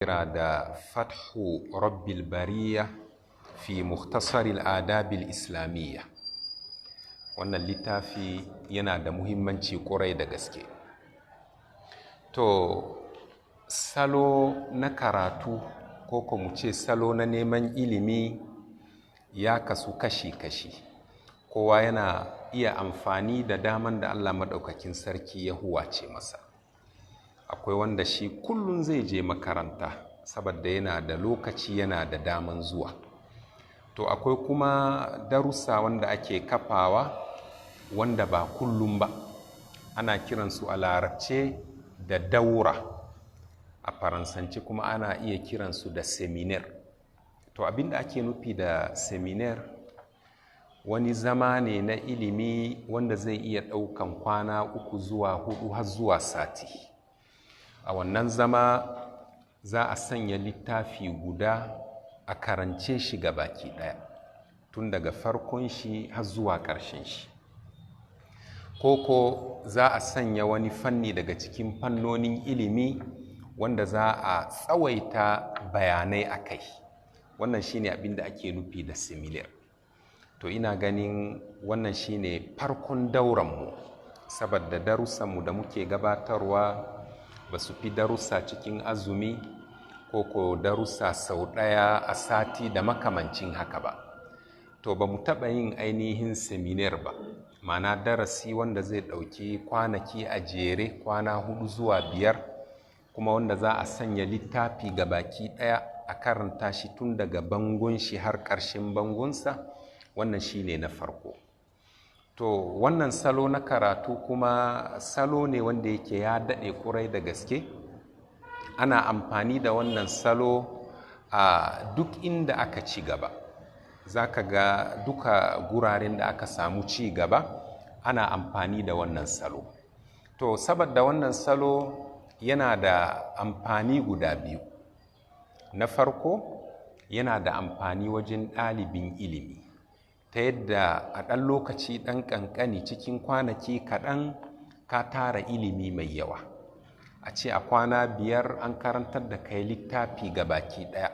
Kira da Fathu Rabbil Bariya fi Mukhtasaril Adabil Islamiyya. Wannan littafi yana da muhimmanci ƙwarai da gaske. To, salo na karatu ko mu ce salo na neman ilimi ya kasu kashi-kashi. Kowa yana iya amfani da daman da Allah Maɗaukakin Sarki ya huwace masa. Akwai wanda shi kullum zai je makaranta saboda yana da lokaci, yana da daman zuwa. To, akwai kuma darussa wanda ake kafawa wanda ba kullum ba. Ana kiransu a Larabce da daura, a Faransance kuma ana iya kiransu da seminar. To, abin da ake nufi da seminar, wani zama ne na ilimi wanda zai iya ɗaukan kwana 3 zuwa 4 har zuwa sati. A wannan zama za a sanya littafi guda a karance shi baki ɗaya, tun daga farkon shi har zuwa ƙarshen shi. Koko za a sanya wani fanni daga cikin fannonin ilimi wanda za a tsawaita bayanai a kai. Wannan shine abin da ake nufi da seminar. To, ina ganin wannan shine farkon dauranmu, saboda darussanmu da muke gabatarwa ba su fi darussa cikin azumi ko darussa sau ɗaya a sati da makamancin haka ba. To, ba mu taɓa yin ainihin seminar ba, ma'ana darasi wanda zai ɗauki kwanaki a jere, kwana 4 zuwa 5, kuma wanda za a sanya littafi ga baki ɗaya a karanta shi tun daga bangon shi har ƙarshen bangonsa. Wannan shine na farko. To, wannan salo na karatu kuma salo ne wanda yake ya daɗe ƙurai da gaske. Ana amfani da wannan salo a duk inda aka ci gaba. Za ka ga duka guraren da aka samu ci gaba ana amfani da wannan salo. To, saboda wannan salo yana da amfani guda biyu. Na farko, yana da amfani wajen ɗalibin ilimi, ta yadda a ɗan lokaci ɗan ƙanƙani, cikin kwanaki kaɗan, ka tara ilimi mai yawa. A ce a kwana 5 an karantar da kai littafi ga baki ɗaya,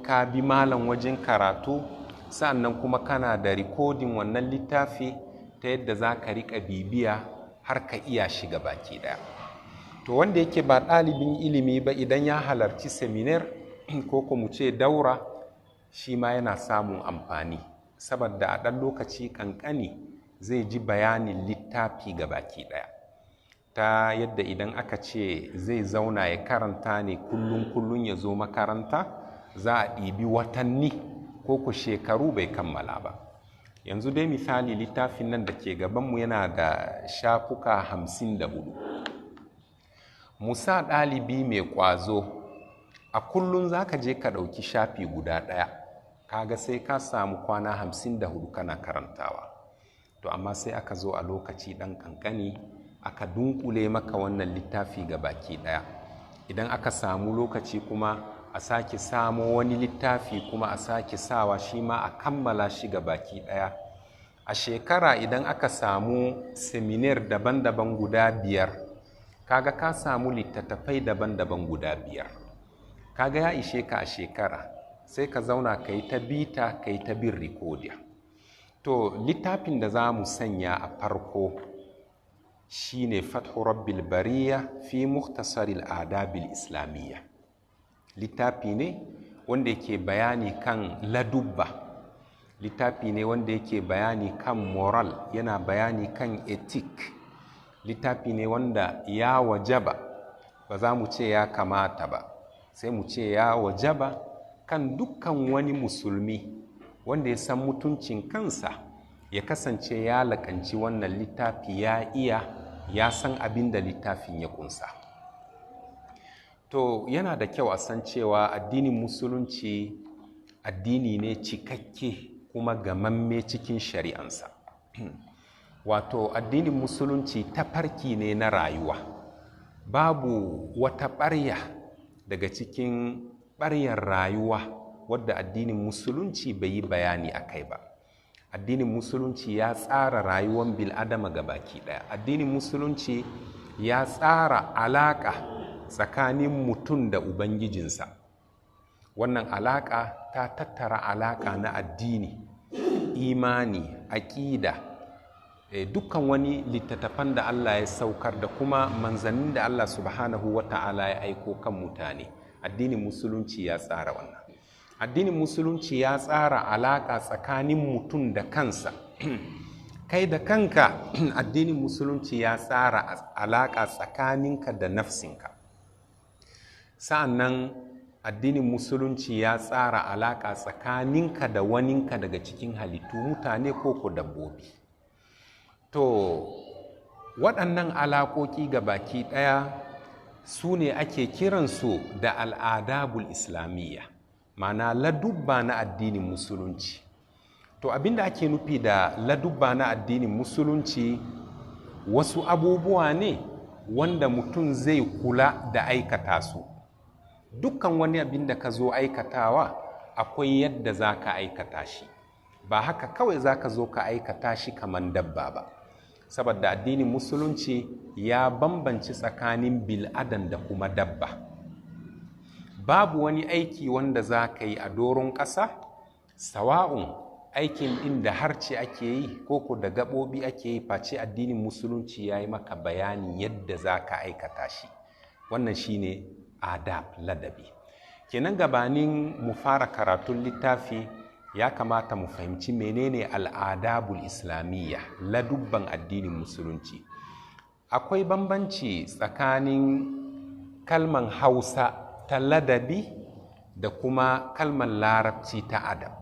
ka bi malam wajen karatu, sannan kuma kana da rikodin wannan littafi ta yadda za ka riƙa bibiya har ka iya shi ga baki ɗaya. To, wanda yake ba ɗalibin ilimi ba, idan ya halarci seminar ko mu ce daura, shi ma yana samun amfani, saboda a ɗan lokaci ƙanƙani zai ji bayanin littafi ga baki ɗaya, ta yadda idan aka ce zai zauna ya karanta ne kullum kullum ya zo makaranta, za a ɗibi watanni ko ku shekaru bai kammala ba. Yanzu dai misali, littafin nan da ke gabanmu yana da shafuka 54. Musa ɗalibi mai ƙwazo, a kullum za ka je ka ɗauki shafi guda ɗaya, kaga sai ka samu kwana 54 kana karantawa. To, amma sai aka zo a lokaci ɗan ƙanƙani aka dunkule maka wannan littafi ga baki ɗaya. Idan aka samu lokaci kuma a sake samo wani littafi kuma a sake sawa, shi ma a kammala shi ga baki ɗaya. A shekara idan aka samu seminar daban-daban guda 5, kaga ka samu littattafai daban-daban guda 5. Kaga ya ishe ka a shekara, sai ka zauna ka yi ta bita, ka yi ta bin rikodiya. To, littafin da za mu sanya a farko shine Fathu Rabbil Bariya fi Mukhtasaril Adabil Islamiyya. Littafi ne wanda yake bayani kan ladubba, littafi ne wanda yake bayani kan moral, yana bayani kan ethic. Littafi ne wanda ya wajaba, ba za mu ce ya kamata ba, sai mu ce ya wajaba kan dukkan wani musulmi wanda ya san mutuncin kansa ya kasance ya laƙanci wannan littafi, ya iya, ya san abin da littafin ya kunsa. To, yana da kyau a san cewa addinin Musulunci addini ne cikakke kuma gamamme cikin shari'ansa. Wato addinin Musulunci tafarki ne na rayuwa. Babu wata ɓarya daga cikin ɓaryar rayuwa wadda addinin Musulunci bai yi bayani a kai ba. Addinin Musulunci ya tsara rayuwar bil'adama ga baki ɗaya. Addinin Musulunci ya tsara alaƙa tsakanin mutum da ubangijinsa. Wannan alaƙa ta tattara alaƙa na addini, imani, aƙida, dukkan wani littattafan da Allah ya saukar da kuma manzannin da Allah subhanahu wa ta'ala ya aiko kan mutane. Addinin Musulunci ya tsara wannan. Addinin Musulunci ya tsara alaƙa tsakanin mutum da kansa, kai da kanka. Addinin Musulunci ya tsara alaƙa tsakaninka da nafsinka. Sa'annan addinin Musulunci ya tsara alaƙa tsakaninka da waninka daga cikin halittu, mutane ko ko dabbobi. To, waɗannan alaƙoƙi ga baki ɗaya su ne ake kiransu da al'adabul islamiyya, ma'ana ladubba na addinin Musulunci. To, abinda ake nufi da ladubba na addinin Musulunci, wasu abubuwa ne wanda mutum zai kula da aikata su. Dukkan wani abin da ka zo aikatawa, akwai yadda za ka aikata shi. Ba haka kawai za ka zo ka aikata shi kamar dabba ba, saboda addinin Musulunci ya bambanci tsakanin bil'adan da kuma dabba. Babu wani aiki wanda za ka yi a doron ƙasa, sawa'un aikin ɗin da harce ake yi ko ko da gaɓoɓi ake yi, face addinin Musulunci ya yi maka bayanin yadda za ka aikata shi. Wannan shine adab, ladabi kenan. Gabanin mu fara karatun littafi, ya kamata mu fahimci menene al'adabul islamiyya, ladubban addinin Musulunci. Akwai bambanci tsakanin kalman Hausa ta ladabi da kuma kalman Larabci ta adab,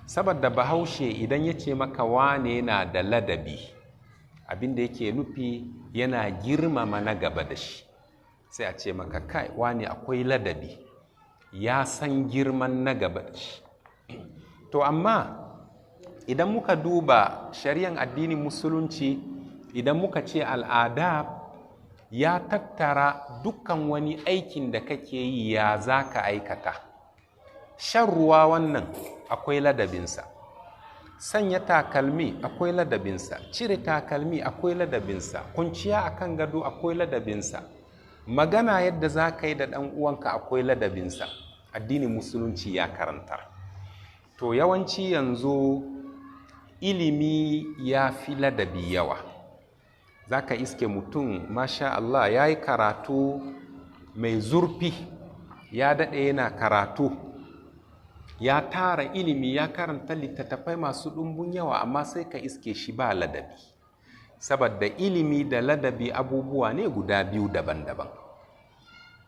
saboda Bahaushe idan ya ce maka wane yana da ladabi, abinda yake nufi yana girmama na gaba da shi. Sai a ce maka, "Kai, wane akwai ladabi, ya san girman na gaba da shi." To, amma idan muka duba shari'an addinin Musulunci, idan muka ce al'adab, ya tattara dukkan wani aikin da kake yi, ya za ka aikata. Shan ruwa, wannan akwai ladabinsa. Sanya takalmi akwai ladabinsa, cire takalmi akwai ladabinsa, kwanciya akan gado akwai ladabinsa, magana yadda za ka yi da ɗan uwanka akwai ladabinsa. Addinin Musulunci ya karantar. To, yawanci yanzu ilimi ya fi ladabi yawa. Za ka iske mutum, masha Allah, ya yi karatu mai zurfi, ya daɗe yana karatu, ya tara ilimi, ya karanta littattafai masu ɗumbun yawa, amma sai ka iske shi ba ladabi, saboda ilimi da ladabi abubuwa ne guda biyu daban-daban.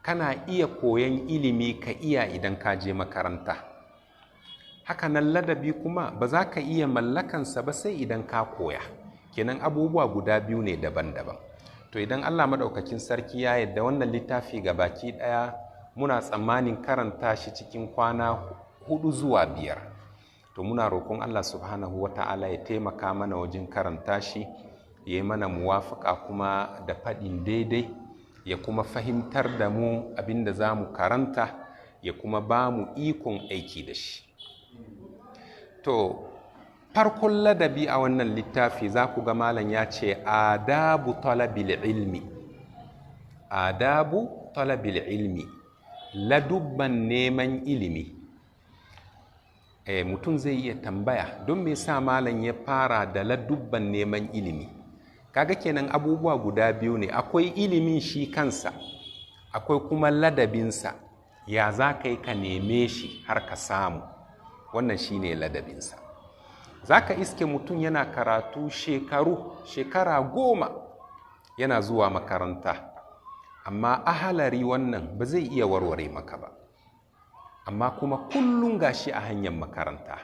Kana iya koyan ilimi ka iya idan ka je makaranta. Hakanan ladabi kuma ba za ka iya mallakansa ba sai idan ka koya. Kenan abubuwa guda biyu ne daban-daban. To, idan Allah Maɗaukakin Sarki ya yadda, wannan littafi ga baki ɗaya muna tsammanin karanta shi cikin kwana 4 zuwa 5. To, muna roƙon Allah subhanahu wa ta'ala ya taimaka mana wajen karanta shi, ya yi mana muwafaƙa kuma da faɗin daidai, ya kuma fahimtar da mu abin da za mu karanta, ya kuma ba mu ikon aiki da shi. To, farkon ladabi a wannan littafi, za ku ga malam ya ce adabu talabil ilmi. Adabu talabil ilmi, ladubban neman ilimi. Mutum zai iya tambaya, don me sa malam ya fara da ladubban neman ilimi? Kaga kenan abubuwa guda biyu ne: akwai ilimin shi kansa, akwai kuma ladabinsa, ya za ka yi ka neme shi har ka samu. Wannan shine ladabinsa. Za ka iske mutum yana karatu shekaru, shekara 10 yana zuwa makaranta, amma ahalari wannan ba zai iya warware maka ba, amma kuma kullum gashi a hanyar makaranta.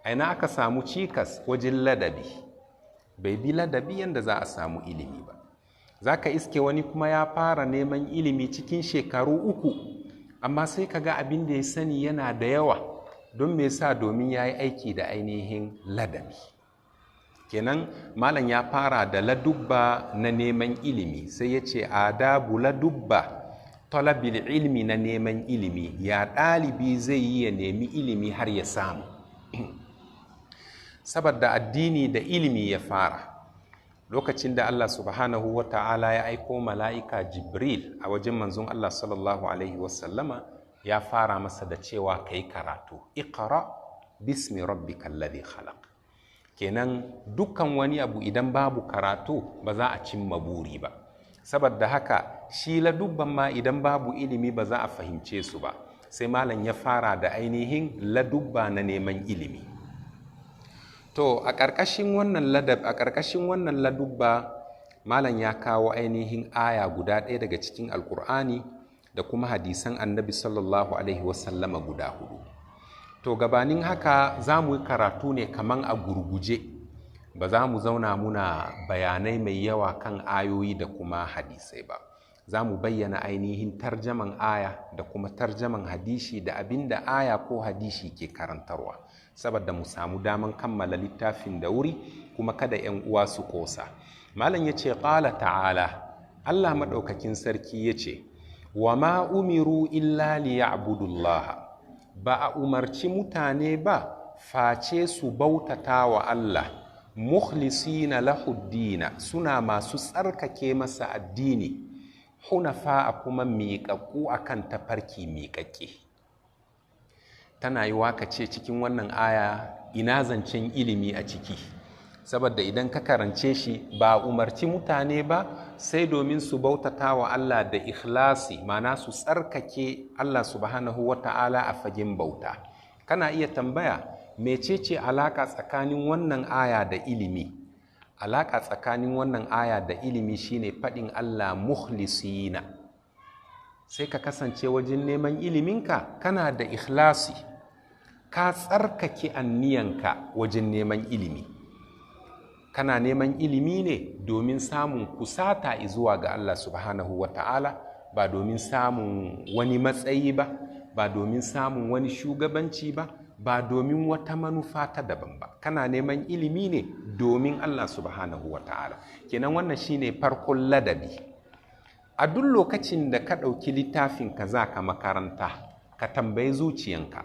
Aina aka samu cikas? Wajen ladabi. Bai bi ladabi yadda za a samu ilimi ba. Za ka iske wani kuma ya fara neman ilimi cikin shekaru 3, amma sai ka ga abin da ya sani yana da yawa. Don me yasa? Domin ya yi aiki da ainihin ladabi. Kenan malam ya fara da ladubba na neman ilimi, sai ya ce adabu, ladubba, talabil ilmi, na neman ilimi, ya ɗalibi zai yi ya nemi ilimi har ya samu, saboda addini da ilimi ya fara. Lokacin da Allah subhanahu wa ta'ala ya aiko mala'ika Jibril a wajen manzon Allah sallallahu alaihi wasallama, ya fara masa da cewa ka yi karatu, iqra bismi rabbikal ladhi khalaq. Kenan dukkan wani abu idan babu karatu ba za a cimma buri ba. Saboda haka shi ladubban ma idan babu ilimi ba za a fahimce su ba. Sai malam ya fara da ainihin ladubba na neman ilimi. To a ƙarƙashin wannan ladab, a ƙarƙashin wannan ladubba, malam ya kawo ainihin aya guda ɗaya daga cikin Alƙur'ani da kuma hadisan Annabi sallallahu alaihi wasallama guda hudu. To gabanin haka za mu yi karatu ne kaman a gurguje, ba za mu zauna muna bayanai mai yawa kan ayoyi da kuma hadisai ba. Za mu bayyana ainihin tarjaman aya da kuma tarjaman hadishi da abin da aya ko hadishi ke karantarwa, saboda mu samu daman kammala littafin da wuri kuma kada 'yan uwa su kosa. Malam ya ce, ƙala ta'ala, Allah maɗaukakin sarki ya ce, wa ma umiru illa liya'budullaha. Ba a umarci mutane ba face su bautata wa Allah, mukhlisina lahuddina, suna masu tsarkake masa addini, hunafa, a kuma miƙaƙƙu akan tafarki miƙaƙƙe. Tana yi ka ce cikin wannan aya ina zancen ilimi a ciki? Saboda idan ka karance shi, ba umarci mutane ba sai domin su bautata wa Allah da ikhlasi, ma'ana su tsarkake Allah subhanahu wa ta'ala a fagen bauta. Kana iya tambaya, mecece alaka tsakanin wannan aya da ilimi? Alaka tsakanin wannan aya da ilimi shine faɗin Allah mukhlisina. Sai ka kasance wajen neman iliminka kana da ikhlasi, ka tsarkake anniyanka wajen neman ilimi. Kana neman ilimi ne domin samun kusata zuwa ga Allah subhanahu wa ta'ala, ba domin samun wani matsayi ba, ba domin samun wani shugabanci ba, ba domin wata manufa ta daban ba. Kana neman ilimi ne domin Allah subhanahu wa ta'ala. Kenan wannan shine farkon ladabi. A duk lokacin da ka ɗauki littafin ka za ka makaranta, ka tambayi zuciyanka,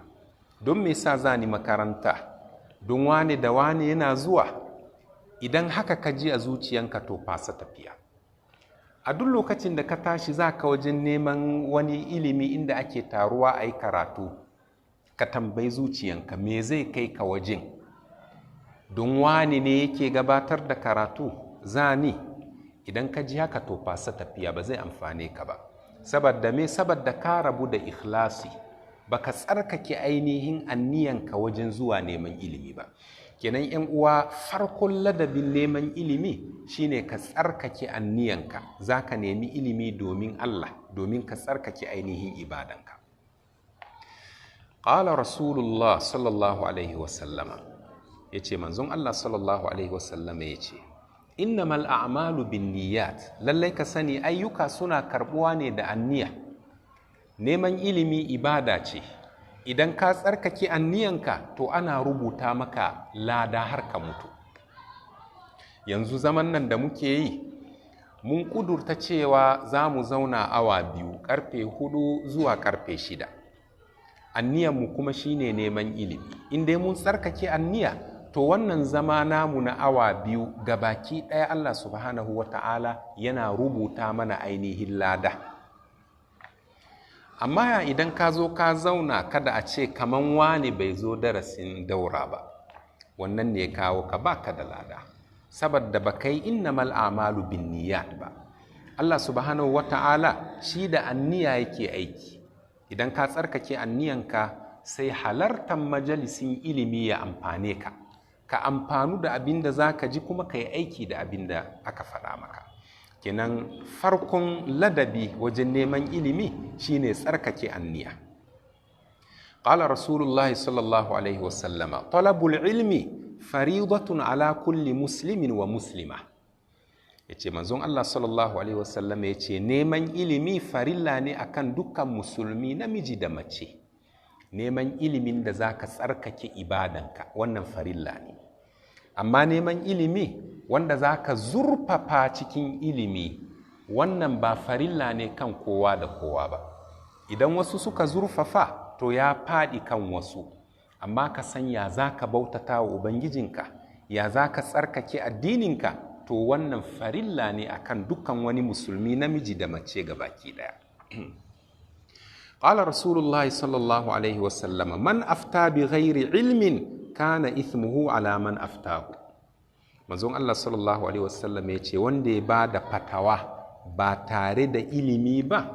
don me sa za ni makaranta? Don wane da wane yana zuwa? Idan haka ka ji a zuciyanka, to fasa tafiya. A duk lokacin da ka tashi za ka wajen neman wani ilimi inda ake taruwa a yi karatu, ka tambayi zuciyanka, me zai kai ka wajen? Don wane ne yake gabatar da karatu za ni? Idan ka ji haka, to fasa tafiya, ba zai amfane ka ba. Saboda me? Saboda ka rabu da ikhlasi, baka tsarkake ainihin anniyanka wajen zuwa neman ilimi ba. Kenan yan uwa, farkon ladabin neman ilimi shine ka tsarkake anniyanka. Za ka nemi ilimi domin Allah, domin ka tsarkake ainihin ibadanka. Qala Rasulullah sallallahu alaihi wasallama, ya ce, manzon Allah sallallahu alaihi wasallama ya ce, innamal a'malu bin niyyat. Lallai ka sani, ayyuka suna karbuwa ne da anniya. Neman ilimi ibada ce. Idan ka tsarkake anniyanka, to ana rubuta maka lada har ka mutu. Yanzu zaman nan da muke yi, mun kudurta cewa za mu zauna awa 2, karfe 4 zuwa karfe 6. Anniyanmu kuma shine neman ilimi. In dai mun tsarkake anniya, to wannan zama namu na awa 2 gabaki ɗaya Allah subhanahu wa ta'ala yana rubuta mana ainihin lada. Amma idan ka zo ka zauna kada a ce kaman wane bai zo darasin daura ba, wannan ne kawo ka, baka da lada, saboda ba kai innamal a'malu bin niyyat ba. Allah subhanahu wa ta'ala shi da anniya yake aiki. Idan ka tsarkake anniyanka, sai halartar majalisin ilimi ya amfane ka, ka amfanu da abin da za ka ji kuma ka yi aiki da abin da aka faɗa maka. Kenan farkon ladabi wajen neman ilimi shine tsarkake anniya. Qala Rasulullahi sallallahu alaihi wasallama, talabul ilmi faridatun ala kulli muslimin wa muslima. Yace, manzon Allah sallallahu alaihi wasallama yace, neman ilimi farilla ne akan dukkan musulmi namiji da mace. Neman ilimin da zaka tsarkake ibadanka, wannan farilla ne. Amma neman ilimi wanda zaka zurfafa cikin ilimi, wannan ba farilla ne kan kowa da kowa ba. Idan wasu suka zurfafa, to ya faɗi kan wasu. Amma ka san ya za ka bautata wa Ubangijinka, ya za ka tsarkake addininka, to To wannan farilla ne akan dukkan wani musulmi, namiji da mace baki daya. Qala Rasulullahi sallallahu alaihi wasallama: "Man afta bi ghairi ilmin, kana ithmuhu ala man aftahu." Manzon Allah sallallahu alaihi wasallam ya ce, wanda ya ba da fatawa ba tare da ilimi ba,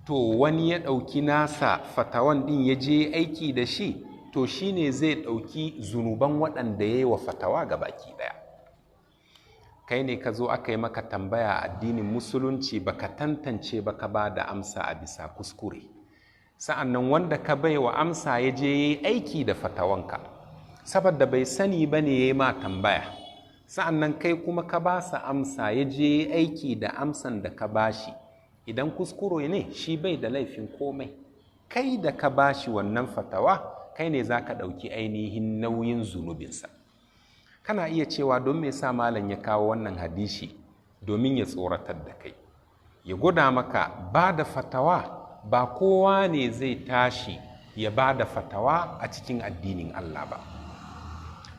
to wani ya ɗauki nasa fatawan ɗin ya je aiki da shi, to shine zai ɗauki zunuban waɗanda ya yi wa fatawa ga baki ɗaya. Kai ne ka zo aka yi maka tambaya a addinin Musulunci, baka tantance ba, ka ba da amsa a bisa kuskure. Sa'an nan wanda ka bai wa amsa ya je ya yi aiki da fatawanka, saboda bai sani ba ne ya yi ma tambaya. Sa'an nan kai kuma ka ba sa amsa, ya je ya yi aiki da amsan da ka ba shi. Idan kuskure ne, shi bai da laifin komai. Kai da ka ba shi wannan fatawa, kai ne za ka ɗauki ainihin nauyin zunubinsa. Kana iya cewa, don me sa malam ya kawo wannan hadisi? Domin ya tsoratar da kai, ya gwada maka ba da fatawa, ba kowa ne zai tashi ya ba da fatawa a cikin addinin Allah ba.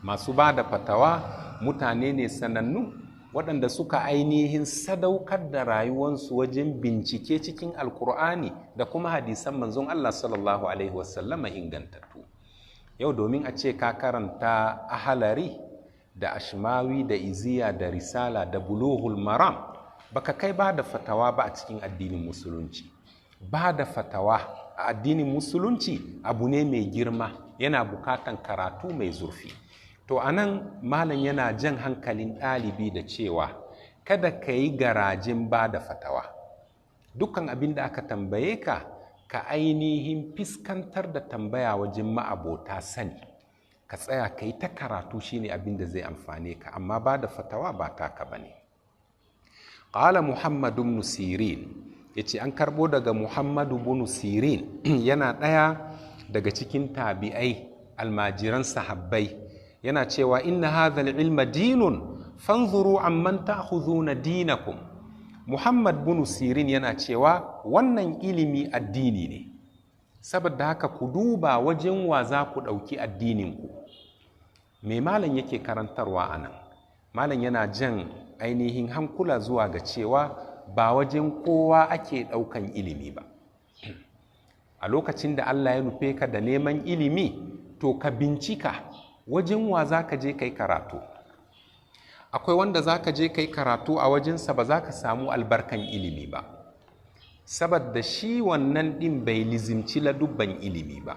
Masu ba da fatawa mutane ne sanannu, waɗanda suka ainihin sadaukar da rayuwansu wajen bincike cikin Alkur'ani da kuma hadisan manzon Allah sallallahu alaihi wasallama ingantattu. Yau domin a ce ka karanta Ahalari da Ashmawi da Iziya da Risala da Bulughul Maram, baka kai ba da fatawa ba a cikin addinin Musulunci. Ba da fatawa a addinin Musulunci abu ne mai girma, yana bukatan karatu mai zurfi. To anan malam yana jan hankalin ɗalibi da cewa kada ka yi garajin ba da fatawa. Dukkan abin da aka tambaye ka, ka ainihin fiskantar da tambaya wajen ma'abota sani, ka tsaya ka yi ta karatu, shine abin da zai amfane ka, amma ba da fatawa ba taka ba ne. Ƙala Muhammadu ibn Sirin, ya ce an karɓo daga Muhammadu bin Sirin, yana ɗaya daga cikin tabi'ai, almajiran sahabbai, yana cewa: "Inna hadha ilma dinun, fanzuru amman ta'khudhuna dinakum." Muhammad bin Sirin yana cewa wannan ilimi addini ne, saboda haka ku duba wajen wa za ku ɗauki addininku. Me malam yake karantarwa a nan? Malam yana jan ainihin hankula zuwa ga cewa ba wajen kowa ake ɗaukan ilimi ba. A lokacin da Allah ya nufe ka da neman ilimi, to ka bincika wajen wa za ka je kai karatu. Akwai wanda za ka je kai karatu a wajensa, ba za ka samu albarkan ilimi ba, saboda shi wannan ɗin bai lizimci ladubban ilimi ba,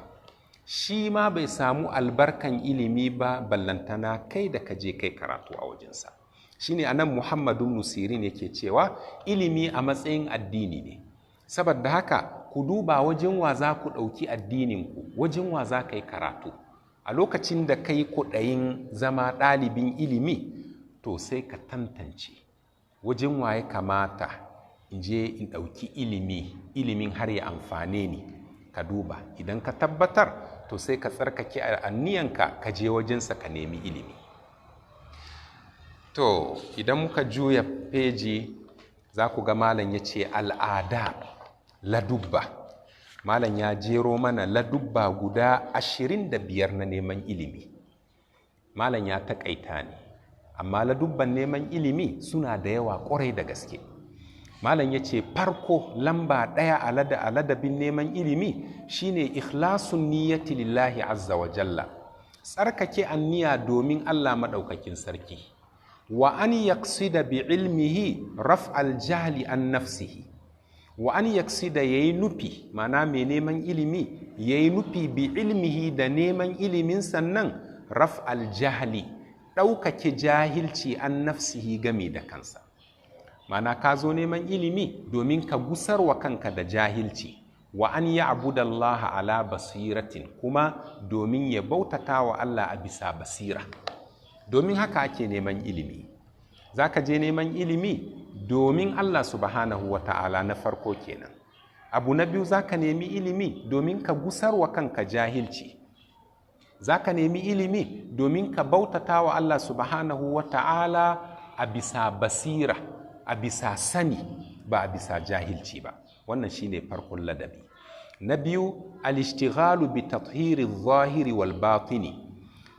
shi ma bai samu albarkan ilimi ba, ballantana kai da ka je kai karatu a wajensa. Shine anan Muhammadu Nusirin yake cewa ilimi a matsayin addini ne, saboda haka ku duba wajen wa za ku ɗauki addininku, wajen wa za ka yi karatu. A lokacin da kai kuɗayin zama ɗalibin ilimi, to sai ka tantance wajen wa ya kamata in je in ɗauki ilimi, ilimin har ya amfane ni. Ka duba, idan ka tabbatar, to sai ka tsarkake aniyanka, ka je wajensa ka nemi ilimi. To idan muka juya feji, za ku ga malam ya ce al'ada, ladubba. Malam ya jero mana ladubba guda 25 na neman ilimi. Malam ya taƙaita ne, amma ladubban neman ilimi suna da yawa ƙwarai da gaske. Malam ya ce farko, lamba ɗaya a ladabin neman ilimi shine ikhlasun niyyati lillahi azza wa jalla, tsarkake anniya domin Allah maɗaukakin sarki, wa an yaqsida bi ilmihi raf'al jahli an nafsihi. Wa an yaksida, yayi nufi, mana mai neman ilimi yayi nufi, bi ilmihi, da neman ilimin sannan, raf'al jahli, ɗaukake jahilci, an nafsihi, game da kansa. Mana ka zo neman ilimi domin ka gusarwa kanka da jahilci. Wa an ya'budallaha ala basiratin, kuma domin ya bautata wa Allah a bisa basira. Domin haka ake neman ilimi. Za ka je neman ilimi domin Allah subhanahu wa ta'ala, na farko kenan. Abu na biyu, za ka nemi ilimi domin ka gusarwa kanka jahilci. Za ka nemi ilimi domin ka bautata wa Allah subhanahu wa ta'ala a bisa basira, a bisa sani, ba a bisa jahilci ba. Wannan shine farkon ladabi. Na biyu, al-ishtighalu bi tathhiri zahiri wal batini.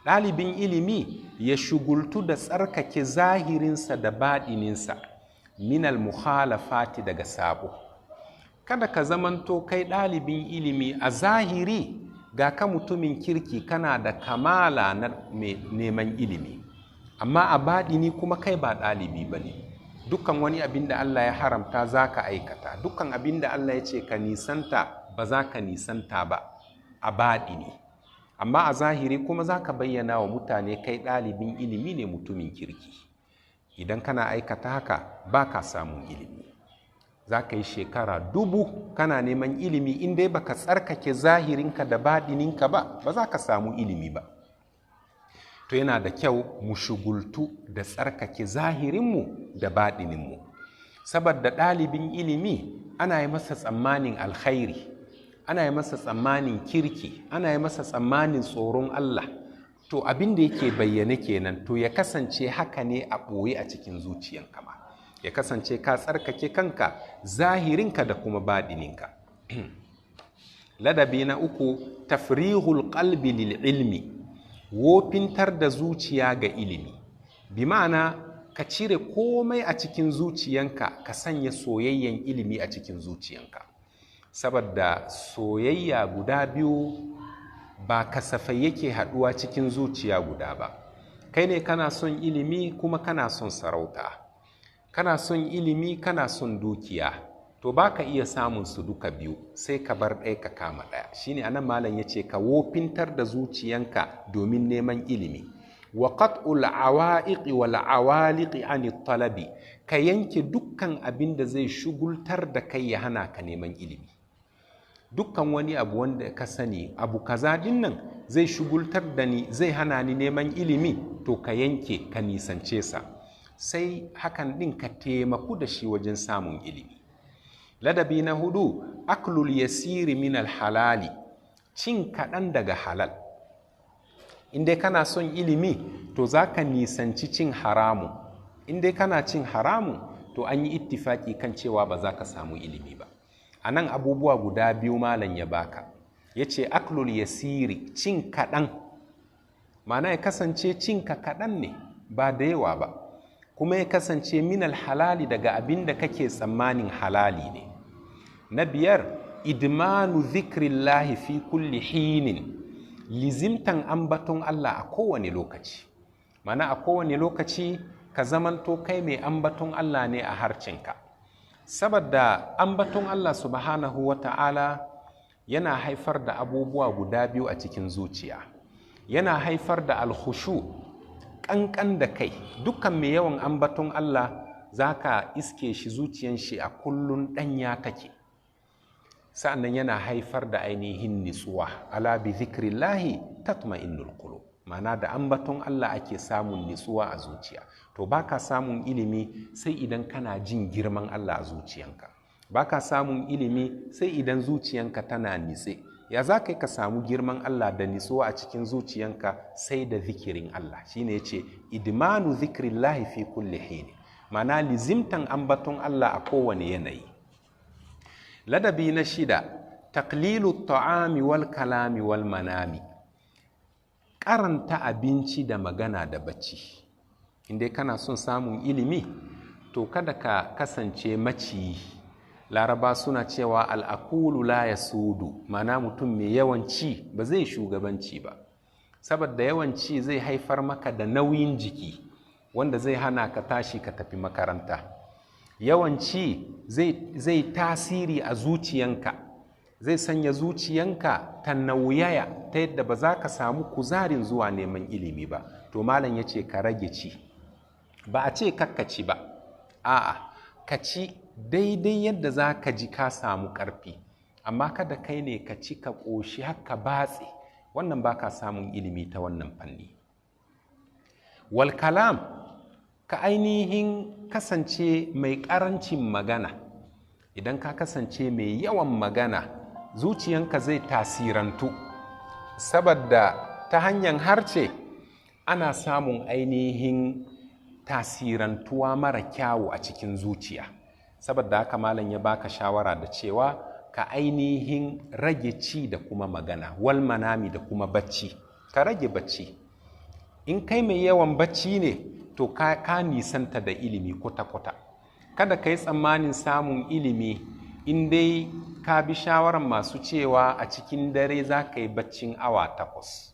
Ɗalibin ilimi ya shugultu da tsarkake zahirinsa da baɗininsa minal mukhalafati, daga sabo. Kada ka zamanto kai ɗalibin ilimi a zahiri ga ka mutumin kirki, kana da kamala na neman ilimi, amma a baɗini kuma kai ba ɗalibi ba ne. Dukkan wani abin da Allah ya haramta za ka aikata, dukkan abin da Allah ya ce ka nisanta ba za ka nisanta ba a baɗini, amma a zahiri kuma za ka bayyana wa mutane kai ɗalibin ilimi ne, mutumin kirki. Idan kana aikata haka, ba ka samun ilimi. Za ka yi shekara 1000 kana neman ilimi, in dai baka tsarkake zahirinka da baɗininka ba, ba za ka samu ilimi ba. To yana da kyau mu shugultu da tsarkake zahirinmu da baɗininmu, saboda ɗalibin ilimi ana yi masa tsammanin alkhairi, ana yi masa tsammanin kirki, ana yi masa tsammanin tsoron Allah. To abin da yake bayyane kenan, to ya kasance haka ne a ɓoye a cikin zuciyanka ma, ya kasance ka tsarkake kanka, zahirinka da kuma baɗininka. Ladabi na uku, tafrihul qalbi lil ilmi, wofintar da zuciya ga ilimi. Bi ma'ana, ka cire komai a cikin zuciyanka, ka sanya soyayyen ilimi a cikin zuciyanka, saboda soyayya guda biyu ba kasafai yake haɗuwa cikin zuciya guda ba. Kai ne kana son ilimi kuma kana son sarauta, kana son ilimi kana son dukiya, to ba ka iya samun su duka biyu, sai ka bar ɗaya ka kama ɗaya. Shine anan malam ya ce ka wofintar da zuciyanka domin neman ilimi. Wa qat'ul awa'iqi wal awaliqi an talabi, ka yanke dukkan abin da zai shugultar da kai ya hana ka neman ilimi. Dukkan wani abu wanda ka sani abu kaza din nan zai shugultar da ni, zai hana ni neman ilimi, to ka yanke, ka nisance sa, sai hakan din ka taimaku da shi wajen samun ilimi. Ladabi na hudu, aklul yasiri min halali, cin kaɗan daga halal. In dai kana son ilimi, to za ka nisanci cin haramu. In dai kana cin haramu, to an yi ittifaki kan cewa ba za ka samu ilimi ba. A nan abubuwa guda biyu malam ya baka, ya ce aklul yasiri, cin kaɗan, ma'ana ya kasance cinka kaɗan ne, ba da yawa ba, kuma ya kasance minal halali, daga abin da kake tsammanin halali ne. Na biyar, idmanu zikrillahi fi kulli hinin, lizimtan ambaton Allah a kowane lokaci. Mana a kowane lokaci ka zamanto kai mai ambaton Allah ne a harcinka, saboda ambaton Allah subhanahu wa ta'ala yana haifar da abubuwa guda biyu a cikin zuciya. Yana haifar da alkhushu, ƙanƙan da kai. Dukkan mai yawan ambaton Allah za ka iske shi zuciyan shi a kullun ɗanya take. Sa'annan yana haifar da ainihin nitsuwa. Ala bi zikrillahi tatma'innul qulub. Ma'ana da ambaton Allah ake samun nitsuwa a zuciya. To baka samun ilimi sai idan kana jin girman Allah a zuciyanka. Baka samun ilimi sai idan zuciyanka tana nitse. Ya za ka samu girman Allah da nitsuwa a cikin zuciyanka? Sai da zikirin Allah. Shine yace idmanu zikrillahi fi kulli hin, ma'ana lizimtan ambaton Allah a kowane yanayi. Ladabi na shida, taqlilu ta'ami wal kalami wal manami, karanta abinci da magana da bacci. Indai kana son samun ilimi, to kada ka kasance maciyi. Laraba suna cewa al'akulu la yasudu, ma'ana mutum mai yawan ci ba zai shugabanci ba, saboda yawan ci zai haifar maka da nauyin jiki wanda zai hana ka tashi ka tafi makaranta. Yawan ci zai tasiri a zuciyanka, zai sanya zuciyanka ta nauyaya ta yadda ba za ka samu kuzarin zuwa neman ilimi ba. To malam ya ce ka rage ci. Ba a ce kakka ci ba, a'a, ka ci daidai yadda za ka ji ka samu ƙarfi, amma kada kai ne ka ci ka ƙoshi haka batse, wannan ba ka samun ilimi ta wannan fanni. Wal kalam, ka ainihin kasance mai ƙarancin magana. Idan ka kasance mai yawan magana, zuciyanka zai tasirantu, saboda ta hanyar harce ana samun ainihin tasirantuwa mara kyawu a cikin zuciya. Saboda haka malam ya baka shawara da cewa ka ainihin rage ci da kuma magana, wal manami, da kuma bacci. Ka rage bacci. In kai mai yawan bacci ne, to ka nisanta da ilimi kwata-kwata. Kada ka yi tsammanin samun ilimi in dai ka bi shawarar masu cewa a cikin dare za ka yi baccin awa 8.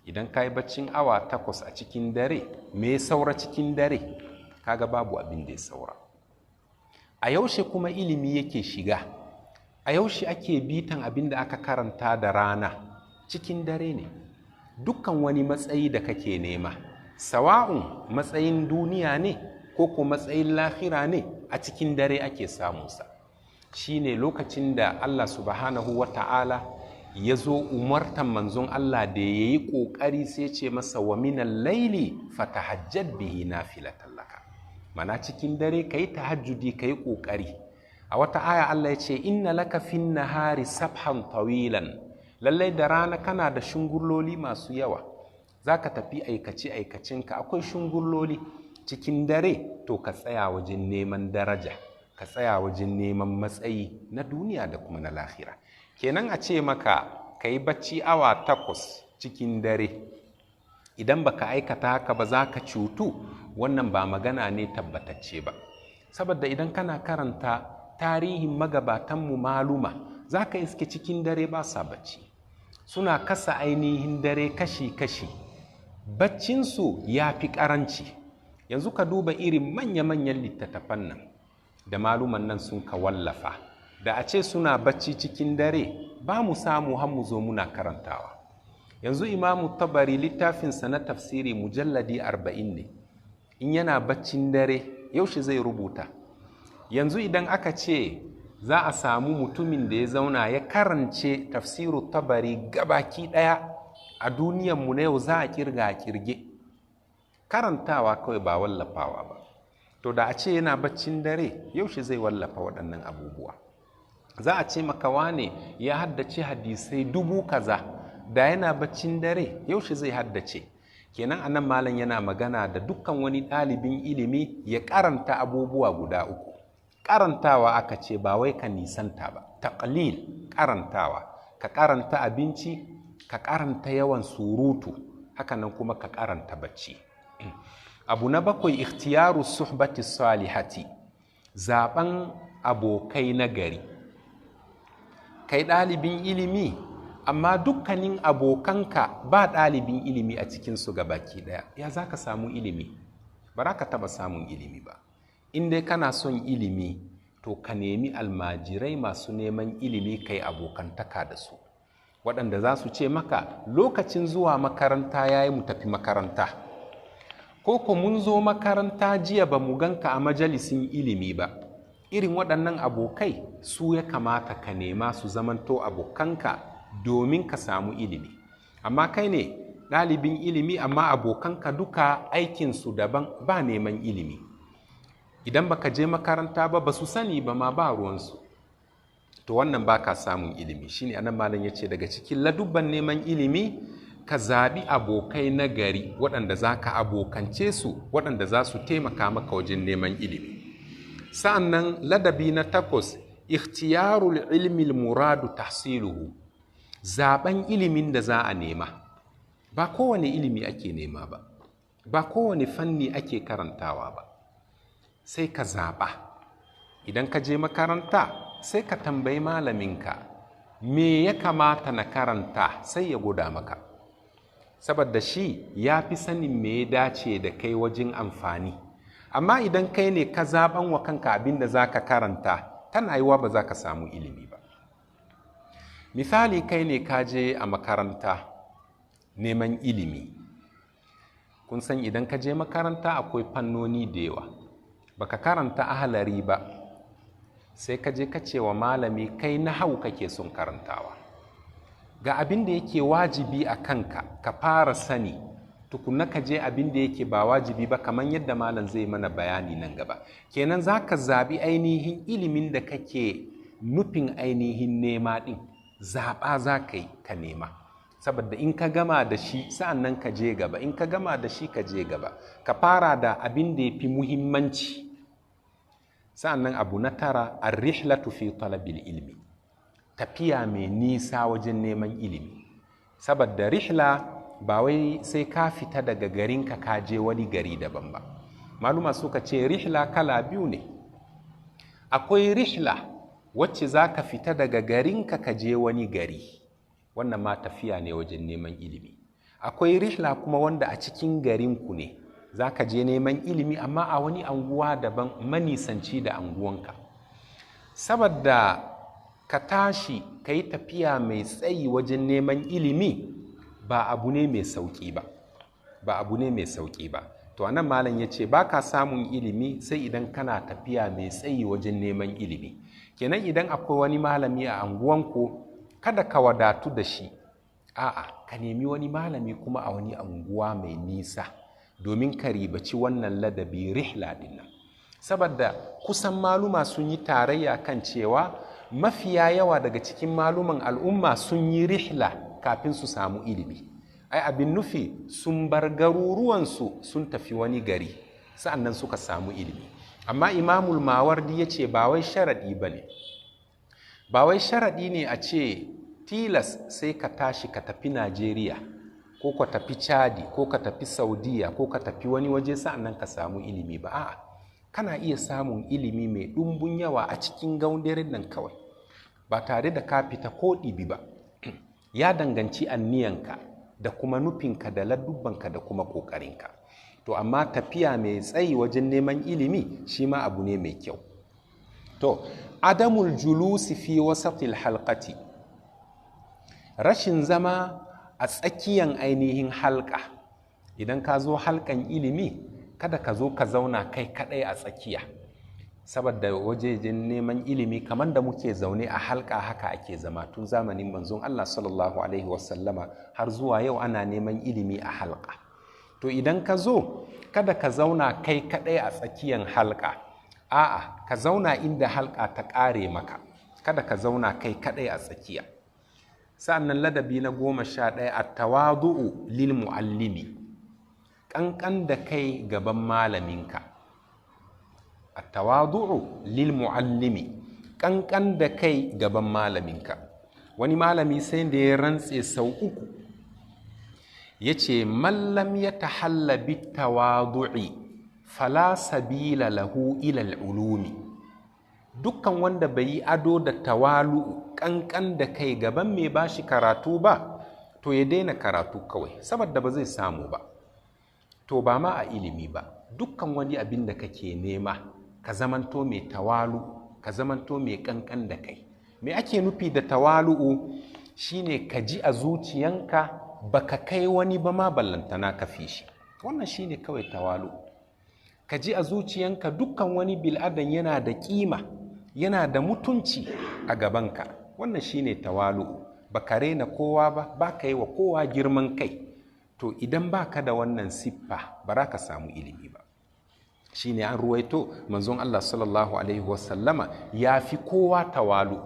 Idan ka yi baccin awa 8 a cikin dare, me ya saura cikin dare? Kaga babu abin da ya saura. A yaushe kuma ilimi yake shiga? A yaushe ake bitan abin da aka karanta da rana? Cikin dare ne. Dukkan wani matsayi da kake nema, sawa'un matsayin duniya ne ko ko matsayin lahira ne, a cikin dare ake samunsa. Shi ne lokacin da Allah subhanahu wa ta'ala ya zo umartan manzon Allah da ya yi ƙoƙari, sai ce masa wa minan laili fatahajjad bihi nafilatan laka. Mana cikin dare ka yi tahajjudi, ka yi ƙoƙari. A wata aya Allah ya ce inna laka fin nahari sabhan tawilan. Lallai da rana kana da shungurloli masu yawa, za ka tafi aikace aikacenka, akwai shungurloli. Cikin dare to ka tsaya wajen neman daraja, ka tsaya wajen neman matsayi na duniya da kuma na lahira. Kenan a ce maka ka yi bacci awa 8 cikin dare, idan baka aikata haka ba za ka cutu, wannan ba magana ne tabbatacce ba. Saboda idan kana karanta tarihin magabatanmu maluma, za ka iske cikin dare ba sa bacci. Suna kasa ainihin dare kashi-kashi, baccinsu ya fi ƙaranci. Yanzu ka duba irin manya-manyan littattafan nan da maluman nan sun ka wallafa, da a ce suna bacci cikin dare ba mu samu har mu zo muna karantawa. Yanzu Imamu Tabari littafinsa na tafsiri mujalladi 40 ne. In yana baccin dare yaushe zai rubuta? Yanzu idan aka ce za a samu mutumin da ya zauna ya karance tafsiru Tabari gabaki ɗaya a duniyanmu na yau, za a kirga a kirge. Karantawa kawai, ba wallafawa ba. To da a ce yana baccin dare, yaushe zai wallafa waɗannan abubuwa? Za a ce maka wane ya haddace hadisai 1000 kaza, da yana baccin dare yaushe zai haddace? Kenan anan malam yana magana da dukkan wani ɗalibin ilimi ya karanta abubuwa guda 3. Karantawa aka ce, ba wai ka nisanta ba. Taqlil, karantawa. Ka karanta abinci, ka karanta yawan surutu, hakanan kuma ka karanta bacci. Abu na 7, ikhtiyaru suhbati salihati, zaben abokai na gari. Kai ɗalibin ilimi, amma dukkanin abokanka ba ɗalibin ilimi a cikinsu gabaki ɗaya, ya za ka samu ilimi? Ba za ka taɓa samun ilimi ba. In dai kana son ilimi, to ka nemi almajirai masu neman ilimi, kai abokantaka da su, waɗanda za su ce maka lokacin zuwa makaranta ya yi, mu tafi makaranta, ko ko mun zo makaranta jiya ba mu ganka a majalisin ilimi ba. Irin waɗannan abokai su ya kamata ka nema su zamanto abokanka domin ka samu ilimi. Amma kai ne ɗalibin ilimi, amma abokanka duka aikinsu daban, ba neman ilimi. Idan baka je makaranta ba, ba su sani ba ma, ba ruwansu. To wannan ba ka samun ilimi. Shine anan malam ya ce daga cikin ladubban neman ilimi, ka zaɓi abokai na gari waɗanda za ka abokance su, waɗanda za su taimaka maka wajen neman ilimi. Sa'annan ladabi na 8, ikhtiyarul ilmi muradu tahsiluhu, zaɓen ilimin da za a nema. Ba kowane ilimi ake nema ba, ba kowane fanni ake karantawa ba, sai ka zaɓa. Idan ka je makaranta, sai ka tambayi malaminka me ya kamata na karanta, sai ya gwada maka. Saboda shi ya fi sanin me ya dace da kai wajen amfani. Amma idan kai ne ka zaɓan wa kanka abin da za ka karanta, tana yiwa ba za ka samu ilimi ba. Misali, kai ne ka je a makaranta neman ilimi. Kun san idan ka je makaranta akwai fannoni da yawa. Baka karanta ahalari ba, sai ka je ka ce wa malami kai nahau kake son karantawa. Ga abin da yake wajibi a kanka ka fara sani, tukunna ka je abin da yake ba wajibi ba, kamar yadda malam zai mana bayani nan gaba. Kenan za ka zaɓi ainihin ilimin da kake nufin ainihin nema ɗin, zaɓa za ka yi ka nema. Saboda in ka gama da shi, sa'an nan ka je gaba, in ka gama da shi ka je gaba. Ka fara da abin da ya fi muhimmanci. Sa'an nan abu na 9, ar-rihlatu fi talabil ilmi, tafiya mai nisa wajen neman ilimi. Saboda rihla ba wai sai ka fita daga garinka ka je wani gari daban ba. Maluma suka ce rihla kala biyu ne. Akwai rihla wacce za ka fita daga garinka ka je wani gari, wannan ma tafiya ne wajen neman ilimi. Akwai rihla kuma wanda a cikin garinku ne za ka je neman ilimi, amma a wani anguwa daban manisanci da anguwanka. Saboda ka tashi ka yi tafiya mai tsayi wajen neman ilimi ba abu ne mai sauƙi ba, ba abu ne mai sauƙi ba. To anan malam ya ce ba ka samun ilimi sai idan kana tafiya mai tsayi wajen neman ilimi. Kenan idan akwai wani malami a anguwanku, kada ka wadatu da shi, a'a, ka nemi wani malami kuma a wani anguwa mai nisa domin ka ribaci wannan ladabi rihla dinnan. Saboda kusan maluma sun yi tarayya kan cewa mafiya yawa daga cikin maluman al'umma sun yi rihla kafin su samu ilimi. Ai abin nufi sun bar garuruwansu sun tafi wani gari sa'annan suka samu ilimi. Amma Imamul Mawardi ya ce ba wai sharaɗi ba ne, ba wai sharaɗi ne a ce tilas sai ka tashi ka tafi Najeriya ko ka tafi Chadi ko ka tafi Saudiya ko ka tafi wani waje sa'annan ka samu ilimi ba. A'a, kana iya samun ilimi mai ɗumbun yawa a cikin gaunderin nan kawai ba tare da ka fita ko ɗibi ba. Ya danganci anniyanka da kuma nufinka da ladubbanka da kuma ƙoƙarinka. To amma tafiya mai tsayi wajen neman ilimi shi ma abu ne mai kyau. To adamul julusi fi wasatil halqati, rashin zama a tsakiyan ainihin halka. Idan ka zo halkan ilimi, kada ka zo ka zauna kai kadai a tsakiya, saboda wajejen neman ilimi kamar da muke zaune a halka haka ake zama tun zamanin manzon Allah sallallahu alaihi wasallama har zuwa yau ana neman ilimi a halka. To idan ka zo, kada ka zauna kai kadai a tsakiyan halka, a'a, ka zauna inda halka ta kare maka, kada ka zauna kai kadai a tsakiya. Sa'annan ladabi na 11, at-tawadu'u lil muallimi, ƙanƙan da kai gaban malaminka. At-tawadu'u lil muallimi, ƙanƙan da kai gaban malaminka. Wani malami sai da ya rantse sau 3, ya ce man lam yatahalla bit tawadu'i fala sabila lahu ila al-ulumi. Dukkan wanda bai yi ado da tawalu, ƙanƙan da kai gaban mai bashi karatu ba, to ya daina karatu kawai, saboda ba zai samu ba. To ba ma a ilimi ba, dukkan wani abin da kake nema, ka zamanto mai tawalu, ka zamanto mai ƙanƙan da kai. Me ake nufi da tawalu'u? Shine ka ji a zuciyanka baka kai wani ba ma ballantana ka fi shi. Wannan shine kawai tawalu. Ka ji a zuciyanka dukkan wani bil'adan yana da kima, yana da mutunci a gabanka. Wannan shine tawalu'u. Baka rena kowa ba, baka yi wa kowa girman kai. To idan baka da wannan siffa, ba za ka samu ilimi ba. Shine an ruwaito manzon Allah sallallahu alaihi wasallama ya fi kowa tawalu,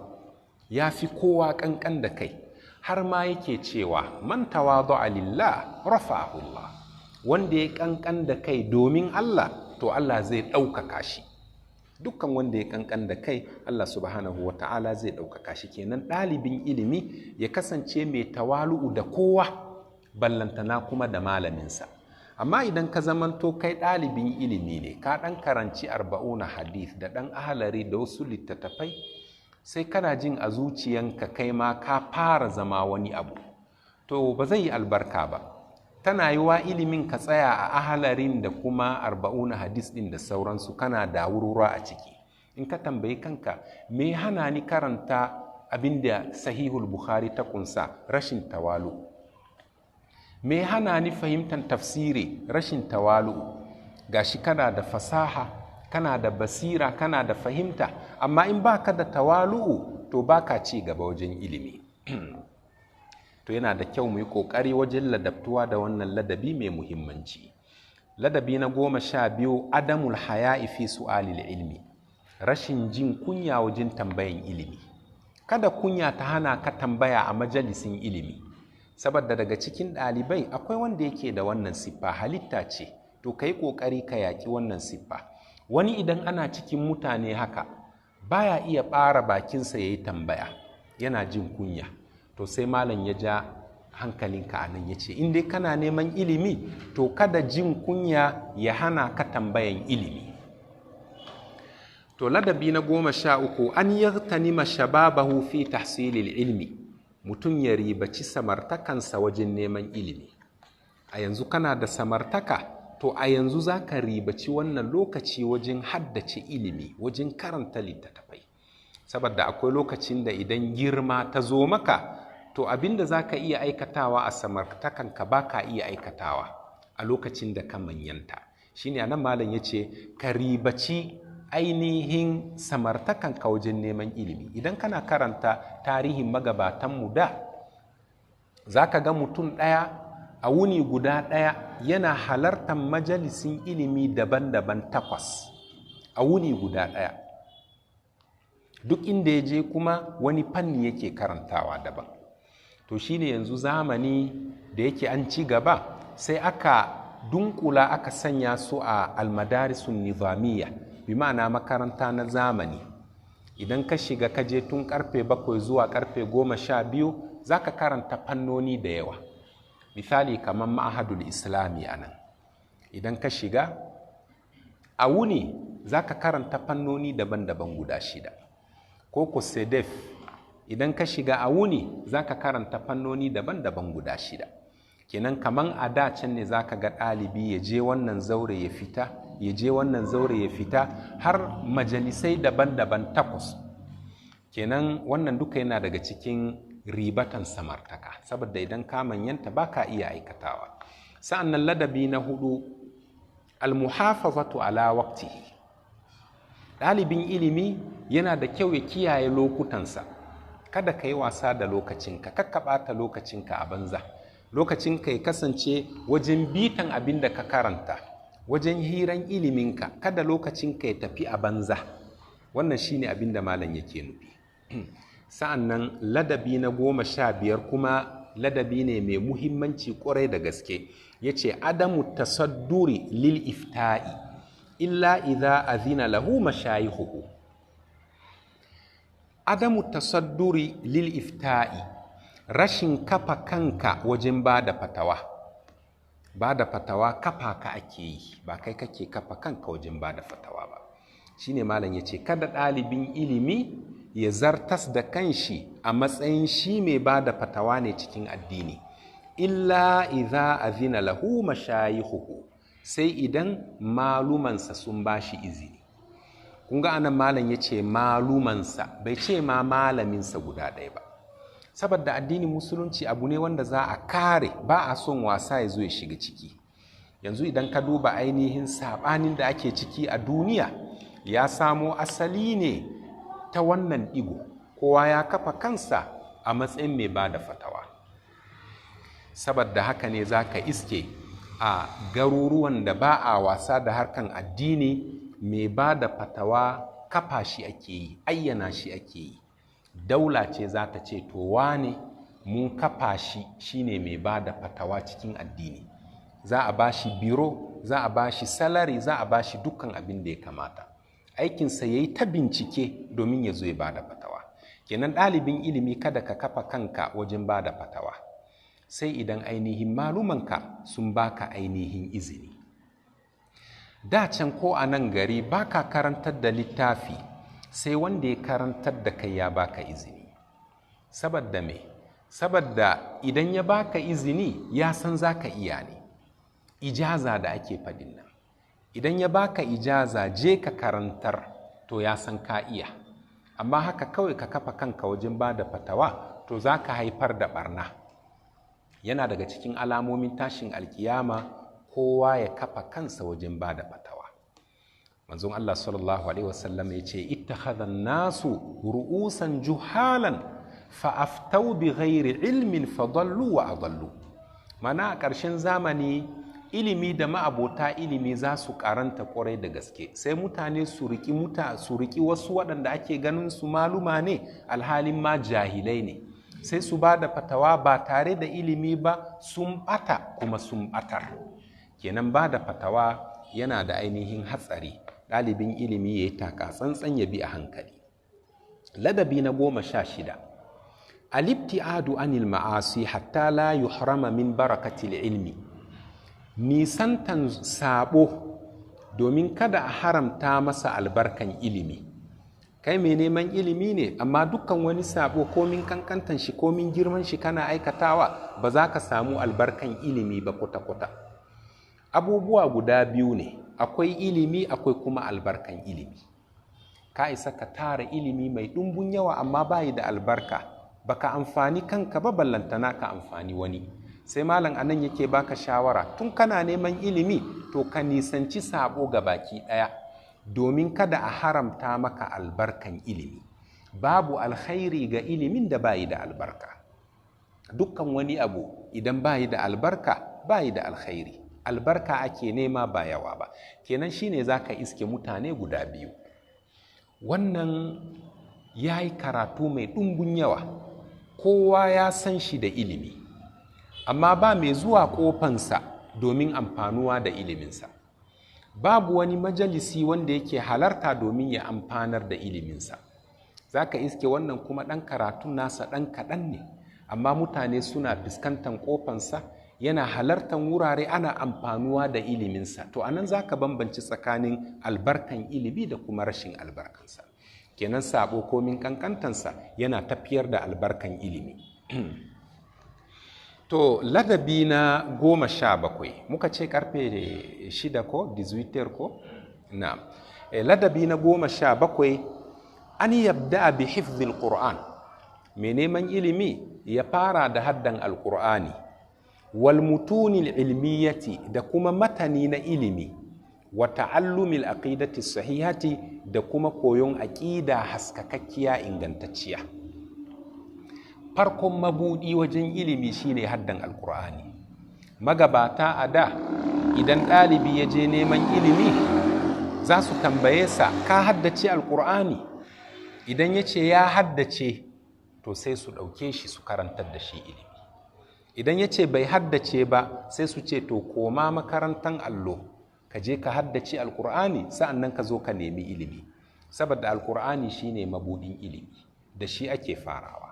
ya fi kowa ƙanƙan da kai, har ma yake cewa man tawadu'a lillah rafa'ahu Allah. Wanda ya ƙanƙan da kai domin Allah, to Allah zai ɗaukaka shi. Dukkan wanda ya ƙanƙan da kai, Allah subhanahu wa ta'ala zai ɗaukaka shi. Kenan ɗalibin ilimi ya kasance mai tawalu'u da kowa, ballantana kuma da malaminsa. Amma idan ka zamanto kai ɗalibin ilimi ne, ka ɗan karanci 40 hadith da ɗan ahalari da wasu littattafai, sai kana jin a zuciyanka kai ma ka fara zama wani abu, to ba zai yi albarka ba. Tana yiwa ilimin ka tsaya a ahalarin da kuma 40 hadith ɗin da sauransu, kana da wurwura a ciki. In ka tambayi kanka, me hana ni karanta abin da Sahihul Bukhari ta kunsa? Rashin tawalu. Me hana ni fahimtar tafsiri? Rashin tawalu. Gashi kana da fasaha, kana da basira, kana da fahimta, amma in baka da tawalu'u, to baka ci gaba wajen ilimi. To yana da kyau mu yi ƙoƙari wajen ladabtuwa da wannan ladabi mai muhimmanci. Ladabi na 12, adamul haya'i fi su'alil ilmi, rashin jin kunya wajen tambayan ilimi. Kada kunya ta hana ka tambaya a majalisin ilimi, saboda daga cikin ɗalibai akwai wanda yake da wannan siffa, halitta ce. To ka yi ƙoƙari ka yaƙi wannan siffa. Wani idan ana cikin mutane haka baya iya ɓara bakinsa ya yi tambaya, yana jin kunya. To sai malam ya ja hankalinka a nan. Ya ce in dai kana neman ilimi, to kada jin kunya ya hana ka tambayan ilimi. To ladabi na 13, an yaghtanima shababahu fi tahsilil ilmi. Mutum ya ribaci samartakansa wajen neman ilimi. A yanzu kana da samartaka, to a yanzu za ka ribaci wannan lokaci wajen haddace ilimi, wajen karanta littattafai. Saboda akwai lokacin da idan girma ta zo maka, to abinda za ka iya aikatawa a samartakanka ba ka iya aikatawa a lokacin da ka manyanta. Shine anan malam ya ce ka ribaci ainihin samartakanka wajen neman ilimi. Idan kana karanta tarihin magabatanmu da, za ka ga mutum ɗaya a wuni guda ɗaya yana halartar majalisin ilimi daban-daban 8 a wuni guda ɗaya. Duk inda ya je kuma wani fanni yake karantawa daban. To shine yanzu zamani da yake an ci gaba, sai aka dunkula aka sanya su a almadarisun nizamiya, bi ma'ana makaranta na zamani. Idan ka shiga ka je tun karfe 7 zuwa karfe 12 za ka karanta fannoni da yawa. Misali kamar ma'ahadul islami a nan, idan ka shiga a wuni za ka karanta fannoni daban-daban guda 6. Ko ko sedef, idan ka shiga a wuni za ka karanta fannoni daban-daban guda 6. Kenan kaman a da can ne za ka ga ɗalibi ya je wannan zaure ya fita, ya je wannan zaure ya fita, har majalisai daban-daban 8. Kenan wannan duka yana daga cikin ribatan samartaka, saboda idan ka manyanta ba ka iya aikatawa. Sa'annan ladabi na 4, almuhafazatu ala waqtihi. Ɗalibin ilimi yana da kyau ya kiyaye lokutansa. Kada ka yi wasa da lokacinka, kakka ɓata lokacinka a banza. Lokacinka ya kasance wajen bitan abin da ka karanta, wajen hiran iliminka, kada lokacinka ya tafi a banza. Wannan shine abin da malam yake nufi. Sa'annan ladabi na 15 kuma ladabi ne mai muhimmanci ƙwarai da gaske. Ya ce adamu tasadduri lil ifta'i illa idza azina lahu mashayikhuhu. Adamu tasadduri lil ifta'i, rashin kafa kanka wajen ba da fatawa. Ba da fatawa kafa ka ake yi, ba kai kake kafa kanka wajen ba da fatawa ba. Shine malam ya ce kada ɗalibin ilimi ya zartas da kanshi a matsayin shi mai ba da fatawa ne cikin addini. Illa idza azina lahu mashayikhuhu, sai idan malumansa sun ba shi izini. Kun ga anan malam ya ce malumansa, bai ce ma malaminsa guda ɗaya ba. Saboda addinin musulunci abu ne wanda za a kare, ba a son wasa ya zo ya shiga ciki. Yanzu idan ka duba ainihin saɓanin da ake ciki a duniya, ya samo asali ne ta wannan ɗigo. Kowa ya kafa kansa a matsayin mai ba da fatawa. Saboda haka ne za ka iske a garuruwan da ba a wasa da harkan addini, mai ba da fatawa kafa shi ake yi, ayyana shi ake yi. Daula ce za ta ce to wane mun kafa shi shine mai ba da fatawa cikin addini. Za a ba shi biro, za a ba shi salari, za a ba shi dukkan abin da ya kamata. Aikinsa ya yi ta bincike domin ya zo ya ba da fatawa. Kenan ɗalibin ilimi kada ka kafa kanka wajen ba da fatawa, sai idan ainihin malumanka sun baka ainihin izini. Da can ko a nan gari ba ka karantar da littafi sai wanda ya karantar da kai ya baka izini. Saboda me? Saboda idan ya baka izini ya san za ka iya ne. Ijaza da ake faɗin nan. Idan ya baka ijaza je ka karantar, to ya san ka iya. Amma haka kawai ka kafa kanka wajen ba da fatawa, to za ka haifar da ɓarna. Yana daga cikin alamomin tashin alkiyama kowa ya kafa kansa wajen ba da fatawa. Manzon Allah sallallahu alaihi wasallam ya ce ittakhadha an-nasu ru'usan juhalan fa aftau bi ghairi ilmin fa dallu wa adallu. Mana a ƙarshen zamani ilimi da ma'abota ilimi za su karanta ƙwarai da gaske, sai mutane su riki wasu waɗanda ake ganin su maluma ne alhalin ma jahilai ne, sai su ba da fatawa ba tare da ilimi ba, sun ɓata kuma sun ɓatar. Kenan ba da fatawa yana da ainihin hatsari, ɗalibin ilimi ya yi taka tsantsan ya bi a hankali. Ladabi na 16, Alibti'adu anil ma'asi hatta la yuhrama min barakatil ilmi. Nisantan sabo domin kada a haramta masa albarkan ilimi. Kai mai neman ilimi ne, amma dukkan wani sabo komin kankantan shi komin girman shi kana aikatawa, ba za ka samu albarkan ilimi ba kwata-kwata. Abubuwa guda biyu ne, akwai ilimi akwai kuma albarkan ilimi. Ka isa ka tara ilimi mai ɗumbun yawa amma bayi da albarka, baka amfani kanka ba ballantana ka amfani wani. Sai malam anan yake baka shawara, tun kana neman ilimi to ka nisanci sabo ga baki ɗaya, domin kada a haramta maka albarkan ilimi. Babu alkhairi ga ilimin da bayi da albarka. Dukkan wani abu idan bayi da albarka bayi da alkhairi. Albarka ake nema ba yawa ba. Kenan shine zaka iske mutane guda biyu. Wannan ya yi karatu mai ɗumbun yawa, kowa ya san shi da ilimi, amma ba mai zuwa ƙofansa domin amfanuwa da iliminsa. Babu wani majalisi wanda yake halarta domin ya amfanar da iliminsa. Za ka iske wannan kuma ɗan karatun nasa ɗan kaɗan ne, amma mutane suna fuskantar ƙofansa, yana halartar wurare ana amfanuwa da iliminsa. To anan za ka bambanci tsakanin albarkan ilimi da kuma rashin albarkansa. Kenan sabo komin kankantansa yana tafiyar da albarkan ilimi. To ladabi na 17, muka ce karfe 6 ko 18 ko? Na. Ladabi na 17, an yabda bi hifzil Qur'an. Mai neman ilimi ya fara da haddan Alƙur'ani. Wal mutunil ilmiyati, da kuma matani na ilimi, wa ta'allumil aqidati sahihati, da kuma koyon aqida haskakakkiya ingantacciya. Farkon mabudi wajen ilimi shine haddan Alƙur'ani. Magabata a da, idan ɗalibi ya je neman ilimi, za su tambaye sa, ka haddace Alƙur'ani? Idan ya ce ya haddace, to sai su ɗauke shi su karantar da shi ilimi. Idan ya ce bai haddace ba, sai su ce to koma makarantan allo, ka je ka haddace Alƙur'ani, sa'annan ka zo ka nemi ilimi. Saboda Alƙur'ani shine mabudin ilimi, da shi ake farawa.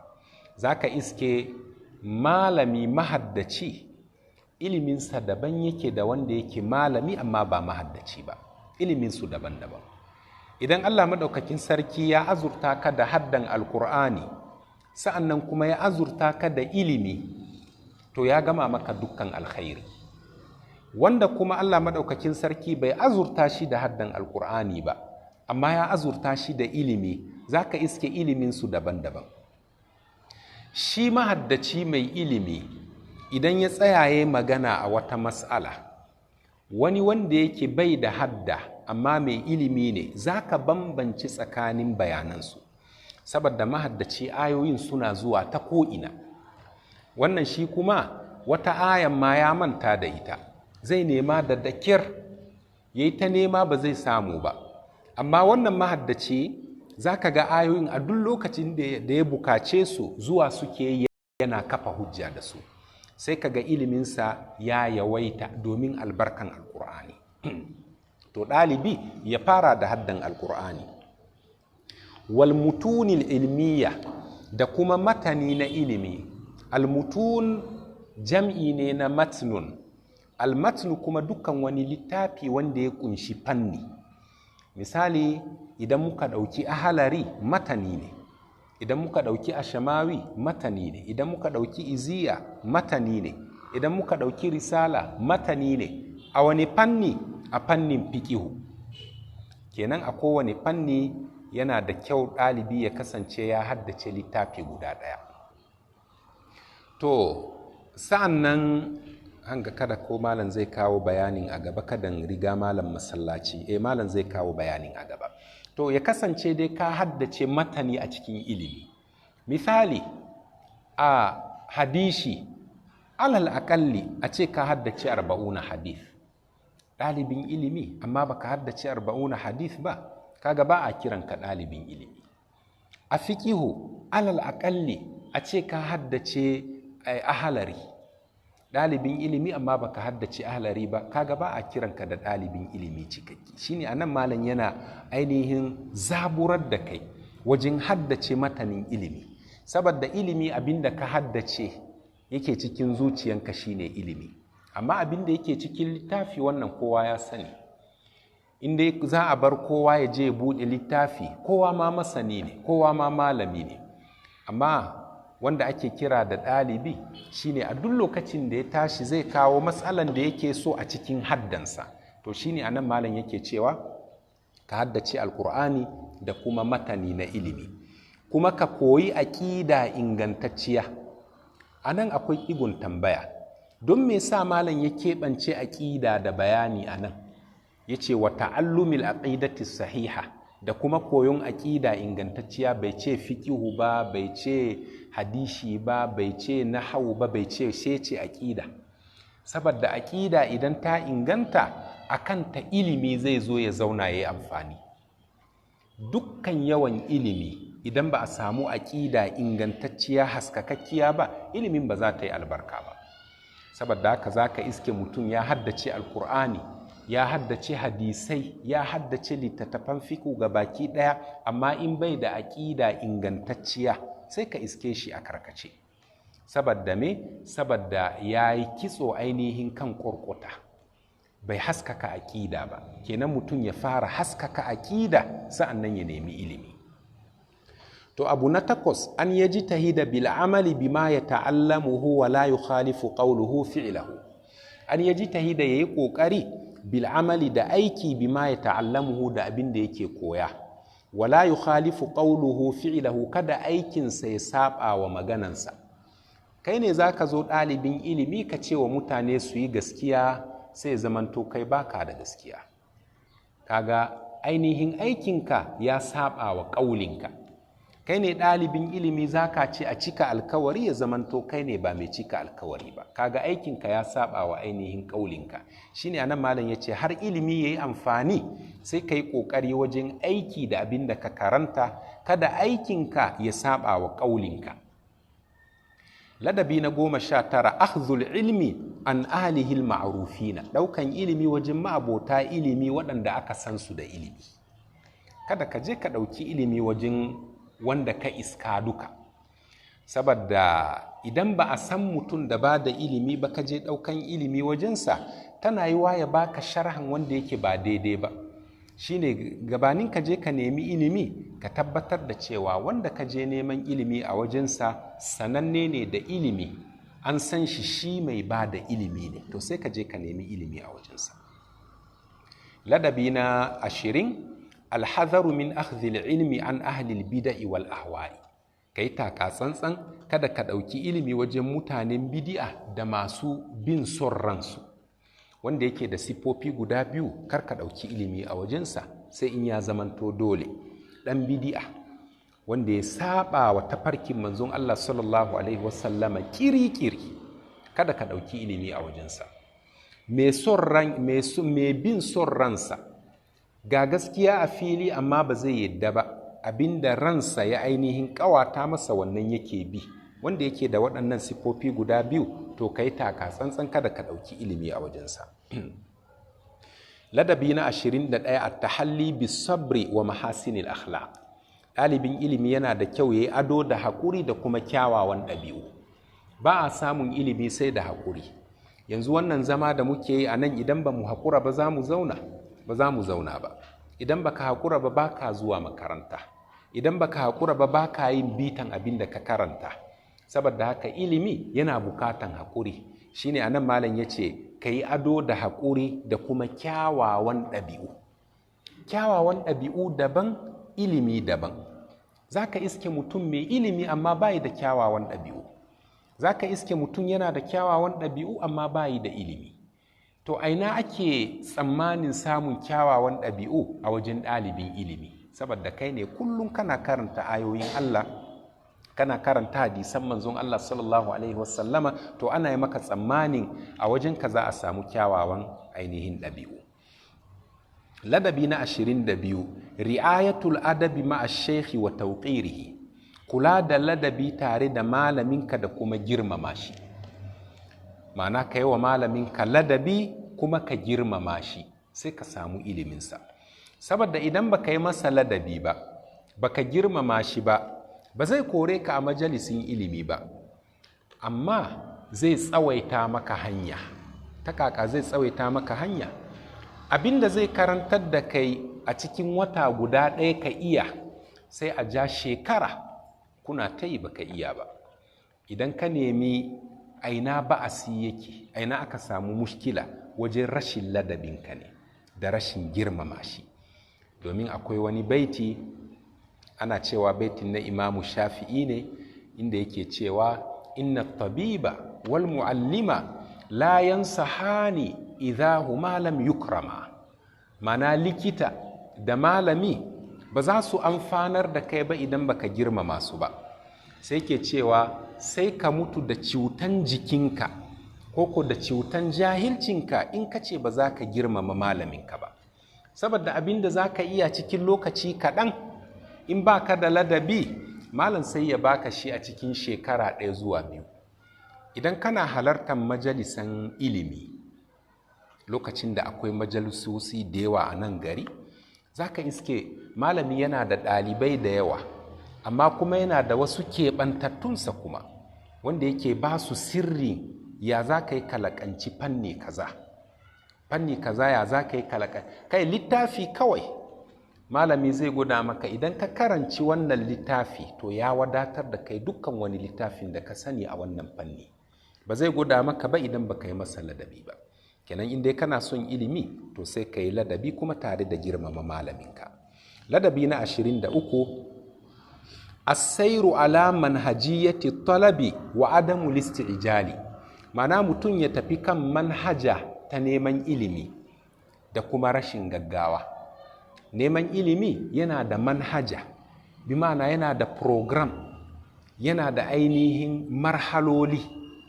Za ka iske malami mahaddaci iliminsa daban yake da wanda yake malami amma ba mahaddaci ba, iliminsu daban-daban. Idan Allah maɗaukakin sarki ya azurta ka da haddan Alƙur'ani, sa'annan kuma ya azurta ka da ilimi, to ya gama maka dukkan alkhairi. Wanda kuma Allah maɗaukakin sarki bai azurta shi da haddan Alƙur'ani ba, amma ya azurta shi da ilimi, za ka iske iliminsu daban-daban. Shi mahaddaci mai ilimi, idan ya tsayaye magana a wata mas'ala, wani wanda yake bai da hadda amma mai ilimi ne, za ka bambanci tsakanin bayanansu. Saboda mahaddaci ayoyin suna zuwa ta ko'ina. Wannan shi kuma wata ayan ma ya manta da ita, zai nema da dakir, ya yi ta nema ba zai samu ba. Amma wannan mahaddaci za ka ga ayoyin a duk lokacin da ya bukace su zuwa suke yi, yana kafa hujja da su. Sai ka ga iliminsa ya yawaita domin albarkan Alƙur'ani. To ɗalibi ya fara da haddan Alƙur'ani. Wal mutunil ilmiya, da kuma matani na ilimi. Almutun jam'i ne na matnun. Almatnu kuma dukkan wani littafi wanda ya kunshi fanni. Misali, idan muka ɗauki ahalari matani ne, idan muka ɗauki ashamawi matani ne, idan muka ɗauki iziya matani ne, idan muka ɗauki risala matani ne. A wani fanni? A fannin fiƙihu. Kenan a kowane fanni yana da kyau ɗalibi ya kasance ya haddace littafi guda ɗaya. To sa'an nan hanga kada ko malam zai kawo bayanin a gaba, kadan riga malam masallaci. Malam zai kawo bayanin a gaba. To ya kasance dai ka haddace matani a cikin ilimi. Misali a hadishi, alal aƙalli a ce ka haddace 40 hadith. Ɗalibin ilimi amma baka haddace 40 hadith ba, kaga ba a kiran ka ɗalibin ilimi. A fiƙihu, alal aƙalli a ce ka haddace ahalari. Ɗalibin ilimi amma baka haddace ahalari ba, kaga ba a kiranka da ɗalibin ilimi cikakke. Shine anan malam yana ainihin zaburar da kai wajen haddace matanin ilimi. Saboda ilimi abin da ka haddace yake cikin zuciyanka shine ilimi, amma abin da yake cikin littafi wannan kowa ya sani. Inda za a bar kowa ya je ya buɗe littafi, kowa ma masani ne, kowa ma malami ne. Amma wanda ake kira da ɗalibi shine a duk lokacin da ya tashi zai kawo matsalan da yake so a cikin haddansa. To shine anan malam yake cewa ka haddace Alkur'ani da kuma matani na ilimi, kuma ka koyi aƙida ingantacciya. Anan akwai igun tambaya, don me sa malam ya keɓance aƙida da bayani anan? Ya ce wa ta'allumil aqidati sahiha, da kuma koyon aƙida ingantacciya. Bai ce fiqihu ba, bai ce hadishi ba, bai ce nahawu ba, bai ce, sai ce aƙida. Saboda aƙida idan ta inganta, akan ta ilimi zai zo ya zauna ya yi amfani. Dukkan yawan ilimi, idan ba a samu aƙida ingantacciya haskakakkiya ba, ilimin ba za ta yi albarka ba. Saboda haka za ka iske mutum ya haddace Alkur'ani, ya haddace hadisai, ya haddace littattafan fiku ga baki ɗaya, amma in bai da aƙida ingantacciya, sai ka iske shi a karkace. Saboda me? Saboda ya yi kitso ainihin kan ƙurƙuta, bai haskaka aƙida ba. Kenan mutum ya fara haskaka aƙida, sa'annan ya nemi ilimi. To abu na takwas, an yaji tahida bil amali bima ya ta'allamuhu wa la yukhalifu qawluhu fi'lahu. An yaji tahida, yayi kokari, bil amali, da aiki, bima ya ta'allamuhu, da abin da yake koya, wala yukhalifu qawluhu fi'lahu, kada aikinsa ya saba wa maganansa. Kai ne zaka zo ɗalibin ilimi ka ce wa mutane su yi gaskiya, sai zamanto kai baka da gaskiya. Kaga ainihin aikinka ya saba wa ƙaulinka. Kai ne ɗalibin ilimi zaka ce a cika alkawari, ya zamanto kai ne ba mai cika alkawari ba. Kaga aikinka ya saba wa ainihin ƙaulinka. Shine anan malam ya ce har ilimi ya yi amfani, sai ka yi ƙoƙari wajen aiki da abin da ka karanta, kada aikinka ya saba wa ƙaulinka. Ladabi na 19, akhdhul ilmi an ahlihi ma'rufina, ɗaukan ilimi wajen ma'abota ilimi waɗanda aka san su da ilimi. Kada ka je ka ɗauki ilimi wajen wanda ka iska duka, saboda idan ba a san mutum da ba da ilimi ba, ka je ɗaukan ilimi wajensa, tana yiwa ya baka sharhan wanda yake ba daidai ba. Shine gabanin ka je ka nemi ilimi, ka tabbatar da cewa wanda ka je neman ilimi a wajensa sananne ne da ilimi, an san shi, shi mai ba da ilimi ne, to sai ka je ka nemi ilimi a wajensa. Ladabi na 20, alhazaru min akhdhil ilmi an ahli bida'i wal ahwa'i. Kai taka tsantsan, kada ka ɗauki ilimi wajen mutanen bidi'a da masu bin son ransu. Wanda yake da siffofi guda biyu, kar ka ɗauki ilimi a wajensa sai in ya zamanto dole. Ɗan bidi'a wanda ya saba wa tafarkin manzon Allah sallallahu alaihi wasallama kiri-kiri, kada ka ɗauki ilimi a wajensa. Mai bin son ransa, ga gaskiya a fili amma ba zai yadda ba, abinda ransa ya ainihin ƙawata masa wannan yake bi. Wanda yake da waɗannan siffofi guda biyu, to ka yi taka tsantsan, kada ka ɗauki ilimi a wajensa. Ladabi na 21, a tahalli bi sabri wa mahasinil akhlaq. Ɗalibin ilimi yana da kyau ya yi ado da haƙuri da kuma kyawawan ɗabi'u. Ba a samun ilimi sai da haƙuri. Yanzu wannan zama da muke yi a nan, idan ba mu haƙura ba za mu zauna? Ba za mu zauna ba. Idan baka haƙura ba, ba ka zuwa makaranta. Idan baka haƙura ba, ba ka yin bitan abin da ka karanta. Saboda haka ilimi yana bukatan haƙuri. Shine anan malam ya ce ka yi ado da haƙuri da kuma kyawawan ɗabi'u. Kyawawan ɗabi'u daban, ilimi daban. Za ka iske mutum mai ilimi amma bayi da kyawawan ɗabi'u. Za ka iske mutum yana da kyawawan ɗabi'u amma bayi da ilimi. To aina ake tsammanin samun kyawawan ɗabi'u? A wajen ɗalibin ilimi, saboda kai ne kullum kana karanta ayoyin Allah, kana karanta hadisan manzon Allah sallallahu alaihi wasallama. To ana yi maka tsammanin a wajen ka za a samu kyawawan ainihin ɗabi'u. Ladabi na 22, ri'ayatul adabi ma'a shekhi wa tauqirihi, kula da ladabi tare da malaminka da kuma girmama shi. Ma'ana ka yi wa malaminka ladabi kuma ka girmama shi, sai ka samu iliminsa. Saboda idan baka yi masa ladabi ba, baka girmama shi ba, Ba zai kore ka a majalisin ilimi ba, amma zai tsawaita maka hanya. Ta kaka zai tsawaita maka hanya? Abinda zai karantar da kai a cikin wata guda ɗaya ka iya, sai a ja shekara kuna ta yi baka iya ba. Idan ka nemi aina ba'asi yake, aina aka samu mushkila, wajen rashin ladabinka ne da rashin girmama shi. Domin akwai wani baiti, ana cewa baitin na Imamu Shafi'i ne, inda yake cewa inna tabiba wal mu'allima la yansahani idha huma lam yukrama. Mana likita da malami ba za su amfanar da kai ba idan baka girmama su ba. Sai ke cewa sai ka mutu da cutan jikinka ko da cutan jahilcinka in ka ce ba za ka girmama malaminka ba. Saboda abin da za ka iya cikin lokaci kaɗan, in ba ka da ladabi, malam sai ya baka shi a cikin shekara 1 zuwa 2. Idan kana halartar majalisan ilimi, lokacin da akwai majalisosi da yawa a nan gari, za ka iske malami yana da ɗalibai da yawa, amma kuma yana da wasu keɓantattunsa kuma, wanda yake ba su sirri ya za ka yi kalakanci fanni kaza. Fanni kaza ya za ka yi kalakanci. Kai littafi kawai, malami zai gwada maka idan ka karanci wannan littafi to ya wadatar da kai dukkan wani littafin da ka sani a wannan fanni. Ba zai gwada maka ba idan baka yi masa ladabi ba. Kenan in dai kana son ilimi to sai ka yi ladabi kuma tare da girmama malaminka. Ladabi na 23, as-sairu ala manhajiyati talabi wa adamu listi'jali. Ma'ana mutum ya tafi kan manhaja ta neman ilimi da kuma rashin gaggawa. Neman ilimi yana da manhaja, bi ma'ana yana da program, yana da ainihin marhaloli,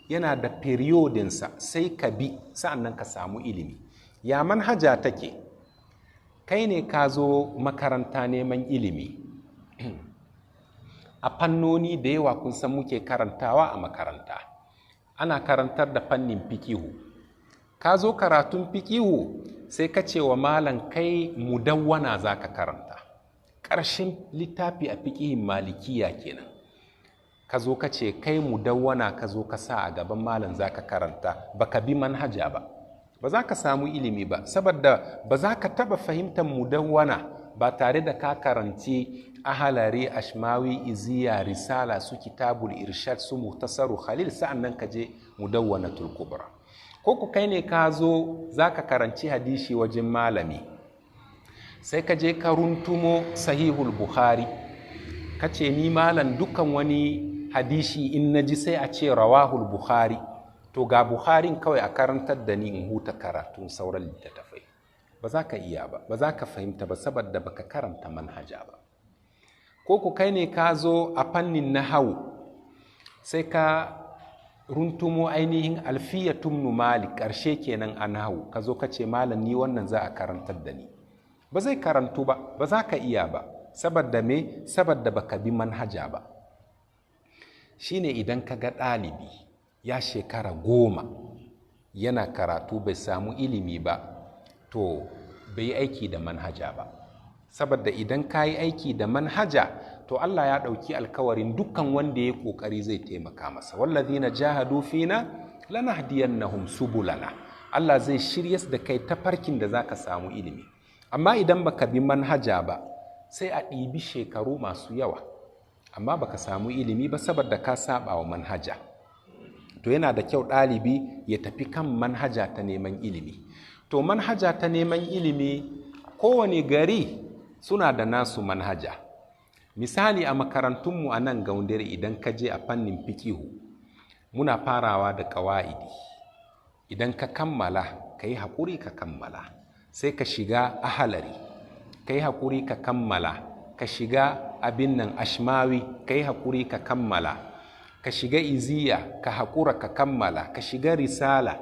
yana da periodinsa, sai ka bi sa'annan ka samu ilimi. Ya manhaja take? Kai ne ka zo makaranta neman ilimi. A fannoni da yawa kun san muke karantawa a makaranta. Ana karantar da fannin fikihu. Ka zo karatun fikihu sai ka ce wa malam kai mudawwana za ka karanta. Ƙarshen littafi a fikihin malikiya kenan. Ka zo ka ce kai mudawwana ka zo ka sa a gaban malam za ka karanta, baka bi manhaja ba. Ba za ka samu ilimi ba, saboda ba za ka taɓa fahimtar mudawwana ba tare da ka karanci ahalari, ashmawi, iziya, risala, su kitabul irshad, su muhtasaru khalil, sa'annan ka je mudawwanatul kubra. Ko ku kai ne ka zo za ka karanci hadisi wajen malami, sai ka je ka runtumo sahihul bukhari, ka ce ni malam dukkan wani hadisi in na ji sai a ce rawahul bukhari, to ga bukharin kawai a karantar da ni in huta karatun sauran littattafai. Ba za ka iya ba, ba za ka fahimta ba, saboda baka karanta manhaja ba. Ko ku kai ne ka zo a fannin nahawu, sai ka runtumo ainihin alfiya tumnu malik, ƙarshe kenan a nahawu, ka zo ka ce malam ni wannan za a karantar da ni. Ba zai karantu ba, ba za ka iya ba, saboda me? Saboda baka bi manhaja ba. Shine idan ka ga ɗalibi ya shekara 10 yana karatu bai samu ilimi ba, to bai yi aiki da manhaja ba. Saboda idan ka yi aiki da manhaja, to Allah ya ɗauki alkawarin dukkan wanda ya ƙoƙari zai taimaka masa. Wallazina jahadu fina lanahdiyannahum subulana. Allah zai shirya da kai tafarkin da zaka samu ilimi. Amma idan baka bi manhaja ba, sai a ɗibi shekaru masu yawa, amma baka samu ilimi ba saboda ka saba wa manhaja. To yana da kyau ɗalibi ya tafi kan manhaja ta neman ilimi. To manhaja ta neman ilimi, kowane gari suna da nasu manhaja. Misali a makarantunmu a nan Gaundare, idan ka je a fannin fikihu, muna farawa da ƙawa'idi. Idan ka kammala, ka yi haƙuri ka kammala, sai ka shiga ahalari, ka yi haƙuri ka kammala, ka shiga abin nan ashmawi, ka yi haƙuri ka kammala, ka shiga iziya, ka haƙura ka kammala, ka shiga risala,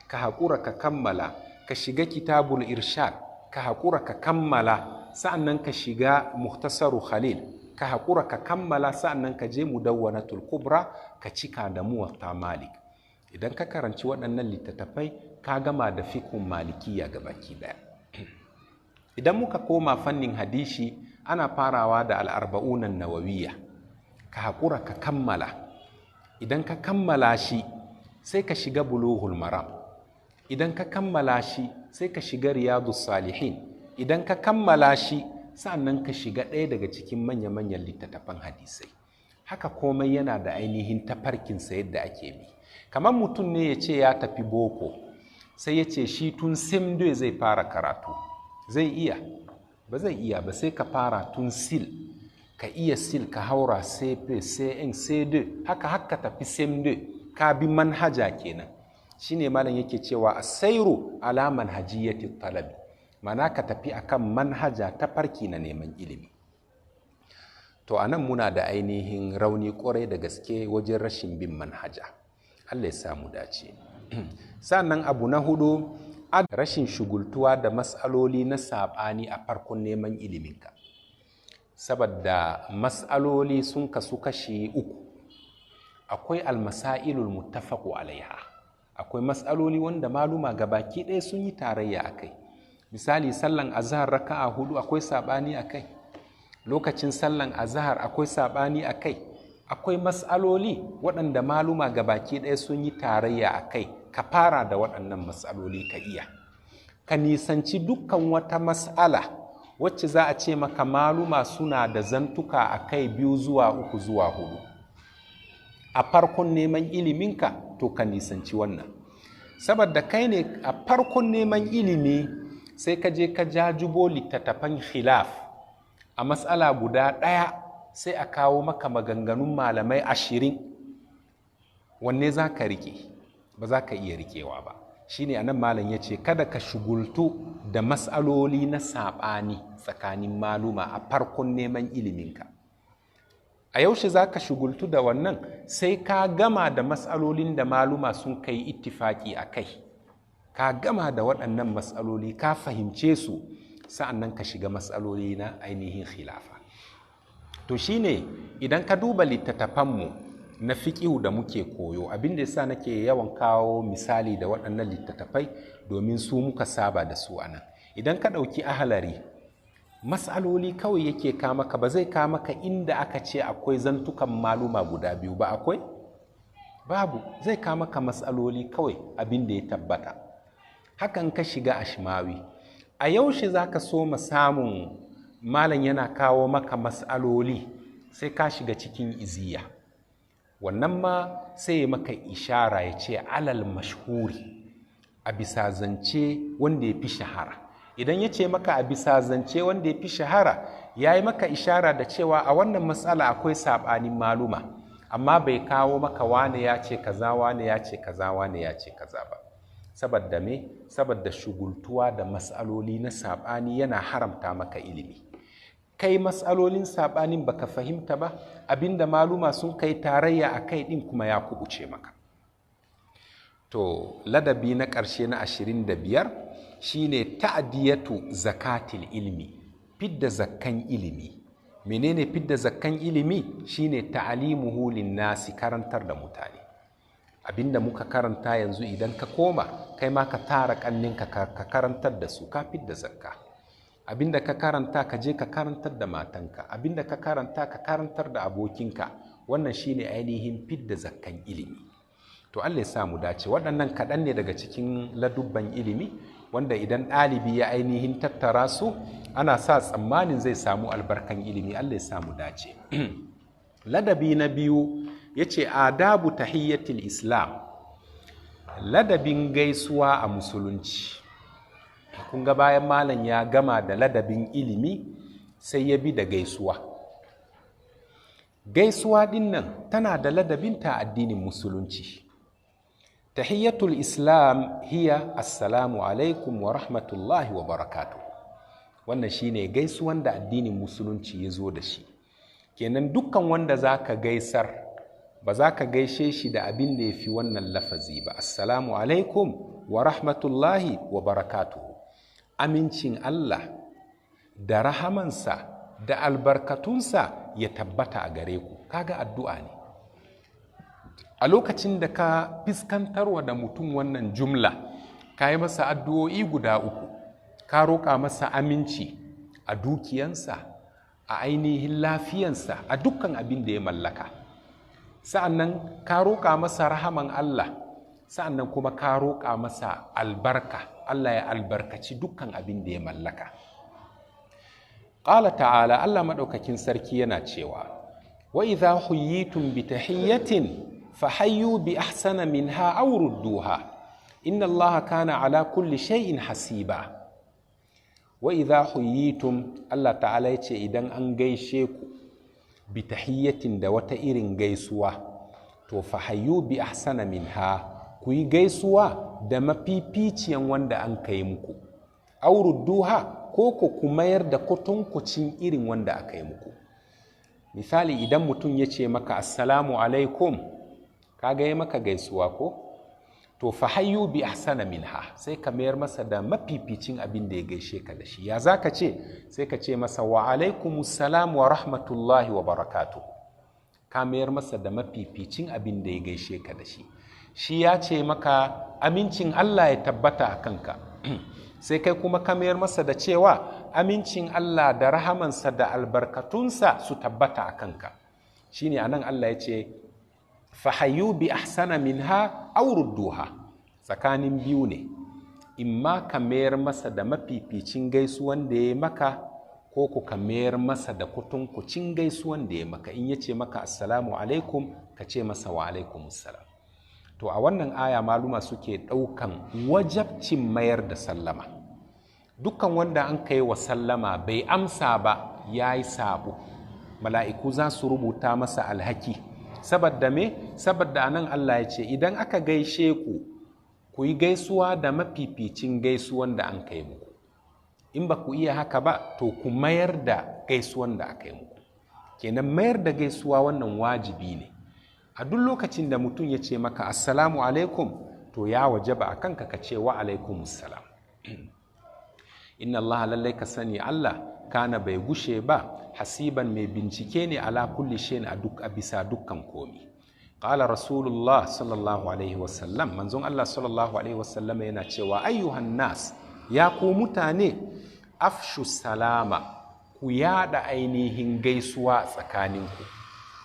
ka haƙura ka kammala, ka shiga kitabul irshad, ka haƙura ka kammala, sa'annan ka shiga muhtasaru khalil, ka haƙura ka kammala, sa'annan ka je mudawwanatul kubra, ka cika da muwatta malik. Idan ka karanci waɗannan littattafai, ka gama da fiqhun malikiya gabaki ɗaya. Idan muka koma fannin hadisi, ana farawa da al-arba'unan nawawiyya. Ka haƙura ka kammala. Idan ka kammala shi, sai ka shiga Bulughul Maram. Idan ka kammala shi, sai ka shiga Riyadu Salihin. Idan ka kammala shi, sa'annan ka shiga ɗaya daga cikin manya-manyan littattafan hadisai. Haka komai yana da ainihin tafarkinsa yadda ake bi. Kamar mutum ne ya ce ya tafi boko, sai ya ce shi tun CM2 zai fara karatu. Zai iya? Ba zai iya ba. Sai ka fara tun CIL, ka iya CIL, ka haura CP, CN, C2, haka haka tafi CM2. Ka bi manhaja kenan. Shine malam yake cewa السير على منهجية الطلب, mana ka tafi akan manhaja, tafarki na neman ilimi. To, anan muna da ainihin rauni kwarai da gaske wajen rashin bin manhaja. Allah ya samu dace. Sannan abu na hudu, rashin shugultuwa da matsaloli na saɓani a farkon neman iliminka, saboda matsaloli sun kasu kashi uku. Akwai المسائل المتفق عليها, akwai matsaloli wanda maluma gabaki ɗaya sun yi tarayya a kai. Misali, sallan azahar raka'a hudu, akwai saɓani a kai? Lokacin sallan azahar, akwai saɓani a kai? Akwai matsaloli waɗanda maluma gabaki ɗaya sun yi tarayya a kai. Ka fara da waɗannan matsaloli ka iya, ka nisanci dukkan wata matsala wacce za a ce maka maluma suna da zantuka a kai biyu zuwa uku zuwa hudu a farkon neman iliminka. To, ka nisanci wannan, saboda kai ne a farkon neman ilimi, sai ka je ka jajubo littattafan khilaf a matsala guda ɗaya, sai a kawo maka maganganun malamai 20. Wanne za ka rike? Ba za ka iya rikewa ba. Shine anan malam ya ce kada ka shugultu da matsaloli na saɓani tsakanin maluma a farkon neman iliminka. A yaushe za ka shugultu da wannan? Sai ka gama da matsalolin da maluma sun kai ittifaki a kai. Ka gama da waɗannan matsaloli, ka fahimce su, sa'annan ka shiga matsaloli na ainihin khilafa. To, shine idan ka duba littattafanmu na fiƙihu da muke koyo, abin da yasa nake yawan kawo misali da waɗannan littattafai, domin su muka saba da su anan. Idan ka ɗauki Ahalari, matsaloli kawai yake kama ka, ba zai kama ka inda aka ce akwai zantukan maluma guda biyu ba. Akwai? Babu. Zai kama ka matsaloli kawai, abin da ya tabbata. Hakan ka shiga Ashmawi, a yaushe za ka so samun malam yana kawo maka matsaloli? Sai ka shiga cikin Iziya. Wannan ma sai ya maka ishara, ya ce على المشهور, a bisa zance wanda ya fi shahara. Idan ya ce maka a bisa zance wanda ya fi shahara, ya yi maka ishara da cewa a wannan matsala akwai saɓanin maluma, amma bai kawo maka wane ya ce kaza, wane ya ce kaza, wane ya ce kaza ba. Saboda me? Saboda shugultuwa da matsaloli na saɓani yana haramta maka ilimi. Kai matsalolin saɓanin baka fahimta ba, abinda maluma sun kai tarayya a kai ɗin kuma ya kubuce maka. To, ladabi na ƙarshe na 25 shine تأدية زكاة العلم, fidda zakkan ilimi. Menene fidda zakkan ilimi? Shine تعليمه للناس, karantar da mutane abinda muka karanta yanzu. Idan ka koma, kai ma ka tara ƙanninka ka karantar da su, ka fidda zakka. Abinda ka karanta, ka je ka karantar da matanka. Abinda ka karanta, ka karantar da abokinka. Wannan shine ainihin fidda zakkan ilimi. To, Allah ya sa mu dace. Waɗannan kaɗan ne daga cikin ladubban ilimi wanda idan ɗalibi ya ainihin tattara su, ana sa tsammanin zai samu albarkan ilimi. Allah ya sa mu dace. Ladabi na biyu ya ce آداب تحية الإسلام, ladabin gaisuwa a Musulunci. Kun ga bayan malam ya gama da ladabin ilimi, sai ya bi da gaisuwa. Gaisuwa din nan tana da ladabinta a addinin Musulunci. تحية الإسلام هي السلام عليكم ورحمة الله وبركاته. Wannan shine gaisuwan da addinin Musulunci ya zo da shi. Kenan dukkan wanda za ka gaisar, ba za ka gaishe shi da abin da ya fi wannan lafazi ba: السلام عليكم ورحمة الله وبركاته. Amincin Allah da rahamansa da albarkatunsa ya tabbata a gare ku. Kaga addu'a ne. A lokacin da ka fiskantarwa da mutum wannan jumla, ka yi masa addu'o'i guda uku. Ka roƙa masa aminci a dukiyansa, a a ainihin lafiyansa, a dukkan abin da ya mallaka. Sa'annan ka roƙa masa rahaman Allah, sa'annan kuma ka roƙa masa albarka, Allah ya albarkaci dukkan abin da ya mallaka. Ƙala ta'ala, Allah maɗaukakin sarki yana cewa, wa idha huyyitum bi tahiyyatin fahayyu bi ahsana minha aw rudduha inna Allaha kana ala kulli shay'in hasiba. Wa idha huyyitum, Allah ta'ala yace idan an gaishe ku bi tahiyyatin, da wata irin gaisuwa, to fahayyu bi ahsana minha, ku yi gaisuwa da mafificiyan wanda an kai muku, aw rudduha, ko ku mayar da kwatankwacin irin wanda aka yi muku. Misali, idan mutum ya ce maka assalamu alaikum, kaga ya maka gaisuwa ko? To fahayyu bi ahsana minha, sai ka mayar masa da mafificin abin da ya gaishe ka da shi. Ya za ka ce? Sai ka ce masa wa alaikumussalam wa rahmatullahi wa barakatuh. Ka mayar masa da mafificin abin da ya gaishe ka da shi. Shi ya ce maka amincin Allah ya tabbata a kanka, sai kai kuma ka mayar masa da cewa amincin Allah da rahamansa da albarkatunsa su tabbata a kanka. Shine anan Allah ya ce fahayyu bi ahsana minha aw rudduha. Tsakanin biyu ne, imma ka mayar masa da mafificin gaisuwan da ya maka, ko ku ka mayar masa da kutunkucin gaisuwan da ya maka. In ya ce maka assalamu alaikum, ka ce masa wa alaikumussalam. To a wannan aya maluma suke ɗaukan wajabcin mayar da sallama. Dukkan wanda an kai wa sallama bai amsa ba, ya yi sabo. Mala'iku za su rubuta masa alhaki. Saboda me? Saboda anan Allah ya ce idan aka gaishe ku, ku yi gaisuwa da mafificin gaisuwan da an kai muku. In ba ku iya haka ba, to ku mayar da gaisuwan da aka yi muku. Kenan mayar da gaisuwa wannan wajibi ne. A duk lokacin da mutum ya ce maka assalamu alaikum, to ya wajaba a kanka ka ce wa alaikumussalam. Inna Allah, lallai ka sani Allah, kana bai gushe ba, hasiban, mai bincike ne, ala kulli shay'in, a duk a bisa dukkan komi. Qala Rasulullah sallallahu alaihi wasallam, manzon Allah sallallahu alaihi wasallam yana cewa, ayyuhan nas, ya ku mutane, afshu salama, ku yada ainihin gaisuwa tsakaninku,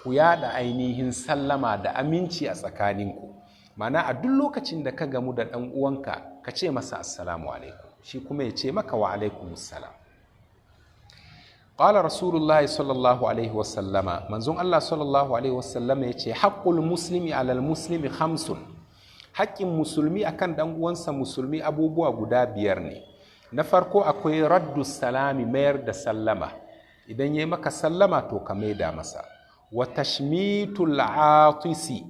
ku yada ainihin sallama da aminci a tsakaninku. Mana a duk lokacin da ka gamu da ɗan uwanka, ka ce masa assalamu alaikum, shi kuma ya ce maka wa alaikumussalam. Qala Rasulullahi sallallahu alaihi wasallama, manzon Allah sallallahu alaihi wasallama ya ce, haqqul muslimi alal muslimi khamsun, haƙƙin musulmi akan ɗan uwansa musulmi abubuwa guda biyar ne. Na farko akwai raddu salami, mayar da sallama. Idan ya yi maka sallama, to ka maida masa. Wa tashmitul atisi,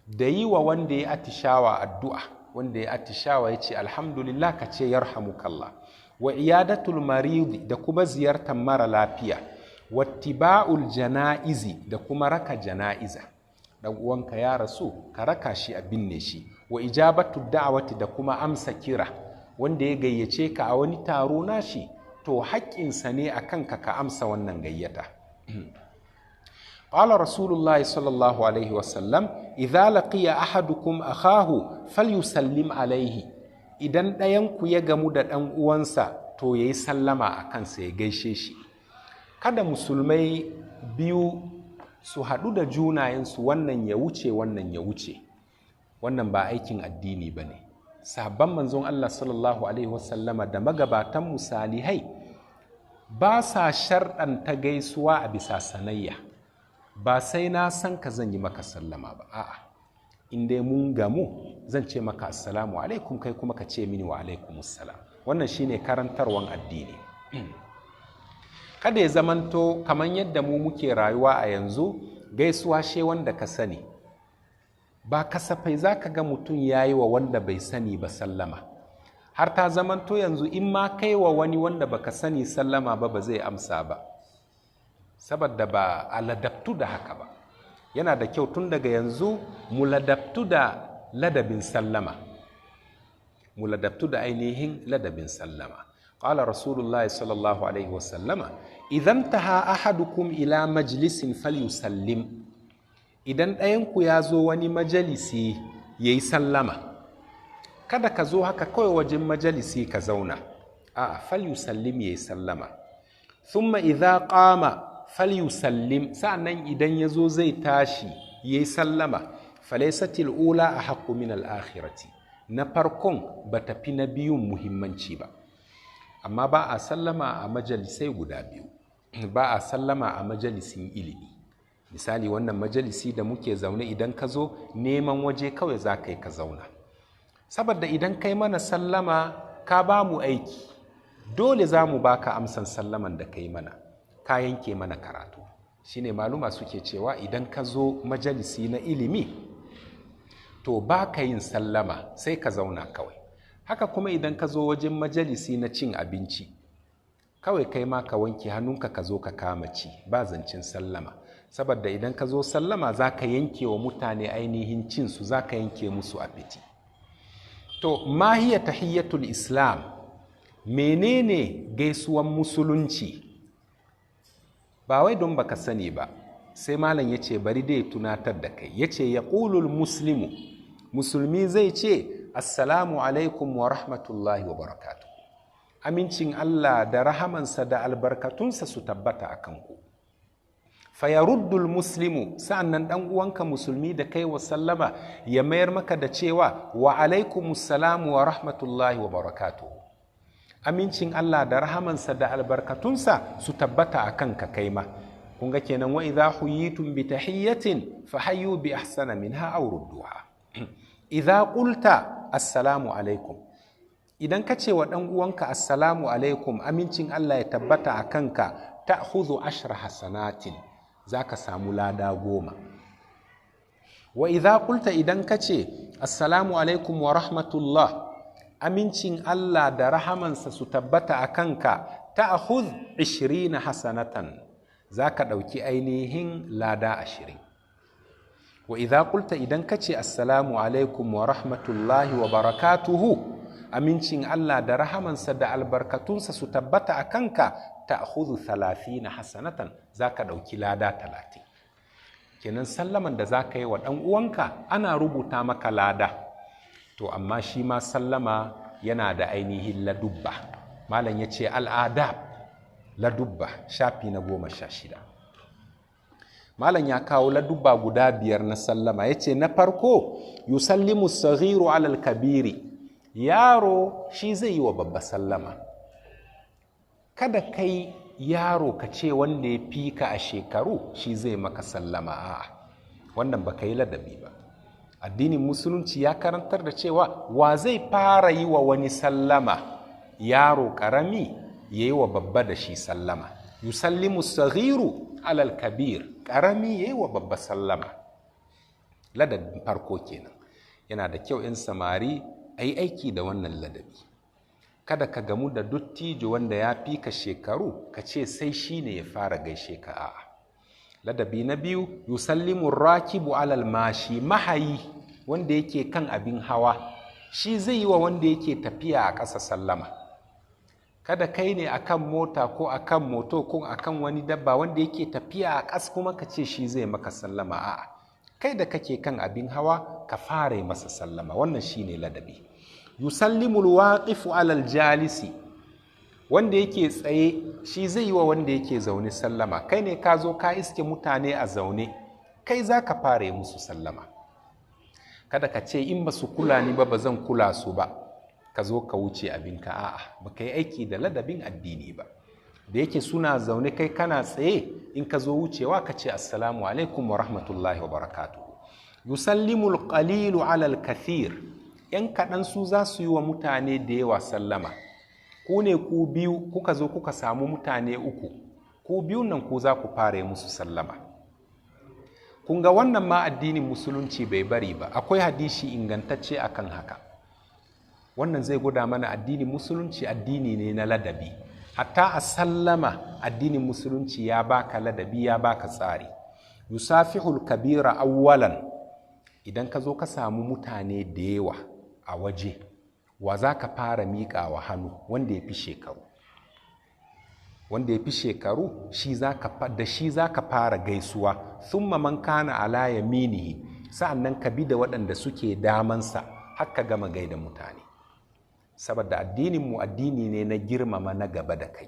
da yi wa wanda ya atishawa addu'a, wanda ya atishawa ya ce alhamdulillah, ka ce yarhamukallah. Wa iyadatul maridi, da kuma ziyartar mara lafiya. Wa tiba'ul jana'izi, da kuma raka jana'iza. Dan uwanka ya rasu, ka raka shi a binne shi. Wa ijabatu da'wati, da kuma amsa kira. Wanda ya gayyace ka a wani taro nashi, to haƙƙinsa ne a kanka ka amsa wannan gayyata. قال رسول الله صلى الله عليه وسلم: إذا لقي أحدكم أخاه فليسلم عليه. Idan ɗayanku ya gamu da ɗan uwansa, to ya yi sallama a kansa, ya gaishe shi. Kada musulmai biyu su haɗu da junayensu, wannan ya wuce, wannan ya wuce. Wannan ba aikin addini ba ne. Sahabban manzon Allah sallallahu alaihi wasallama da magabatan salihai ba sa sharɗanta gaisuwa a bisa sanayya. Ba sai na san ka zan yi maka sallama ba, a'a, in dai mun gamu, zan ce maka assalamu alaikum, kai kuma ka ce mini wa alaikumussalam. Wannan shine karantarwan addini. Kada ya zamanto kamar yadda mu muke rayuwa a yanzu, gaisuwa she wanda ka sani. Ba kasafai za ka ga mutum ya yi wa wanda bai sani ba sallama. Har ta zamanto yanzu in ma kai wa wani wanda baka sani sallama ba, ba zai amsa ba, saboda ba a ladabtu da haka ba. Yana da kyau tun daga yanzu mu ladabtu da ladabin sallama, mu ladabtu da ainihin ladabin sallama. Qala Rasulullahi sallallahu alaihi wasallama: idan taha ahadukum ila majlisin falyusallim. Idan ɗayanku ya zo wani majalisi, ya yi sallama. Kada ka zo haka kawai wajen majalisi ka zauna, a falyusallim, ya yi sallama. Thumma idza qama Falyusallim, sa'annan idan ya zo zai tashi ya yi sallama. Falaisatil ula a haqqu min al-akhirati, na farkon ba tafi na biyun muhimmanci ba. Amma ba a sallama a majalisai guda biyu, ba a sallama a majalisin ilimi. Misali wannan majalisi da muke zaune, idan ka zo neman waje kawai za ka yi ka zauna, saboda idan kai mana sallama ka ba mu aiki, dole za mu baka amsan sallaman da kai mana, ka yanke mana karatu. Shine maluma suke cewa idan ka zo majalisi na ilimi to ba ka yin sallama, sai ka zauna kawai. Haka kuma idan ka zo wajen majalisi na cin abinci, kawai kai ma ka wanke hannunka ka zo ka kama ci, ba zancen sallama. Saboda idan ka zo sallama za ka yanke wa mutane ainihin cinsu, za ka yanke musu apeti. To, ma hiya tahiyyatul Islam, menene gaisuwan musulunci? Ba wai don baka sani ba, sai malam ya ce bari dai tunatar da kai. Ya ce ya ƙulul muslimu, musulmi zai ce assalamu alaikum wa rahmatullahi wa barakatuh. Amincin Allah da rahamansa da albarkatunsa su tabbata a kanku. Fayaruddul muslimu, sa'annan ɗan uwanka musulmi da kai wa sallama ya mayar maka da cewa wa alaikumus salamu wa rahmatullahi wa barakatuh. Amincin Allah da rahamansa da albarkatunsa su tabbata a kanka kai ma. Kun ga kenan, wa idza huyitum bi tahiyyatin fahayyu bi ahsana minha aw rudduha. Idza qulta assalamu alaikum, idan ka ce wa ɗan uwanka assalamu alaikum, amincin Allah ya tabbata a kanka, ta'khudhu ashra hasanatin, zaka samu lada 10. Wa idza qulta, idan ka ce assalamu alaikum wa rahmatullah, amincin Allah da rahamansa su tabbata a kanka, ta'khudh 20 hasanatan, zaka ɗauki ainihin lada 20. Wa idza qulta, idan ka ce assalamu alaikum wa rahmatullahi wa barakatuhu, amincin Allah da rahamansa da albarkatunsa su tabbata a kanka, ta'khudhu 30 hasanatan, zaka ɗauki lada 30. Kenan sallaman da zaka yi wa ɗan uwanka ana rubuta maka lada. To amma shi ma sallama yana da ainihin ladubba. Malam ya ce al'adab, ladubba, shafi na 16. Malam ya kawo ladubba guda 5 na sallama. Ya ce na farko, yusallimu saghiru alal kabiri, yaro shi zai yi wa babba sallama. Kada kai yaro ka ce wanda ya fi ka a shekaru shi zai maka sallama, a'a, wannan baka yi ladabi ba. Addinin musulunci ya karantar da cewa wa zai fara yi wa wani sallama? Yaro ƙarami ya yi wa babba da shi sallama. Yusallimu saghiru alal kabir, ƙarami ya yi wa babba sallama. Ladabin farko kenan. Yana da kyau 'yan samari a yi aiki da wannan ladabi. Kada ka gamu da dottijo wanda ya fi ka shekaru ka ce sai shi ne ya fara gaishe ka, a'a. Ladabi na biyu, yusallimu rakibu alal mashi, mahayi wanda yake kan abin hawa shi zai yi wa wanda yake tafiya a ƙasa sallama. Kada kai ne akan mota ko akan moto ko akan wani dabba wanda yake tafiya a ƙasa kuma ka ce shi zai maka sallama, a'a. Kai da kake kan abin hawa ka fara yi masa sallama, wannan shine ladabi. Yusallimu alwaqifu alal jalisi, wanda yake tsaye shi zai yi wa wanda yake zaune sallama. Kai ne ka zo ka iske mutane a zaune, kai za ka fara yi musu sallama. Kada ka ce in ba su kula ni ba ba zan kula su ba, ka zo ka wuce abinka, a'a, ba ka yi aiki da ladabin addini ba. Da yake suna zaune kai kana tsaye, in ka zo wucewa ka ce assalamu alaikum wa rahmatullahi wa barakatuhu. Yusallimu alqalilu ala alkathir, yan kaɗan su za su yi wa mutane da yawa sallama. Ku ne ku biyu kuka zo kuka samu mutane 3, ku biyun nan ku za ku fara yi musu sallama. Kun ga wannan ma addinin musulunci bai bari ba, akwai hadisi ingantacce akan haka. Wannan zai gwada mana addinin musulunci addini ne na ladabi. Hatta a sallama addinin musulunci ya baka ladabi, ya baka tsari. Yusafihul kabira awwalan, idan ka zo ka samu mutane da yawa a waje, wa za ka fara miƙawa hannu? Wanda ya fi shekaru. Wanda ya fi shekaru da shi za ka fara gaisuwa. Thumma man kana ala yaminihi, sa'annan ka bi da waɗanda suke damansa har ka gama gaida mutane. Saboda addininmu addini ne na girmama na gaba da kai.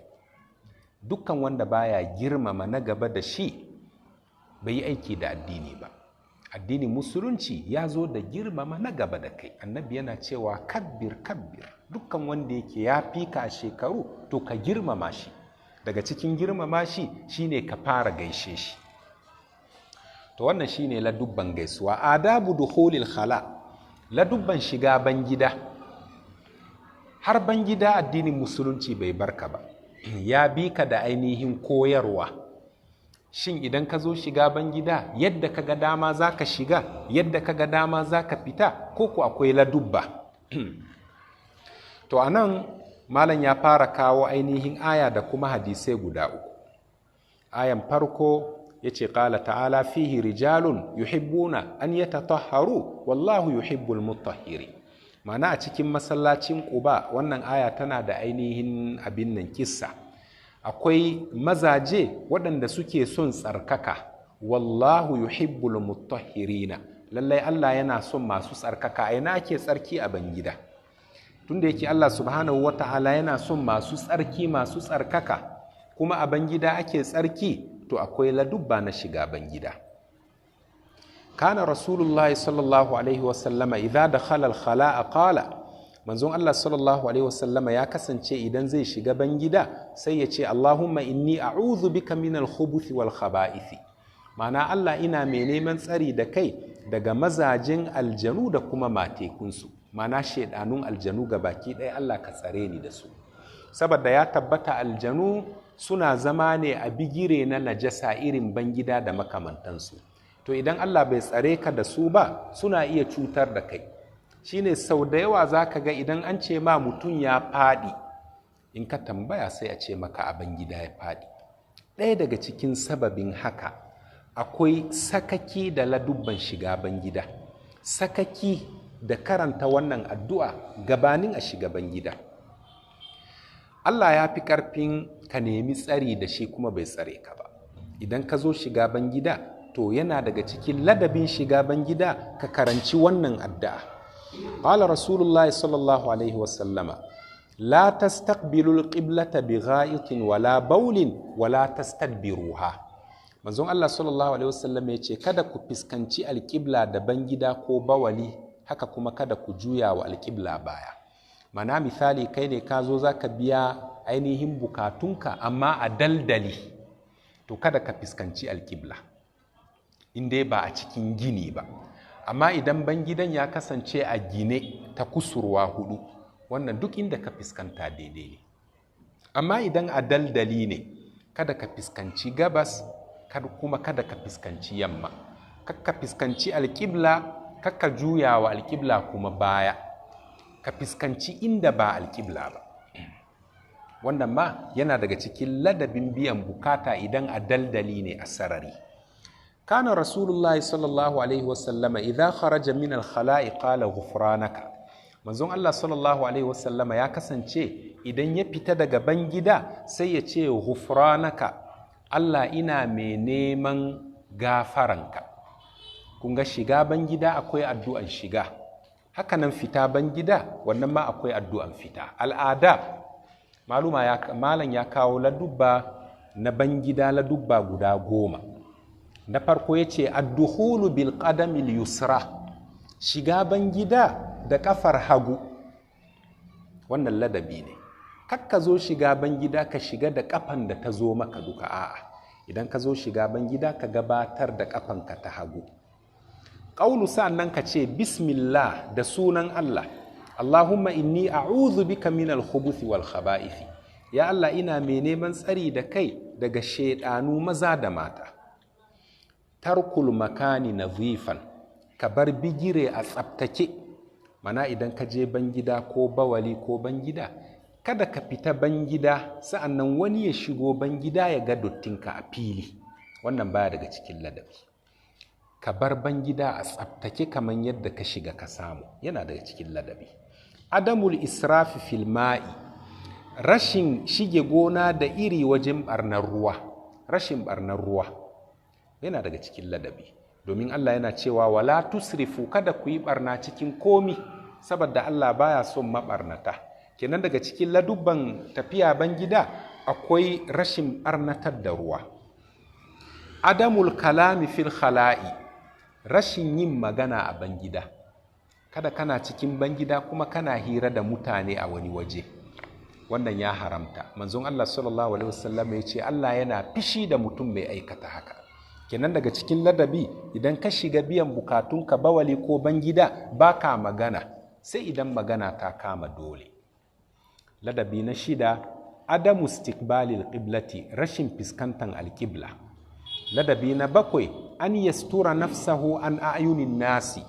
Dukkan wanda baya girmama na gaba da shi bai yi aiki da addini ba. Addinin Musulunci ya zo da girmama na gaba da kai. Annabi yana cewa kabbir kabbir. Dukkan wanda yake ya fi ka a shekaru, to ka girmama shi. Daga cikin girmama shi shine ka fara gaishe shi. To wannan shine ladubban gaisuwa. Adabu dukhulil khala, ladubban shiga bangida. Har bangida addinin Musulunci bai barka ba, ya bi ka da ainihin koyarwa. Shin idan ka zo shiga bangida, yadda ka ga dama za ka shiga, yadda ka ga dama za ka fita, ko ku akwai ladubba? To anan malam ya fara kawo ainihin aya da kuma hadisai guda uku. Ayan farko ya ce, ƙala ta'ala fihi rijalun yuhibbuna an yatatahharu wallahu yuhibbul mutahhirin. Ma'ana a cikin masallacin Quba, wannan aya tana da ainihin abin nan kissa. Akwai mazaje waɗanda suke son tsarkaka, wallahu yuhibbul mutahhirina. Lallai Allah yana son masu tsarkaka. A ina ake tsarki? A bangida. Tunda yake Allah subhanahu wata'ala yana son masu tsarki, masu tsarkaka, kuma a bangida ake tsarki, to akwai ladubba na shiga bangida. Kana Rasulullahi sallallahu alaihi wasallama idza dakhala al-khala'a qala, manzon Allah sallallahu alaihi wasallama ya kasance idan zai shiga bangida sai ya ce, Allahumma inni a'udhu bika min al-khubuthi wal khaba'ith. Ma'ana, Allah, ina mai neman tsari da kai daga mazajin aljanu da kuma matekunsu, ma'ana shaidanun aljanu ga baki ɗaya, Allah ka tsare ni da su. Saboda ya tabbata aljanu suna zama ne a bigire na najasa irin bangida da makamantansu. To idan Allah bai tsare ka da su ba, suna iya cutar da kai. Shine sau da yawa za ka ga idan an ce ma mutum ya faɗi, in ka tambaya sai a ce maka a bangida ya faɗi. Ɗaya daga cikin sababin haka akwai sakaki da ladubban shiga bangida, sakaki da karanta wannan addu'a gabanin a shiga bangida. Allah ya fi ƙarfin ka nemi tsari da shi kuma bai tsare ka ba. Idan ka zo shiga bangida, to yana daga cikin ladabin shiga bangida ka karanci wannan addu'a. Qala Rasulullahi sallallahu alaihi wasallama, la tastaqbilu alqiblata bigha'itin wala bawlin wala tastadbiruha. Manzon Allah sallallahu alaihi wasallam ya ce, kada ku fiskanci alƙibla da bangida ko bawali, haka kuma kada ku juya wa alƙibla baya. Mana misali, kai ne ka zo za ka biya ainihin bukatunka amma a daldali, to kada ka fiskanci alƙibla in dai ba a cikin gini ba. Amma idan bangidan ya kasance a gine ta kusurwa hudu, wannan duk inda ka fiskanta daidai ne. Amma idan a daldali ne, kada ka fiskanci gabas, kada kuma kada ka fiskanci yamma, kakka fiskanci alƙibla, kakka juya wa alƙibla kuma baya, ka fiskanci inda ba alƙibla ba. Wannan ma yana daga cikin ladabin biyan bukata idan a daldali ne a sarari. Kana Rasulullahi sallallahu alaihi wasallama idza kharaja min al-khala'i qala ghufranaka. Manzon Allah sallallahu alaihi wasallama ya kasance idan ya fita daga bangida sai ya ce ghufranaka, Allah, ina mai neman gafaranka. Kun ga shiga bangida akwai addu'an shiga, hakanan fita bangida wannan ma akwai addu'an fita. Al'ada maluma ya, malam ya kawo ladubba na bangida, ladubba guda 10. Na farko ya ce addukhulu bil qadamil yusra, shiga bangida da kafar hagu. Wannan ladabi ne. Kakka zo shiga bangida ka shiga da kafan da ta zo maka duka, a'a. Idan ka zo shiga bangida, ka gabatar da kafanka ta hagu. Ƙaulu, sa'annan ka ce bismillah, da sunan Allah, Allahumma inni a'udhu bika minal khubuthi wal khaba'ithi, ya Allah, ina mai neman tsari da kai daga shaidanu maza da mata. Tarkul makani nazifan, ka bar bigire a tsaftace. Mana idan ka je bangida ko bawali ko bangida, kada ka fita bangida sa'annan wani ya shigo bangida ya ga dottinka a fili. Wannan baya daga cikin ladabi. Ka bar bangida a tsaftace kamar yadda ka shiga ka samu, yana daga cikin ladabi. Adamul israfi fil ma'i, rashin shige gona da iri wajen barnar ruwa. Rashin barnar ruwa yana daga cikin ladabi, domin Allah yana cewa wala tusrifu, kada ku yi barna cikin komi, saboda Allah baya son mabarnata. Kenan daga cikin ladubban tafiya bangida akwai rashin ɓarnatar da ruwa. Adamul kalami fil khala'i, rashin yin magana a bangida. Kada kana cikin bangida kuma kana hira da mutane a wani waje, wannan ya haramta. Manzon Allah sallallahu alaihi wasallam ya ce Allah yana fishi da mutum mai aikata haka. Kenan daga cikin ladabi, idan ka shiga biyan bukatunka bawali ko bangida, baka magana sai idan magana ta kama dole. Ladabi na shida, adamu istiqbalil qiblati, rashin fiskantan alqibla. Ladabi na bakwai, an yastura nafsahu an a'yunin nasi,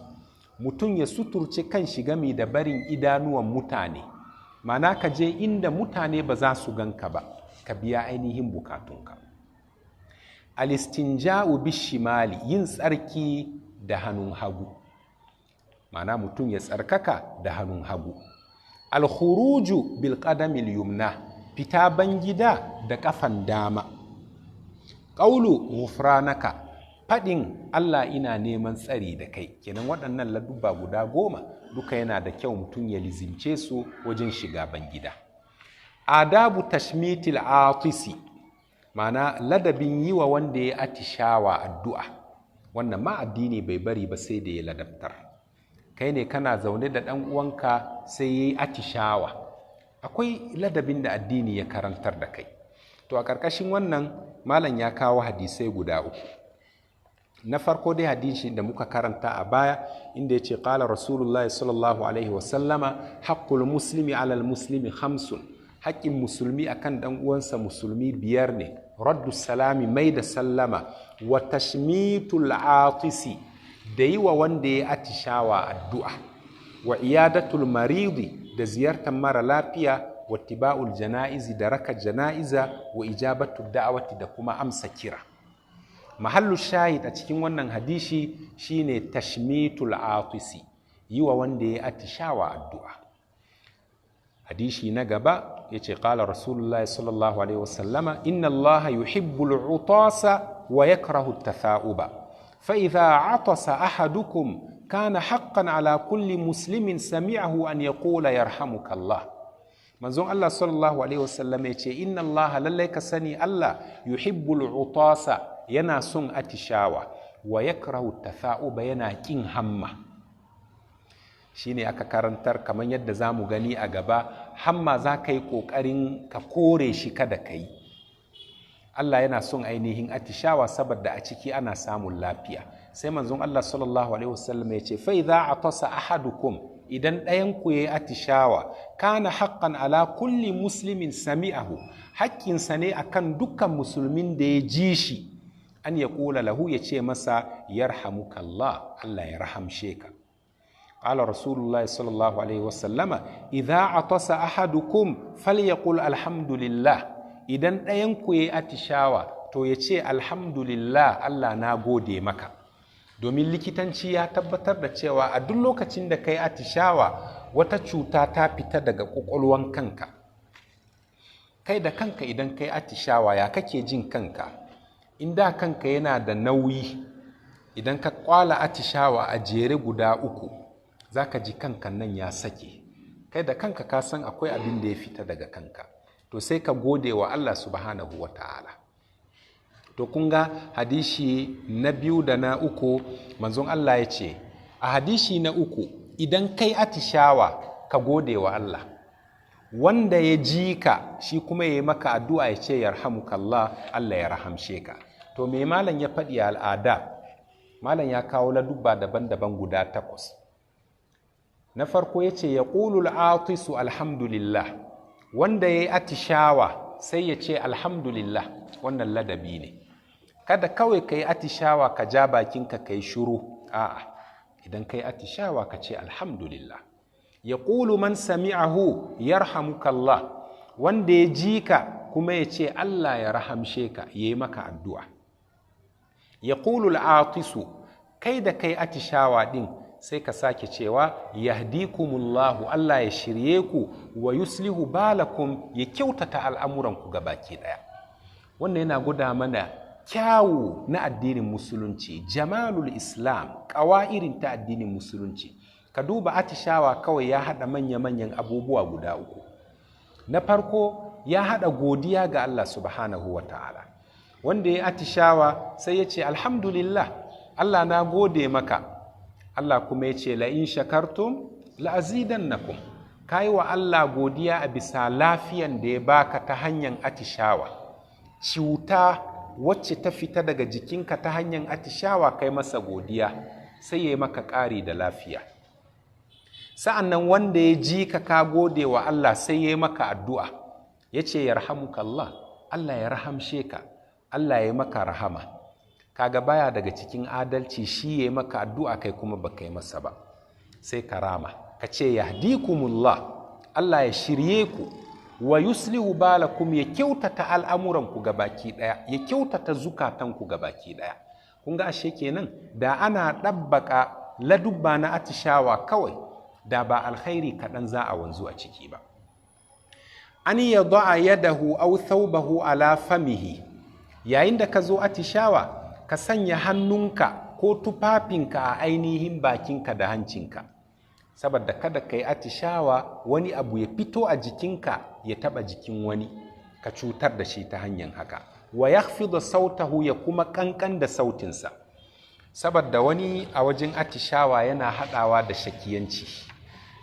mutum ya suturce kan shi gami da barin idanuwan mutane. Ma'ana ka je inda mutane ba za su ganka ba, ka biya ainihin bukatunka. Alistinja'u bishimali, yin tsarki da hannun hagu. Ma'ana mutum ya tsarkaka da hannun hagu. Alkhuruju bil qadamil yumna, fita bangida da kafan dama. Ƙaulu ghufranaka, faɗin Allah ina neman tsari da kai. Kenan waɗannan ladubba guda 10 duka yana da kyau mutum ya lizince su wajen shiga bangida. Adabu tashmitil atisi, ma'ana ladabin yi wa wanda ya atishawa addu'a. Wannan ma addini bai bari ba sai da ya ladabtar. Kai ne kana zaune da ɗan uwanka sai ya yi atishawa, akwai ladabin da addini ya karantar da kai. To a ƙarƙashin wannan malam ya kawo hadisai guda 3. Na farko dai hadisi da muka karanta a baya, inda ya ce ƙala Rasulullahi sallallahu alaihi wasallama, haqqul muslimi alal muslimi 5, haƙƙin musulmi akan ɗan uwansa musulmi 5 ne. Raddu salami, mai da sallama, wa tashmitul atisi, da yi wa wanda ya atishawa addu'a, wa iyadatul maridi, da ziyartar mara lafiya, wa tiba'ul jana'izi, da raka jana'iza, wa ijabatu da'awati, da kuma amsa kira. Mahallu shahid a cikin wannan hadisi shine tashmitul atisi, yi wa wanda ya atishawa addu'a. Hadisi na gaba yace qala Rasulullahi sallallahu alaihi wasallama, inna Allaha yuhibbul utasa wa yakrahu at-tatha'uba, fa idha atasa ahadukum kana haqqan ala kulli muslimin sami'ahu an yaqula yarhamuka Allah. Manzon Allah sallallahu alaihi wasallama yace inna Allaha, lallai ka sani Allah, yuhibbul utasa, yana son atishawa, wa yakrahu tatha'uba, yana kin hamma. Shine aka karantar kamar yadda zamu gani a gaba, hamma za ka yi ƙoƙarin ka kore shi kada ka yi. Allah yana son ainihin atishawa saboda a ciki ana samun lafiya. Sai manzon Allah sallallahu alaihi wasallam ya ce fa idza atasa ahadukum, idan ɗayan ku yayi atishawa, kana haqqan ala kulli muslimin sami'ahu, haƙƙinsa ne akan dukkan musulmin da ya ji shi, an ya ƙula lahu, ya ce masa yarhamukallah, Allah ya rahamshe ka. Qala Rasulullahi sallallahu alaihi wasallama, idza atasa ahadukum falyaqul alhamdulillah, idan ɗayan ku yayi atishawa to ya ce alhamdulillah, Allah na gode maka. Domin likitanci ya tabbatar da cewa a duk lokacin da kai atishawa, wata cuta ta fita daga ƙwaƙwalwan kanka. Kai da kanka idan kai atishawa, ya kake jin kanka? In da kanka yana da nauyi, idan ka kwala atishawa a jere guda 3, za ka ji kanka nan ya sake. Kai da kanka ka san akwai abin da ya fita daga kanka. To sai ka gode wa Allah subhanahu wa ta'ala. To kun ga hadishi na 2 da na 3, manzon Allah ya ce a hadishi na 3, idan kai atishawa ka gode wa Allah, wanda ya ji ka shi kuma ya yi maka addu'a ya ce yarhamukallah, Allah ya rahamshe ka. To me malam ya faɗi a al'ada? Malam ya kawo ladubba daban-daban guda 8. Na farko ya ce ya ƙulul atisu alhamdulillah, wanda ya yi atishawa sai ya ce alhamdulillah. Wannan ladabi ne. Kada kawai ka yi atishawa ka ja bakinka ka yi shuru. A'a, idan ka yi atishawa ka ce alhamdulillah. Ya ƙulu man sami'ahu yarhamukallah, wanda ya ji ka kuma ya ce Allah ya rahamshe ka, ya yi maka addu'a. Ya ƙulu al'atisu, kai da kai atishawa ɗin sai ka sake cewa yahdikumullahu, Allah ya shirye ku, wa yuslihu balakum, ya kyautata al'amuranku gabaki ɗaya. Wannan yana gwada mana kyawu na addinin musulunci, jamalul islam, ƙawa irin ta addinin musulunci. Ka duba atishawa kawai ya haɗa manya-manyan abubuwa guda 3. Na farko, ya haɗa godiya ga Allah subhanahu wa ta'ala. Wanda ya atishawa sai ya ce alhamdulillah, Allah na gode maka. Allah kuma ya ce la'in shakartum la'azidannakum. Ka yi wa Allah godiya a bisa lafiyan da ya baka ta hanyar atishawa. Cuta wacce ta fita daga jikinka ta hanyar atishawa, kai masa godiya, sai ya yi maka ƙari da lafiya. Sa'an nan wanda ya ji ka ka gode wa Allah, sai ya yi maka addu'a, ya ce yarhamukallah, Allah ya rahamshe ka, Allah ya yi maka rahama. Kaga baya daga cikin adalci shi ya yi maka addu'a, kai kuma ba kai masa ba. Sai ka rama, ka ce yahdikumullah, Allah ya shirye ku, wa yuslihu balakum, ya kyautata al'amuranku gabaki ɗaya, ya kyautata zukatanku gabaki ɗaya. Kun ga ashe kenan da ana ɗabbaka ladubba na atishawa kawai, da ba alkhairi kaɗan za a wanzu a ciki ba. An yada'a yadahu aw thawbahu ala famihi. Yayin da ka zo atishawa, ka sanya hannunka ko tufafinka a ainihin bakinka da hancinka, saboda kada ka yi atishawa wani abu ya fito a jikinka ya taba jikin wani, ka cutar da shi ta hanyar haka. Wa yakhfidu sautahu, ya kuma kankan da sautinsa, saboda wani a wajen atishawa yana haɗawa da shakiyanci,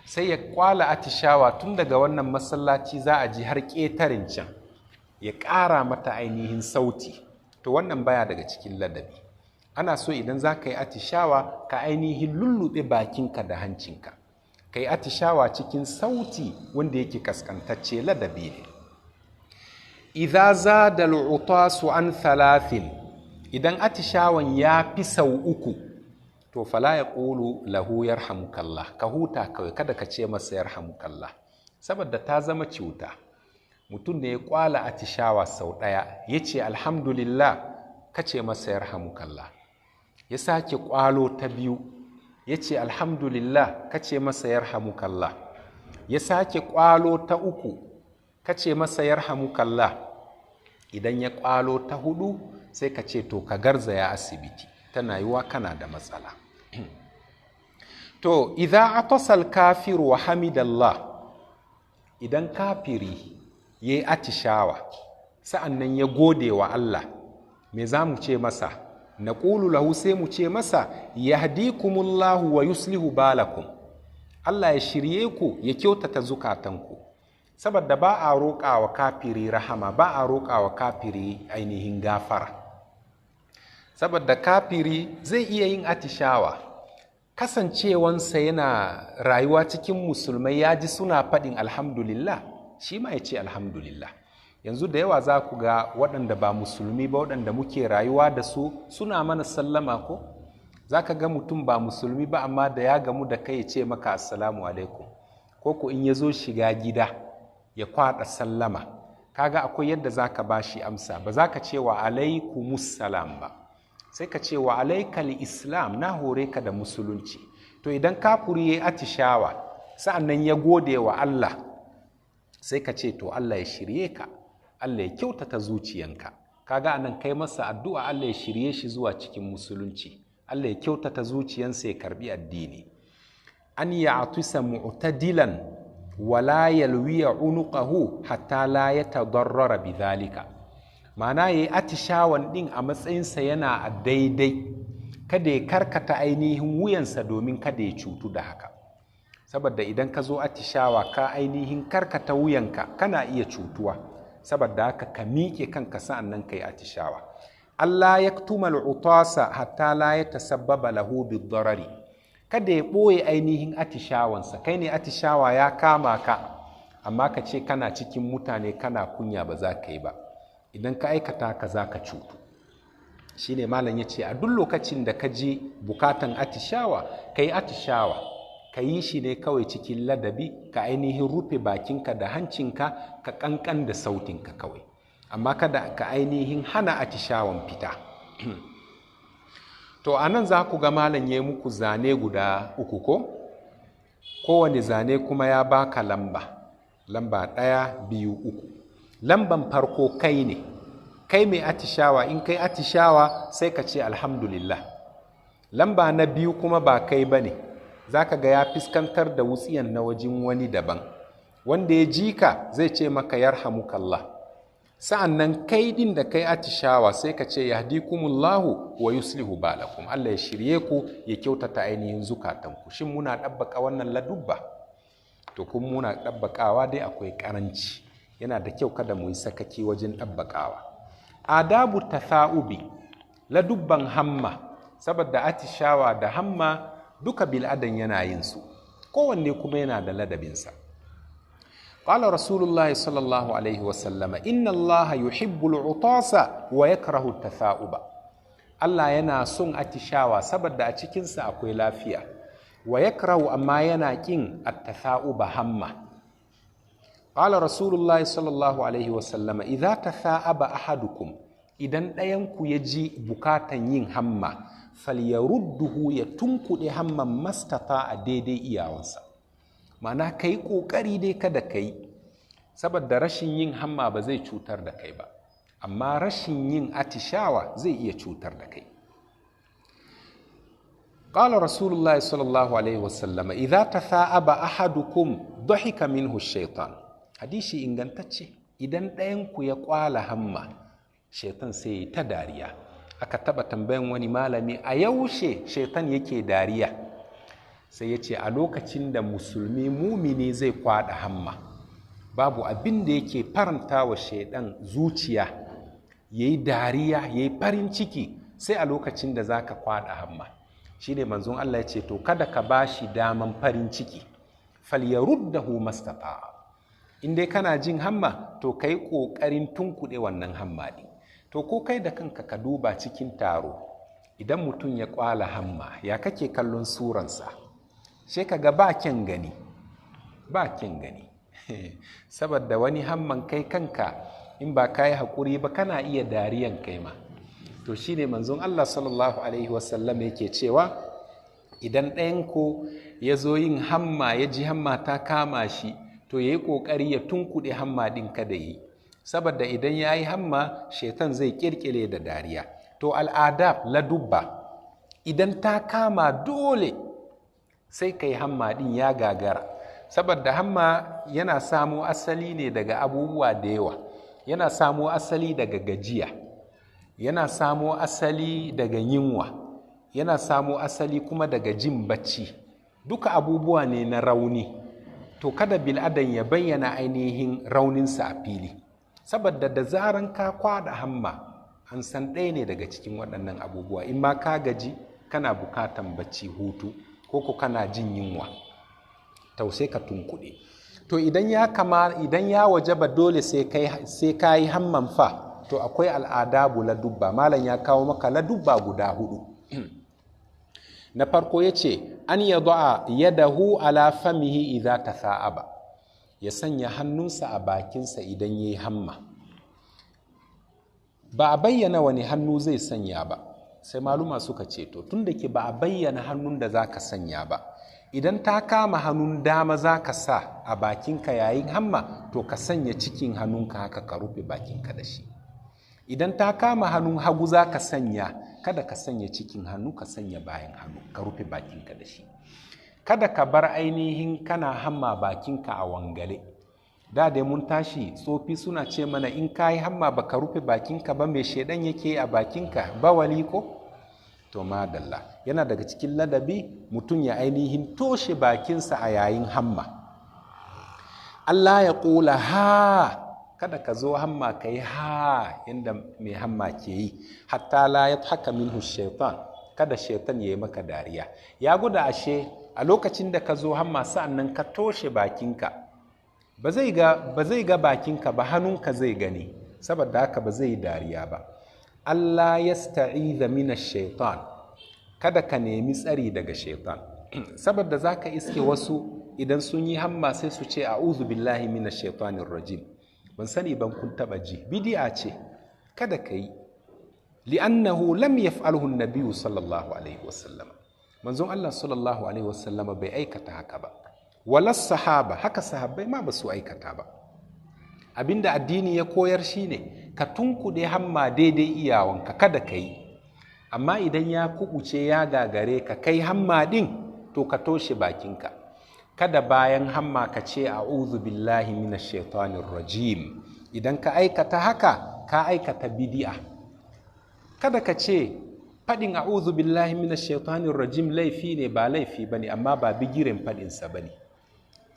sai ya kwala atishawa tun daga wannan masallaci za a ji har ƙetaren can, ya ƙara mata ainihin sauti. To wannan baya daga cikin ladabi. Ana so idan za ka yi atishawa, ka ainihin lullube bakinka da hancinka, ka yi atishawa cikin sauti wanda yake kaskantacce, ladabi ne. Idza zada al'utasu an thalathin, idan atishawan ya fi sau uku, to fala ya ƙulu lahu yarhamukallah, ka huta kawai, kada ka ce masa yarhamukallah, saboda ta zama cuta. Mutum ne ya kwala atishawa sau ɗaya, ya ce alhamdulillah, ka ce masa yarhamukallah. Ya sake kwalo ta biyu, ya ce alhamdulillah, ka ce masa yarhamukallah. Ya sake kwalo ta uku, ka ce masa yarhamukallah. Idan ya kwalo ta hudu, sai ka ce to ka garzaya asibiti, tana yiwa kana da matsala. To idza atasa al-kafiru wa hamidallah, idan kafiri ya yi atishawa sa'annan ya gode wa Allah, me za mu ce masa? Na lahu, sai mu ce masa yahdikumullahu wa yuslihu balakum, Allah ya shirye ku, ya kyautata zukatanku. Saboda ba a roƙa wa kafiri rahama, ba a roƙa wa kafiri ainihin gafara, saboda kafiri zai iya yin atishawa, kasancewansa yana rayuwa cikin musulmai, ya ji suna faɗin alhamdulillah, shi ma ya ce alhamdulillah. Yanzu da yawa za ku ga waɗanda ba musulmi ba, waɗanda muke rayuwa da su, suna mana sallama. Ko za ka ga mutum ba musulmi ba, amma da ya gamu da kai ya ce maka assalamu alaikum, ko ku in ya zo shiga gida ya kwaɗa sallama. Kaga akwai yadda za ka ba shi amsa, ba za ka ce wa alaikumussalam ba, sai ka ce wa alaikal islam, na hore ka da musulunci. To idan kafuri ya atishawa sa'annan ya gode wa Allah, sai ka ce to Allah ya shirye ka, Allah ya kyautata zuciyanka. Kaga anan kai masa addu'a, Allah ya shirye shi zuwa cikin musulunci, Allah ya kyautata zuciyansa ya karbi addini. An ya'tisa mu'tadilan wala yalwiya unuqahu hatta la yatadarrara bidhalika. Ma'ana yayi atishawan din a matsayinsa yana a daidai, kada ya karkata ainihin wuyansa domin kada ya cutu da haka. Saboda idan ka zo atishawa ka ainihin karkata wuyanka, kana iya cutuwa. Saboda haka ka miƙe kanka sa'an nan ka yi atishawa. Allah ya ktuma al'utasa hatta la ya tasabbaba lahu bidarari. Kada ya ɓoye ainihin atishawansa. Kai ne atishawa ya kama ka, amma ka ce kana cikin mutane kana kunya ba za ka yi ba. Idan ka aikata ka za ka cutu. Shine malam ya ce a duk lokacin da ka ji bukatan atishawa, ka yi atishawa. Ka yi shi ne kawai cikin ladabi, ka ainihin rufe bakinka da hancinka, ka kankan da sautinka kawai, amma kada ka ainihin hana atishawan fita. To a nan za ku ga malam ya yi muku zane guda uku, ko kowane zane kuma ya baka lamba, lamba 1, 2, 3. Lamban farko kai ne, kai mai atishawa. In kai atishawa sai ka ce alhamdulillah. Lamba na biyu kuma ba kai ba ne, za ka ga ya fiskantar da wutsiyan na wajen wani daban. Wanda ya ji ka zai ce maka yarhamukallah. Sa'an nan kai din da kai atishawa sai ka ce yahdikumullahu wa yuslihu balakum. Allah ya shirye ku ya kyautata ainihin zukatanku. Shin muna ɗabbaka wannan ladubba? To kuma muna ɗabbakawa dai akwai ƙaranci. Yana da kyau kada mu yi sakaki wajen ɗabbakawa. Adabu tatha'ubi, ladubban hamma, saboda atishawa da hamma duka bil'adan yana yin su, kowanne kuma yana da ladabinsa. Qala Rasulullahi sallallahu alaihi wasallama, inna Allaha yuhibbul utasa wa yakrahu tatha'uba. Allah yana son atishawa saboda a cikinsa akwai lafiya, wa yakrahu, amma yana kin at-tatha'uba, hamma. Qala Rasulullahi sallallahu alaihi wasallama, idza tatha'aba ahadukum, idan ɗayanku ya ji bukatan yin hamma, falyarudduhu, ya tunkuɗe hamman, mastata, a daidai iyawansa. Ma'ana ka yi ƙoƙari dai kada ka yi, saboda rashin yin hamma ba zai cutar da kai ba, amma rashin yin atishawa zai iya cutar da kai. Qala Rasulullah sallallahu alaihi wasallam, idza tatha'aba ahadukum dhahika minhu shaitan. Hadisi ingantacce. Idan ɗayanku ya kwala hamma, shaitan sai ya ta dariya. Aka taba tambayan wani malami, a yaushe shaitan yake dariya? Sai ya ce a lokacin da musulmi mumini zai kwada hamma. Babu abin da yake faranta wa shaitan zuciya ya yi dariya, ya yi farin ciki, sai a lokacin da za ka kwada hamma. Shi ne manzon Allah ya ce, to kada ka ba shi daman farin ciki. Falyaruddahu mastata'a. In dai kana jin hamma, to kai ƙoƙarin tunkuɗe wannan hamma ɗin. To ko kai da kanka ka duba cikin taro, idan mutum ya kwala hamma, ya kake kallon suransa? Sai ka ga ba kyan gani, ba kyan gani. Saboda wani hamman kai kanka in ba ka yi haƙuri ba kana iya dariyan kai ma. To shine manzon Allah sallallahu alaihi wasallam yake cewa idan ɗayanku ya zo yin hamma, ya ji hamma ta kama shi, to ya yi ƙoƙari ya tunkuɗe hamma ɗin kada yi, saboda idan ya yi hamma shaitan zai ƙirƙire da dariya. To al'adab, ladubba, idan ta kama dole sai ka yi hamma ɗin, ya gagara, saboda hamma yana samo asali ne daga abubuwa da yawa. Yana samo asali daga gajiya, yana samo asali daga yunwa, yana samo asali kuma daga jin bacci. Duka abubuwa ne na rauni. To kada bil'adan ya bayyana ainihin rauninsa a fili, saboda da zaran ka kwada hamma an san ɗaya ne daga cikin waɗannan abubuwa. In ma ka gaji kana bukatan bacci, hutu, ko kana jin yunwa, to sai ka tunkuɗe. To idan ya kama, idan ya wajaba dole sai ka yi hamman fa, to akwai al'adabu, ladubba. Malam ya kawo maka ladubba guda hudu. Na farko ya ce an yada'a yadahu ala famihi idza tatha'aba, ya sanya hannunsa a bakinsa idan yayi hamma. Ba a bayyana wani hannu zai sanya ba, sai maluma suka ce to tunda ke ba a bayyana hannun da zaka sanya ba, idan ta kama hannun dama zaka sa a bakinka yayin hamma, to ka sanya cikin hannunka haka ka rufe bakinka da shi. Idan ta kama hannun hagu za ka sanya, kada ka sanya cikin hannu, ka sanya bayan hannu ka rufe bakinka da shi. Kada ka bar ainihin kana hamma bakinka a wangale. Da dai mun tashi tsofi suna ce mana in ka yi hamma ba ka rufe bakinka ba, mai shaidan yake a bakinka? Bawali ko? To madalla, yana daga cikin ladabi mutum ya ainihin toshe bakinsa a yayin hamma. Allah ya ƙula ha, kada ka zo hamma ka yi ha yadda mai hamma ke yi, hatta la ya haka minhu shaitan, kada shaitan ya yi maka dariya. Ya guda ashe a lokacin da ka zo hamma sa'annan ka toshe bakinka, ba zai ga bakinka ba, hannunka zai gani, saboda haka ba zai yi dariya ba. Allah ya sta'iza mina shaitan, kada ka nemi tsari daga shaitan. Saboda za ka iske wasu idan sun yi hamma sai su ce a'udhu billahi minash shaitanir rajim. Ban sani ban kun taba ji, bidi'a ce, kada ka yi. Li'annahu lam yaf'alhu an-nabiyyu sallallahu alaihi wasallam, manzon Allah sallallahu alaihi wasallam bai aikata haka ba, wala sahaba, haka sahabbai ma ba su aikata ba. Abinda addini ya koyar shine ka tunkuɗe hamma daidai iyawanka, kada ka yi. Amma idan ya kubuce ya gagare ka kai hamma din, to ka toshe bakinka. Kada bayan hamma ka ce a'udhu billahi minash shaitanir rajim. Idan ka aikata haka, ka aikata bidi'a. Kada ka ce faɗin a'udhu billahi minash shaitanir rajim laifi ne, ba laifi bane, amma ba bigiren faɗinsa bane.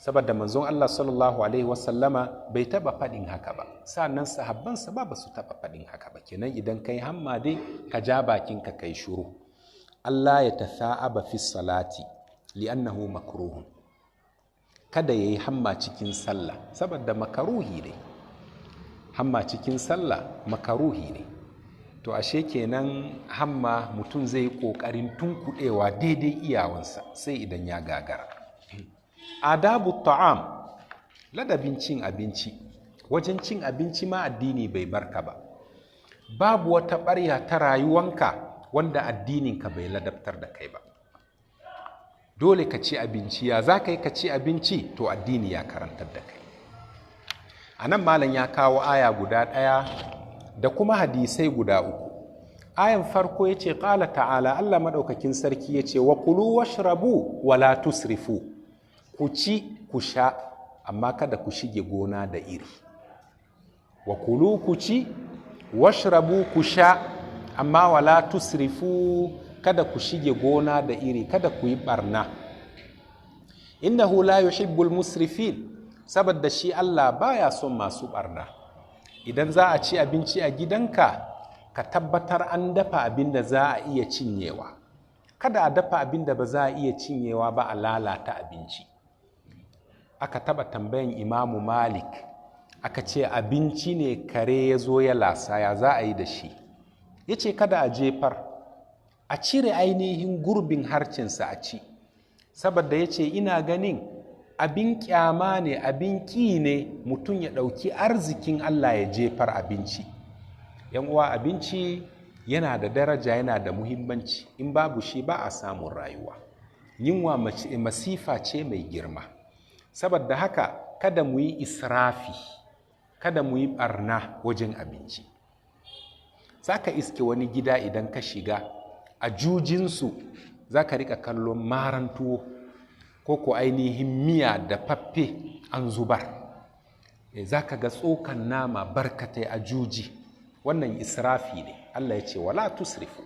Saboda manzon Allah sallallahu alaihi wasallama bai taba faɗin haka ba, sannan sahabbansa ba su taba faɗin haka ba. Kenan idan kai hamma dai ka ja bakinka kai shuru. Allah ya tatha'aba fi salati li'annahu makruhun. Kada yayi hamma cikin sallah saboda makaruhi ne. Hamma cikin sallah makaruhi ne. To ashe kenan hamma mutum zai yi ƙoƙarin tunkuɗewa daidai iyawansa sai idan ya gagara. Adabu ta'am, ladabin cin abinci. Wajen cin abinci ma addini bai barka ba. Babu wata ɓarya ta rayuwanka wanda addininka bai ladabtar da kai ba. Dole ka ci abinci. Ya za ka yi ka ci abinci? To addini ya karantar da kai. A nan malam ya kawo aya guda ɗaya da kuma hadisai guda uku. Ayan farko ya ce ƙala ta'ala, Allah maɗaukakin sarki ya ce wa kulu washrabu wala tusrifu. Ku ci ku sha, amma kada ku shige gona da iri. Wa kulu, ku ci, washrabu, ku sha, amma wala tusrifu, kada ku shige gona da iri, kada ku yi barna. Innahu la yuhibbul musrifin, saboda shi Allah baya son masu barna. Idan za a ci abinci a gidanka, ka tabbatar an dafa abin da za a iya cinyewa. Kada a dafa abin da ba za a iya cinyewa ba, a lalata abinci. Aka taba tambayan Imamu Malik, aka ce abinci ne kare ya zo ya lasa, ya za a yi da shi? Ya ce kada a jefar, a cire ainihin gurbin harcinsa a ci. Saboda ya ce ina ganin abin kyama ne, abin ƙi ne mutum ya ɗauki arzikin Allah ya jefar abinci. Yan uwa, abinci yana da daraja, yana da muhimmanci. In babu shi ba a samun rayuwa. Yunwa masifa ce mai girma. Saboda haka kada mu yi israfi, kada mu yi barna wajen abinci. Za ka iske wani gida idan ka shiga a jujinsu, za ka rika kallon maran tuwo ko ainihin miya da faffe an zubar. Za ka ga tsokan nama barkatai a juji. Wannan israfi ne. Allah ya ce wala tusrifu,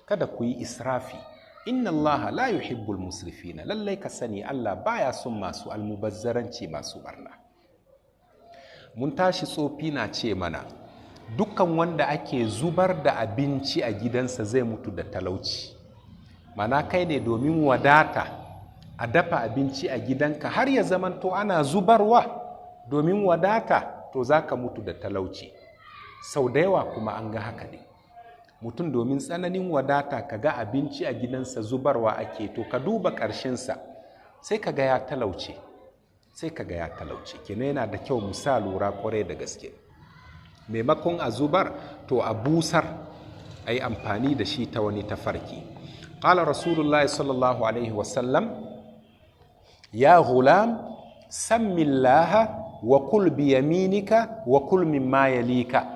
kada ku yi israfi. Inna Allah la yuhibbul musrifina, lallai ka sani Allah baya son masu almubazzaranci, masu barna. Mun tashi tsofi na ce mana dukkan wanda ake zubar da abinci a gidansa zai mutu da talauci. Mana kai ne domin wadata a dafa abinci a gidanka har ya zamanto ana zubarwa domin wadata, to za ka mutu da talauci. Sau da yawa kuma an ga haka ne. Mutum domin tsananin wadata ka ga abinci a gidansa zubarwa ake, to ka duba ƙarshensa sai ka ga ya talauce, sai ka ga ya talauce. Kenan yana da kyau mu sa lura kwarai da gaske. Maimakon a zubar, to a busar, a yi amfani da shi ta wani tafarki. Qala Rasulullahi sallallahu alaihi wasallam: ya ghulam, sammillaha wa kul bi yaminika wa kul mimma yalika.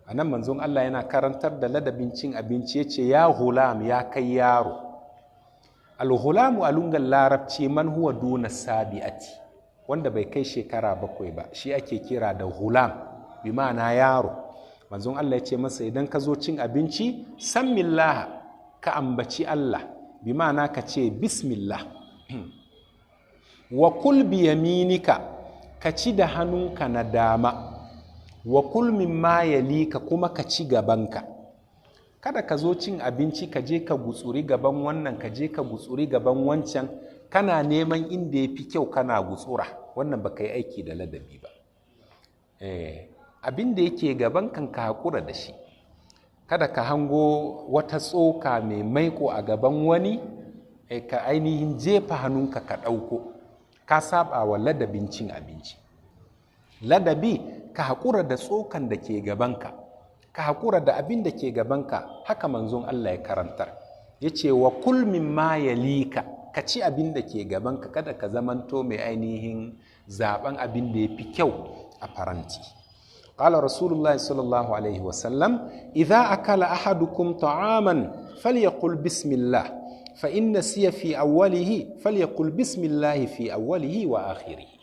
A nan manzon Allah yana karantar da ladabin cin abinci. Ya ce ya ghulam, ya kai yaro. Al-ghulamu a lungan Larabci man huwa duna sabi'ati, wanda bai kai shekara 7 ba shi ake kira da ghulam, bi ma'ana yaro. Manzon Allah ya ce masa idan ka zo cin abinci, sammillaha, ka ambaci Allah, bi ma'ana ka ce bismillah. Wa kul bi yaminika, ka ci da hannunka na dama. Wa kul mimma yalika, kuma ka ci gabanka. Kada ka zo cin abinci ka je ka gutsuri gaban wannan, ka je ka gutsuri gaban wancan, kana neman inda ya fi kyau kana gutsura. Wannan baka yi aiki da ladabi ba. Abin da yake gaban kan ka haƙura da shi. Kada ka hango wata tsoka mai maiko a gaban wani, ka ainihin jefa hannunka ka ɗauko. Ka saba wa ladabin cin abinci. Ladabi, ka haƙura da tsokan da ke gabanka, ka haƙura da abin da ke gabanka. Haka manzon Allah ya karantar. Ya ce wa kul mimma yalika, ka ci abin da ke gabanka, kada ka zamanto mai ainihin zaben abin da ya fi kyau a faranti. Qala Rasulullahi sallallahu alaihi wasallam: idza akala ahadukum ta'aman falyaqul bismillah. Fa in nasiya fi awwalihi falyaqul bismillahi fi awwalihi wa akhirihi.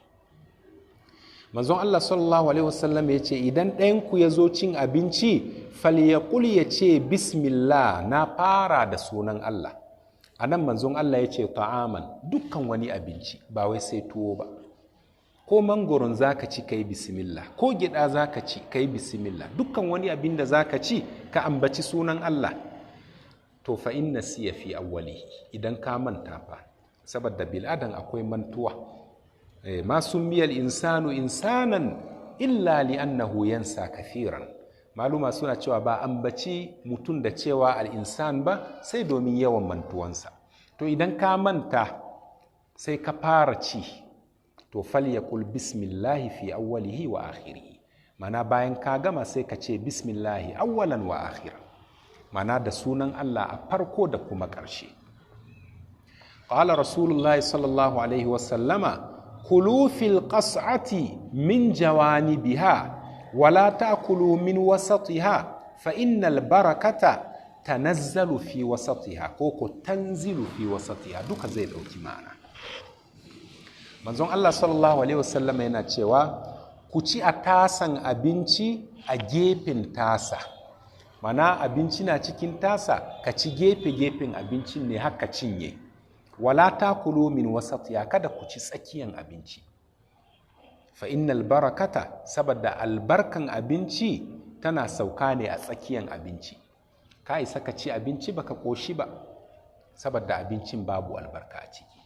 Manzon Allah sallallahu alaihi wasallam ya ce idan ɗayanku ya zo cin abinci, falyaqul, ya ce bismillah, na fara da sunan Allah. A nan manzon Allah ya ce ta'aman, dukkan wani abinci, ba wai sai tuwo ba. Ko mangoron zaka ci, kai bismillah. Ko gida zaka ci, kai bismillah. Dukkan wani abin da zaka ci, ka ambaci sunan Allah. To fa in nasiya fi awwalihi, idan ka manta fa? Saboda bil'adan akwai mantuwa. Ma summiyal insanu insanan illa li'annahu yansa kathiran. Maluma suna cewa ba ambaci mutum da cewa al'insan ba sai domin yawan mantuwansa. To idan ka manta sai ka fara ci, to falyaqul bismillahi fi awwalihi wa akhirihi. Mana bayan ka gama sai ka ce bismillahi awwalan wa akhiran, mana da sunan Allah a farko da kuma ƙarshe. Qala Rasulullahi sallallahu alaihi wasallama: kulu fil qas'ati min jawanibiha wala ta'kulu min wasatiha, fa innal barakata tanazzalu fi wasatiha, ko tanzilu fi wasatiha, duka zai dauki ma'ana. Manzon Allah sallallahu alaihi wasallam yana cewa ku ci a tasan abinci, a gefen tasa. Mana abinci na cikin tasa, ka ci gefe gefen abincin ne haka cinye. Wala takulu min wasatiha, kada ku ci tsakiyan abinci. Fa innal barakata, saboda albarkan abinci tana sauka ne a tsakiyan abinci. Ka isa ka ci abinci baka koshi ba, saboda abincin babu albarka a ciki.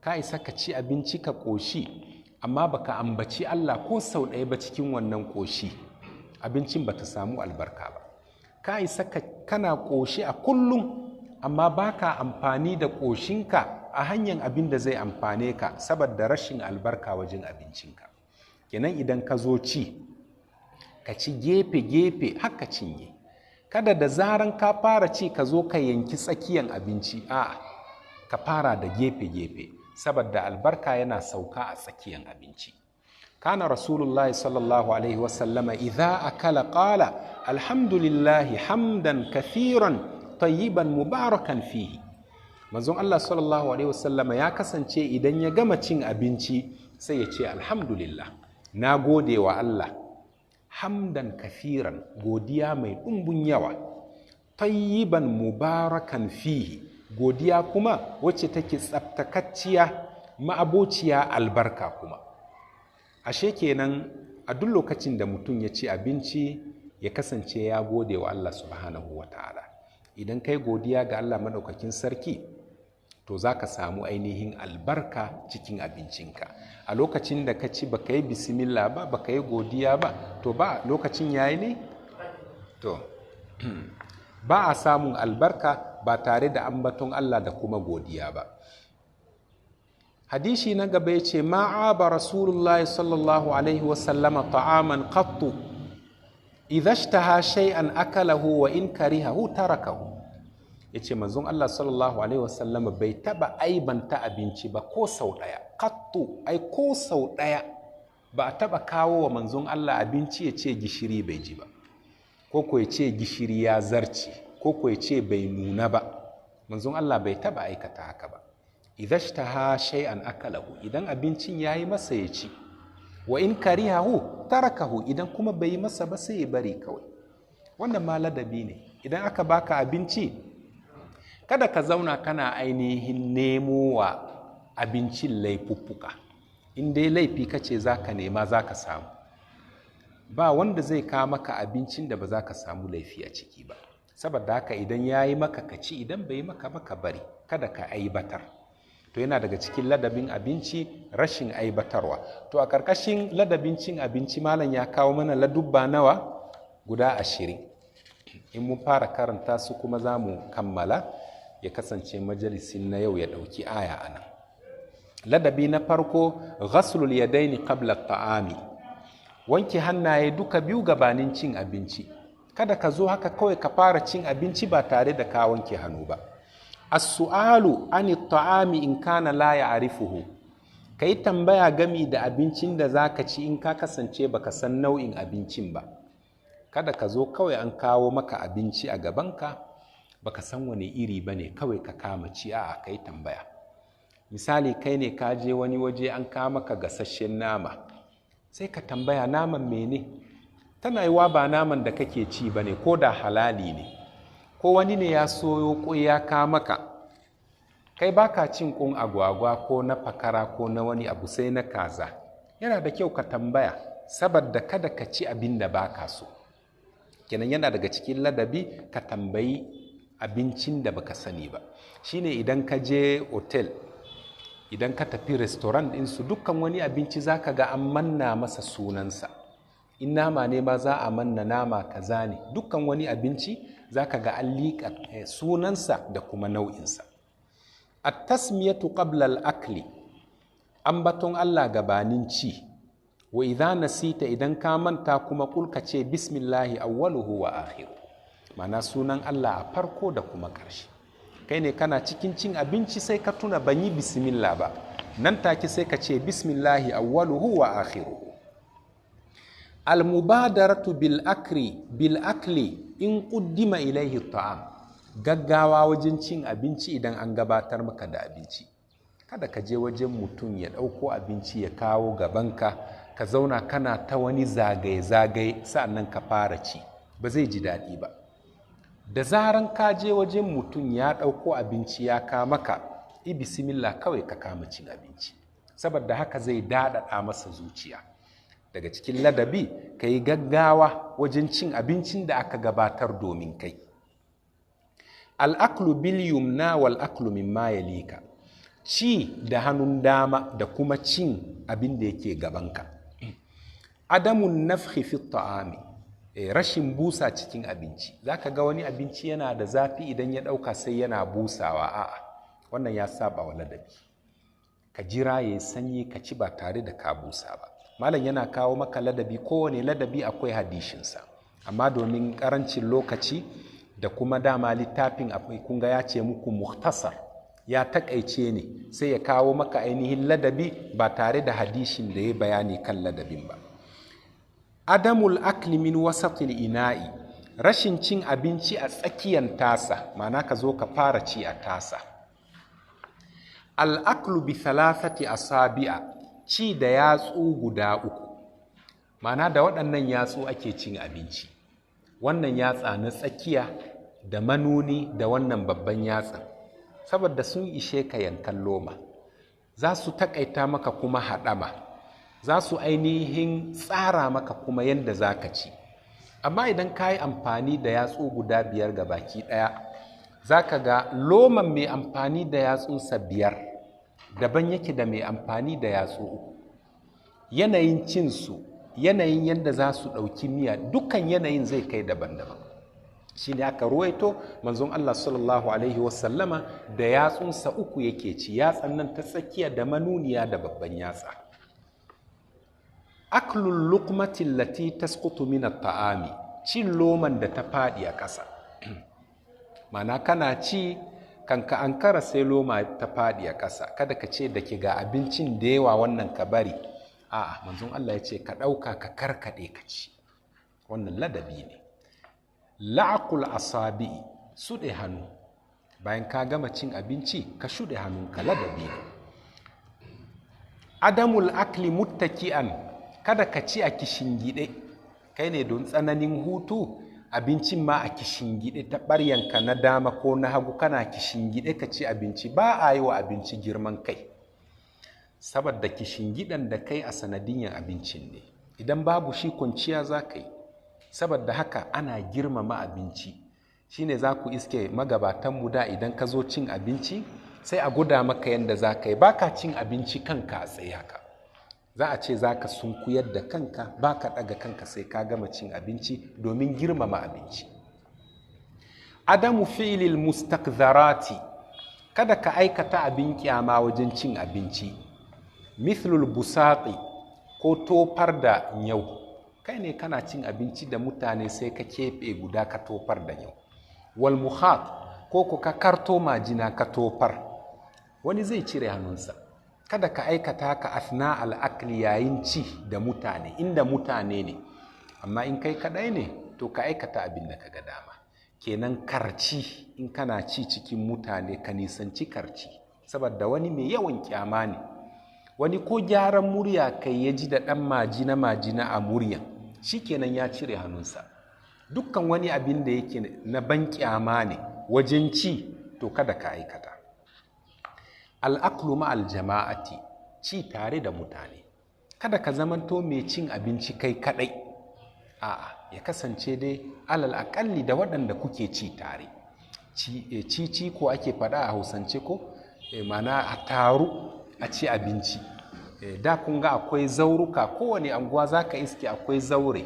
Ka isa ka ci abinci ka koshi, amma baka ambaci Allah ko sau ɗaya ba cikin wannan koshi, abincin bata samu albarka ba. Ka isa ka kana koshi a kullum, amma baka amfani da koshinka a hanyar abin da zai amfane ka, saboda rashin albarka wajen abincinka. Kenan idan ka zo ci, ka ci gefe-gefe haka cinye. Kada da zaran ka fara ci ka zo ka yanki tsakiyan abinci. A'a, ka fara da gefe-gefe, saboda albarka yana sauka a tsakiyan abinci. Kana Rasulullahi sallallahu alaihi wasallama idza akala qala: alhamdulillahi hamdan kathiran tayyiban mubarakan fihi. Manzon Allah sallallahu alaihi wasallama ya kasance idan ya gama cin abinci sai ya ce alhamdulillah, na gode wa Allah, hamdan kafiran, godiya mai ɗumbun yawa, tayyiban mubarakan fihi, godiya kuma wacce take tsaftakacciya, ma'abociya albarka kuma. Ashe kenan a duk lokacin da mutum ya ci abinci, ya kasance ya gode wa Allah subhanahu wa ta'ala. Idan kai godiya ga Allah maɗaukakin sarki, to za ka samu ainihin albarka cikin abincinka. A lokacin da ka ci baka yi bismillah ba, baka yi godiya ba, to ba lokacin yayi ne, to ba a samun albarka ba tare da ambaton Allah da kuma godiya ba. Hadisi na gaba ya ce: ma'aba Rasulullahi sallallahu alaihi wasallama ta'aman qattu, idha ishtaha shay'an akalahu, wa in karihahu tarakahu. Yace manzon Allah sallallahu alaihi wasallama bai taba aibanta abinci ba ko sau daya. Qattu, ai ko sau daya ba a taba kawo wa manzon Allah abinci ya ce gishiri bai ji ba, ko ya ce gishiri ya zarce, ko ya ce bai nuna ba. Manzon Allah bai taba aikata haka ba. Idha ishtaha shay'an akalahu, idan abincin yayi masa ya ci, wa in karihahu tarakahu, idan kuma bai yi masa ba sai ya bari kawai. Wannan ma ladabi ne. Idan aka baka abinci, kada ka zauna kana ainihin nemo wa abincin laifuffuka. In dai laifi kace za ka nema, za ka samu. Ba wanda zai kawo maka abincin da ba za ka samu laifi a ciki ba. Saboda haka idan ya yi maka ka ci, idan bai yi maka ba ka bari, kada ka aibatar. To yana daga cikin ladabin abinci rashin aibatarwa. To a ƙarƙashin ladabin cin abinci, malam ya kawo mana ladubba nawa? Guda 20. In mun fara karanta su kuma za mu kammala, ya kasance majalisin na yau ya ɗauki aya a nan. Ladabi na farko: ghaslul yadaini qabla ta'ami, wanke hannaye duka biyu gabanin cin abinci. Kada ka zo haka kawai ka fara cin abinci ba tare da ka wanke hannu ba. As-su'alu ani ta'ami in kana la ya'rifuhu, kai tambaya gami da abincin da zaka ci in ka kasance baka san nau'in abincin ba. Kada ka zo kawai an kawo maka abinci a gabanka, Baka san wani iri ba ne kawai ka kama ci, a'a, ka yi tambaya. Misali, kai ne ka je wani waje an kama ka gasasshen nama, sai ka tambaya naman mene. Tana yiwa ba naman da kake ci ba ne, ko da halali ne. Ko wani ne ya soyo ƙwai ya kama ka, kai baka cin ƙun agwagwa ko na fakara ko na wani abu sai na kaza. Yana da kyau ka tambaya, saboda kada ka ci abin da baka so. Kenan yana daga cikin ladabi ka tambayi abincin da baka sani ba. Shine idan ka je otel, idan ka tafi restaurant ɗinsu, dukkan wani abinci zaka ga an manna masa sunansa. In nama ne ma za a manna nama kaza ne. Dukkan wani abinci zaka ga an liƙa sunansa da kuma nau'insa. At-tasmiyatu qabla al-akli, ambaton Allah gabanin ci. Wa idza nasita, idan ka manta kuma, kulka ce bismillahi awwaluhu wa akhiru, ma'ana sunan Allah a farko da kuma ƙarshe. Kai ne kana cikin cin abinci sai ka tuna ban yi bismillah ba, nan take sai ka ce bismillahi awwaluhu wa akhiruhu. Al-mubadaratu bil akri bil akli in quddima ilayhi ta'am, gaggawa wajen cin abinci idan an gabatar maka da abinci. Kada ka je wajen mutum ya ɗauko abinci ya kawo gabanka, ka zauna kana ta wani zagaye-zagaye sa'annan ka fara ci, ba zai ji daɗi ba. Da zaran ka je wajen mutum ya ɗauko abinci ya ka maka, i bismillah kawai ka kama cin abinci, saboda haka zai daɗaɗa masa zuciya. Daga cikin ladabi ka yi gaggawa wajen cin abincin da aka gabatar domin kai. Al'aklu bil yumna wal aklu mimma yalika, ci da hannun dama da kuma cin abin da yake gabanka. Adamun nafhi fi ta'ami, rashin busa cikin abinci. Zaka ga wani abinci yana da zafi, idan ya ɗauka sai yana busawa. A'a, wannan ya saba wa ladabi. Ka jira ya yi sanyi ka ci ba tare da ka busa ba. Malam yana kawo maka ladabi, kowane ladabi akwai hadishinsa, amma domin karancin lokaci da kuma dama littafin akwai, kun ga ya ce muku muhtasar, ya takaice ne, sai ya kawo maka ainihin ladabi ba tare da hadishin da ya bayani kan ladabin ba. Adamul akli min wasatil ina'i, rashin cin abinci a tsakiyan tasa, ma'ana ka zo ka fara ci a tasa. Al'aklu bi thalathati asabi'a, ci da yatsu guda uku, ma'ana da waɗannan yatsu ake cin abinci. Wannan yatsa na tsakiya da manuni da wannan babban yatsan, saboda sun ishe ka yankan loma, za su takaita maka kuma haɗama, za su ainihin tsara maka kuma yadda za ka ci. Amma idan ka yi amfani da yatsu guda biyar ga baki ɗaya, za ka ga loman mai amfani da yatsunsa biyar daban yake da mai amfani da yatsu uku. Yanayin cinsu, yanayin yadda za su ɗauki miya, dukkan yanayin zai kai daban-daban. Shi ne aka ruwaito manzon Allah sallallahu alaihi wasallama da yatsunsa uku yake ci, yatsan nan ta tsakiya da manuniya da babban yatsa. Aklul luqmati allati tasqutu min at-ta'ami, cin loman da ta faɗi a ƙasa. Mana kana ci kanka ankara sai loma ta faɗi a ƙasa, kada ka ce da ke ga abincin da yawa wannan ka bari. A'a, manzon Allah ya ce ka ɗauka ka karkaɗe ka ci. Wannan ladabi ne. La'aqul asabi'i, suɗe hannu. Bayan ka gama cin abinci ka shuɗe hannunka, ladabi ne. Adamul akli muttaki'an, kada ka ci a kishingide. Kai ne don tsananin hutu abincin ma a kishingide ta ɓaryanka na dama ko na hagu, kana kishingide ka ci abinci. Ba a yi wa abinci girman kai, saboda kishingidan da kai a sanadiyan abincin ne. Idan babu shi kwanciya za ka yi. Saboda haka ana girmama abinci. Shine za ku iske magabatanmu da idan ka zo cin abinci sai a guda maka yadda za ka yi. Ba ka cin abinci kanka a tsaye haka, za a ce za ka sunkuyar da kanka, ba ka ɗaga kanka sai ka gama cin abinci domin girmama abinci. Adamu fi'lil mustakzarati, kada ka aikata abin kyama wajen cin abinci. Mithlul busaqi, ko tofar da nyau. Kai ne kana cin abinci da mutane sai ka keɓe guda ka tofar da nyau. Wal muhat, ko ka karto majina ka tofar, wani zai cire hannunsa. Kada ka aikata ka athna al'akli, yayin ci da mutane, inda mutane ne. Amma in kai kadai ne to ka aikata abin da ka ga dama. Kenan karci, in kana ci cikin mutane ka nisanci karci, saboda wani mai yawan kyama ne. Wani ko gyaran murya kai ya ji da ɗan majina majina a muryan, shikenan ya cire hannunsa. Dukkan wani abin da yake na ban kyama ne wajen ci, to kada ka aikata. Al'aklu ma'al jama'ati, ci tare da mutane. Kada ka zamanto mai cin abinci kai kadai. A'a, ya kasance dai alal aƙalli da waɗanda kuke ci tare. Ci ci ko ake faɗa a Hausance ko, mana a taru a ci abinci. Da kun ga akwai zauruka, kowane anguwa za ka iske akwai zaure.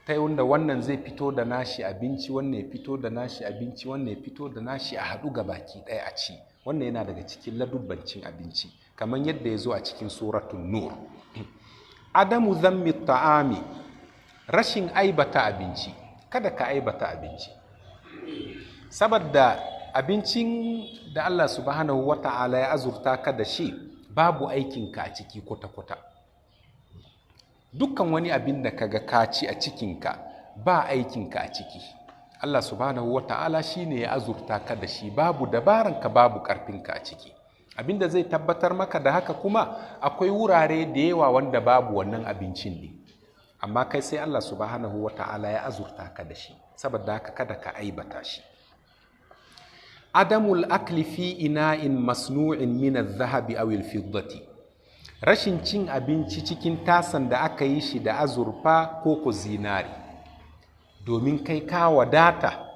Ta wanda wannan zai fito da nashi abinci, wannan ya fito da nashi abinci, wannan ya fito da nashi, a haɗu ga baki ɗaya a ci. Wannan yana daga cikin ladubban cin abinci, kamar yadda ya zo a cikin Suratun Nur. Adamu zammi ta'ami, rashin aibata abinci. Kada ka aibata abinci, saboda abincin da Allah subhanahu wa ta'ala ya azurta ka da shi, babu aikinka a ciki kwata-kwata. Dukkan wani abin da kaga ka ci a cikinka, ba aikinka a ciki. Allah subhanahu wa ta'ala shi ne ya azurta ka da shi, babu dabaranka, babu ƙarfinka a ciki. Abin da zai tabbatar maka da haka kuma, akwai wurare da yawa wanda babu wannan abincin ne, amma kai sai Allah subhanahu wa ta'ala ya azurta ka da shi. Saboda haka kada ka aibata shi. Adamul akli fi ina'in masnu'in min adh-dhahabi aw al-fiddati, rashin cin abinci cikin tasan da aka yi shi da azurfa ko ko zinari. Domin kai ka wadata,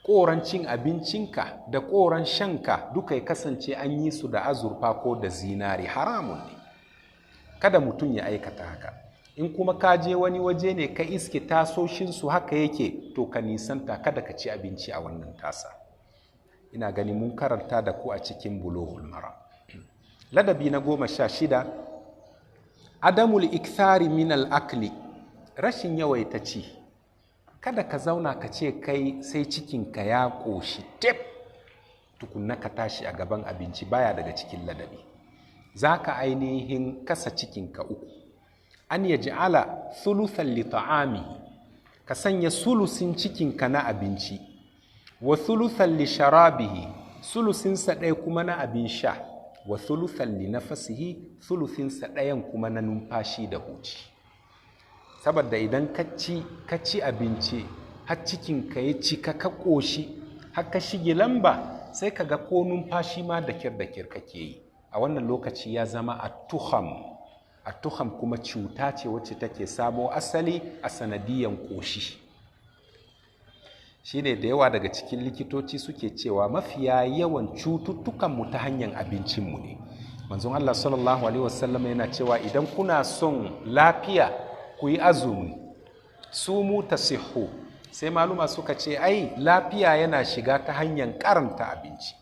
koran cin abincinka da koran shanka duka ya kasance an yi su da azurfa ko da zinari, haramun ne. Kada mutum ya aikata haka. In kuma ka je wani waje ne ka iske tasoshinsu haka yake, to ka nisanta, kada ka ci abinci a wannan tasa. Ina gani mun karanta da ku a cikin Bulughul Maram. Ladabi na 16, adamul ikthari min al-akli, rashin yawaita ci. Kada ka zauna ka ce kai sai cikinka ya ƙoshi tef tukunna ka tashi a gaban abinci, baya daga cikin ladabi. Za ka ainihin kasa cikinka uku. An yaj'ala thuluthan li ta'amihi, ka sanya sulusin cikinka na abinci, wa thuluthan li sharabihi, sulusinsa ɗaya kuma na abin sha, wa thuluthan li nafasihi, sulusinsa ɗayan kuma na numfashi da huci. Saboda idan ka ci abinci har cikinka ya cika, ka ƙoshi har ka shige lamba, sai ka ga ko numfashi ma da kyar da kyar kake yi. A wannan lokaci ya zama atuham. Atuham kuma cuta ce wacce take samo asali a sanadiyan ƙoshi. Shine da yawa daga cikin likitoci suke cewa mafiya yawan cututtukanmu ta hanyar abincinmu ne. Manzon Allah sallallahu alaihi wasallam yana cewa idan kuna son lafiya ku yi azumi, sumu tasihhu. Sai maluma suka ce ai lafiya yana shiga ta hanyar karanta abinci.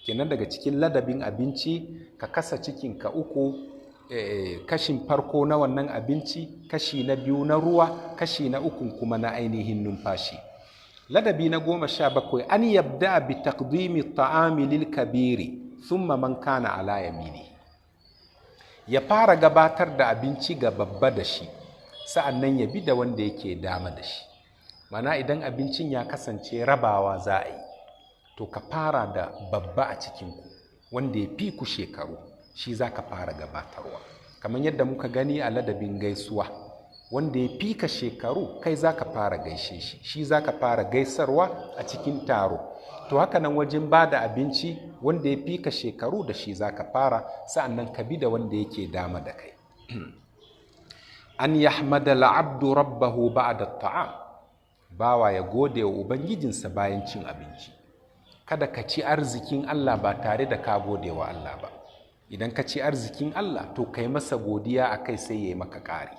Kenan daga cikin ladabin abinci, ka kasa cikinka uku, kashin farko na wannan abinci, kashi na biyu na ruwa, kashi na ukun kuma na ainihin numfashi. Ladabi na 17, an yabda bi taqdimi ta'ami lil kabiri thumma man kana ala yamini. Ya fara gabatar da abinci ga babba da shi, sa'annan ya bi da wanda yake dama da shi. Mana idan abincin ya kasance rabawa za a yi, to ka fara da babba a cikinku, wanda ya fi ku shekaru, shi za ka fara gabatarwa. Kamar yadda muka gani a ladabin gaisuwa, wanda ya fi ka shekaru kai za ka fara gaishe shi, shi za ka fara gaisarwa a cikin taro. To haka nan wajen ba da abinci, wanda ya fi ka shekaru da shi za ka fara, sa'annan ka bi da wanda yake dama da kai. An yahmada al'abdu rabbahu ba'da ta'am, bawa ya gode wa ubangijinsa bayan cin abinci. Kada ka ci arzikin Allah ba tare da ka gode wa Allah ba. Idan ka ci arzikin Allah, to kai masa godiya a kai, sai ya yi maka ƙari.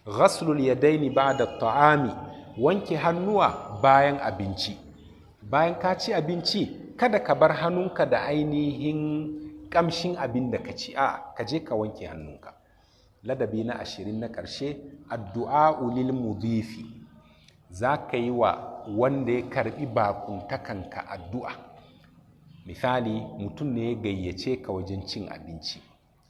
Ghaslul yadaini ba'da ta'ami, wanke hannuwa bayan abinci. Bayan ka ci abinci, kada ka bar hannunka da ainihin ƙamshin abin da ka ci, a ka je ka wanke hannunka. Ladabi na 20 na ƙarshe, addu'a lil mudifi. Za ka yi wa wanda ya karbi bakuntakanka addu'a. Misali, mutum ne ya gayyace ka wajen cin abinci,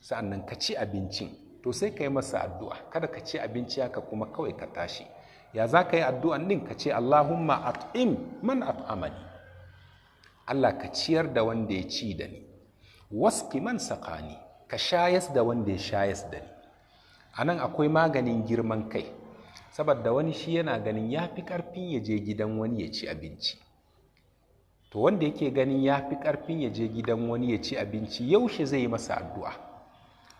sa'annan ka ci abincin, to sai ka yi masa addu'a. Kada ka ci abinci haka kuma kawai ka tashi. Ya za ka yi addu'an ɗin? Ka ce Allahumma at'im man at'amani, Allah ka ciyar da wanda ya ci da ni, wasqi man saqani, ka shayas da wanda ya shayas da ni. A nan akwai maganin girman kai, saboda wani shi yana ganin ya fi ƙarfin ya je gidan wani ya ci abinci. To wanda yake ganin ya fi ƙarfin ya je gidan wani ya ci abinci, yaushe zai yi masa addu'a?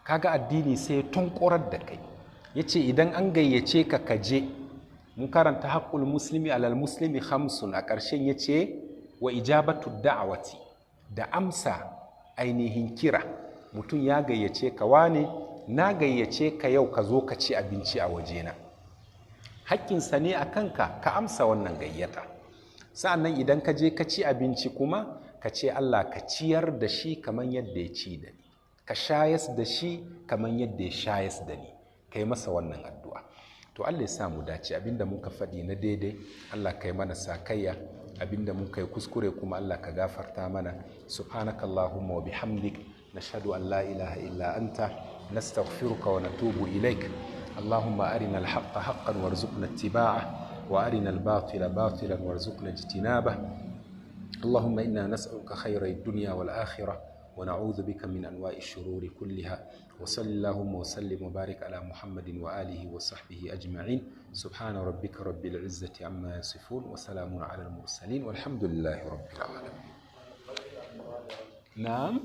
Kaga addini sai ya tunkurar da kai, ya ce idan an gayyace ka ka je. Mun karanta haƙƙul muslimi alal muslimi hamsun, a ƙarshen ya ce wa ijabatu da'awati, da amsa ainihin kira. Mutum ya gayyace ka, wane na gayyace ka yau ka zo ka ci abinci a wajena, hakkinsa ne a kanka ka amsa wannan gayyata. Sa'annan idan ka je ka ci abinci kuma ka ce Allah ka ciyar da shi kamar yadda ya ci da ni, ka shayas da shi kamar yadda ya shayas da ni, ka yi masa wannan addu'a. To Allah ya sa mu dace. Abinda muka faɗi na daidai Allah ka yi mana sakayya, abinda muka yi kuskure kuma Allah ka gafarta mana. Subhanakallahumma wa bihamdik, nashhadu an la ilaha illa anta, nastaghfiruka wa natubu ilaik. Allahumma arina al-haqqa haqqan warzuqna ittiba'ah, wa arina al-batila batilan warzuqna ijtinabah. Allahumma inna nas'aluka khayra ad-dunya wal akhirah, wa na'udhu bika min anwa'i ash-shururi kulliha. Wa sallallahu wa sallim wa barik ala Muhammadin wa alihi wa sahbihi ajma'in. Subhana rabbika rabbil izzati amma yasifun, wa salamun ala al-mursalin, walhamdulillahi rabbil alamin. Na'am.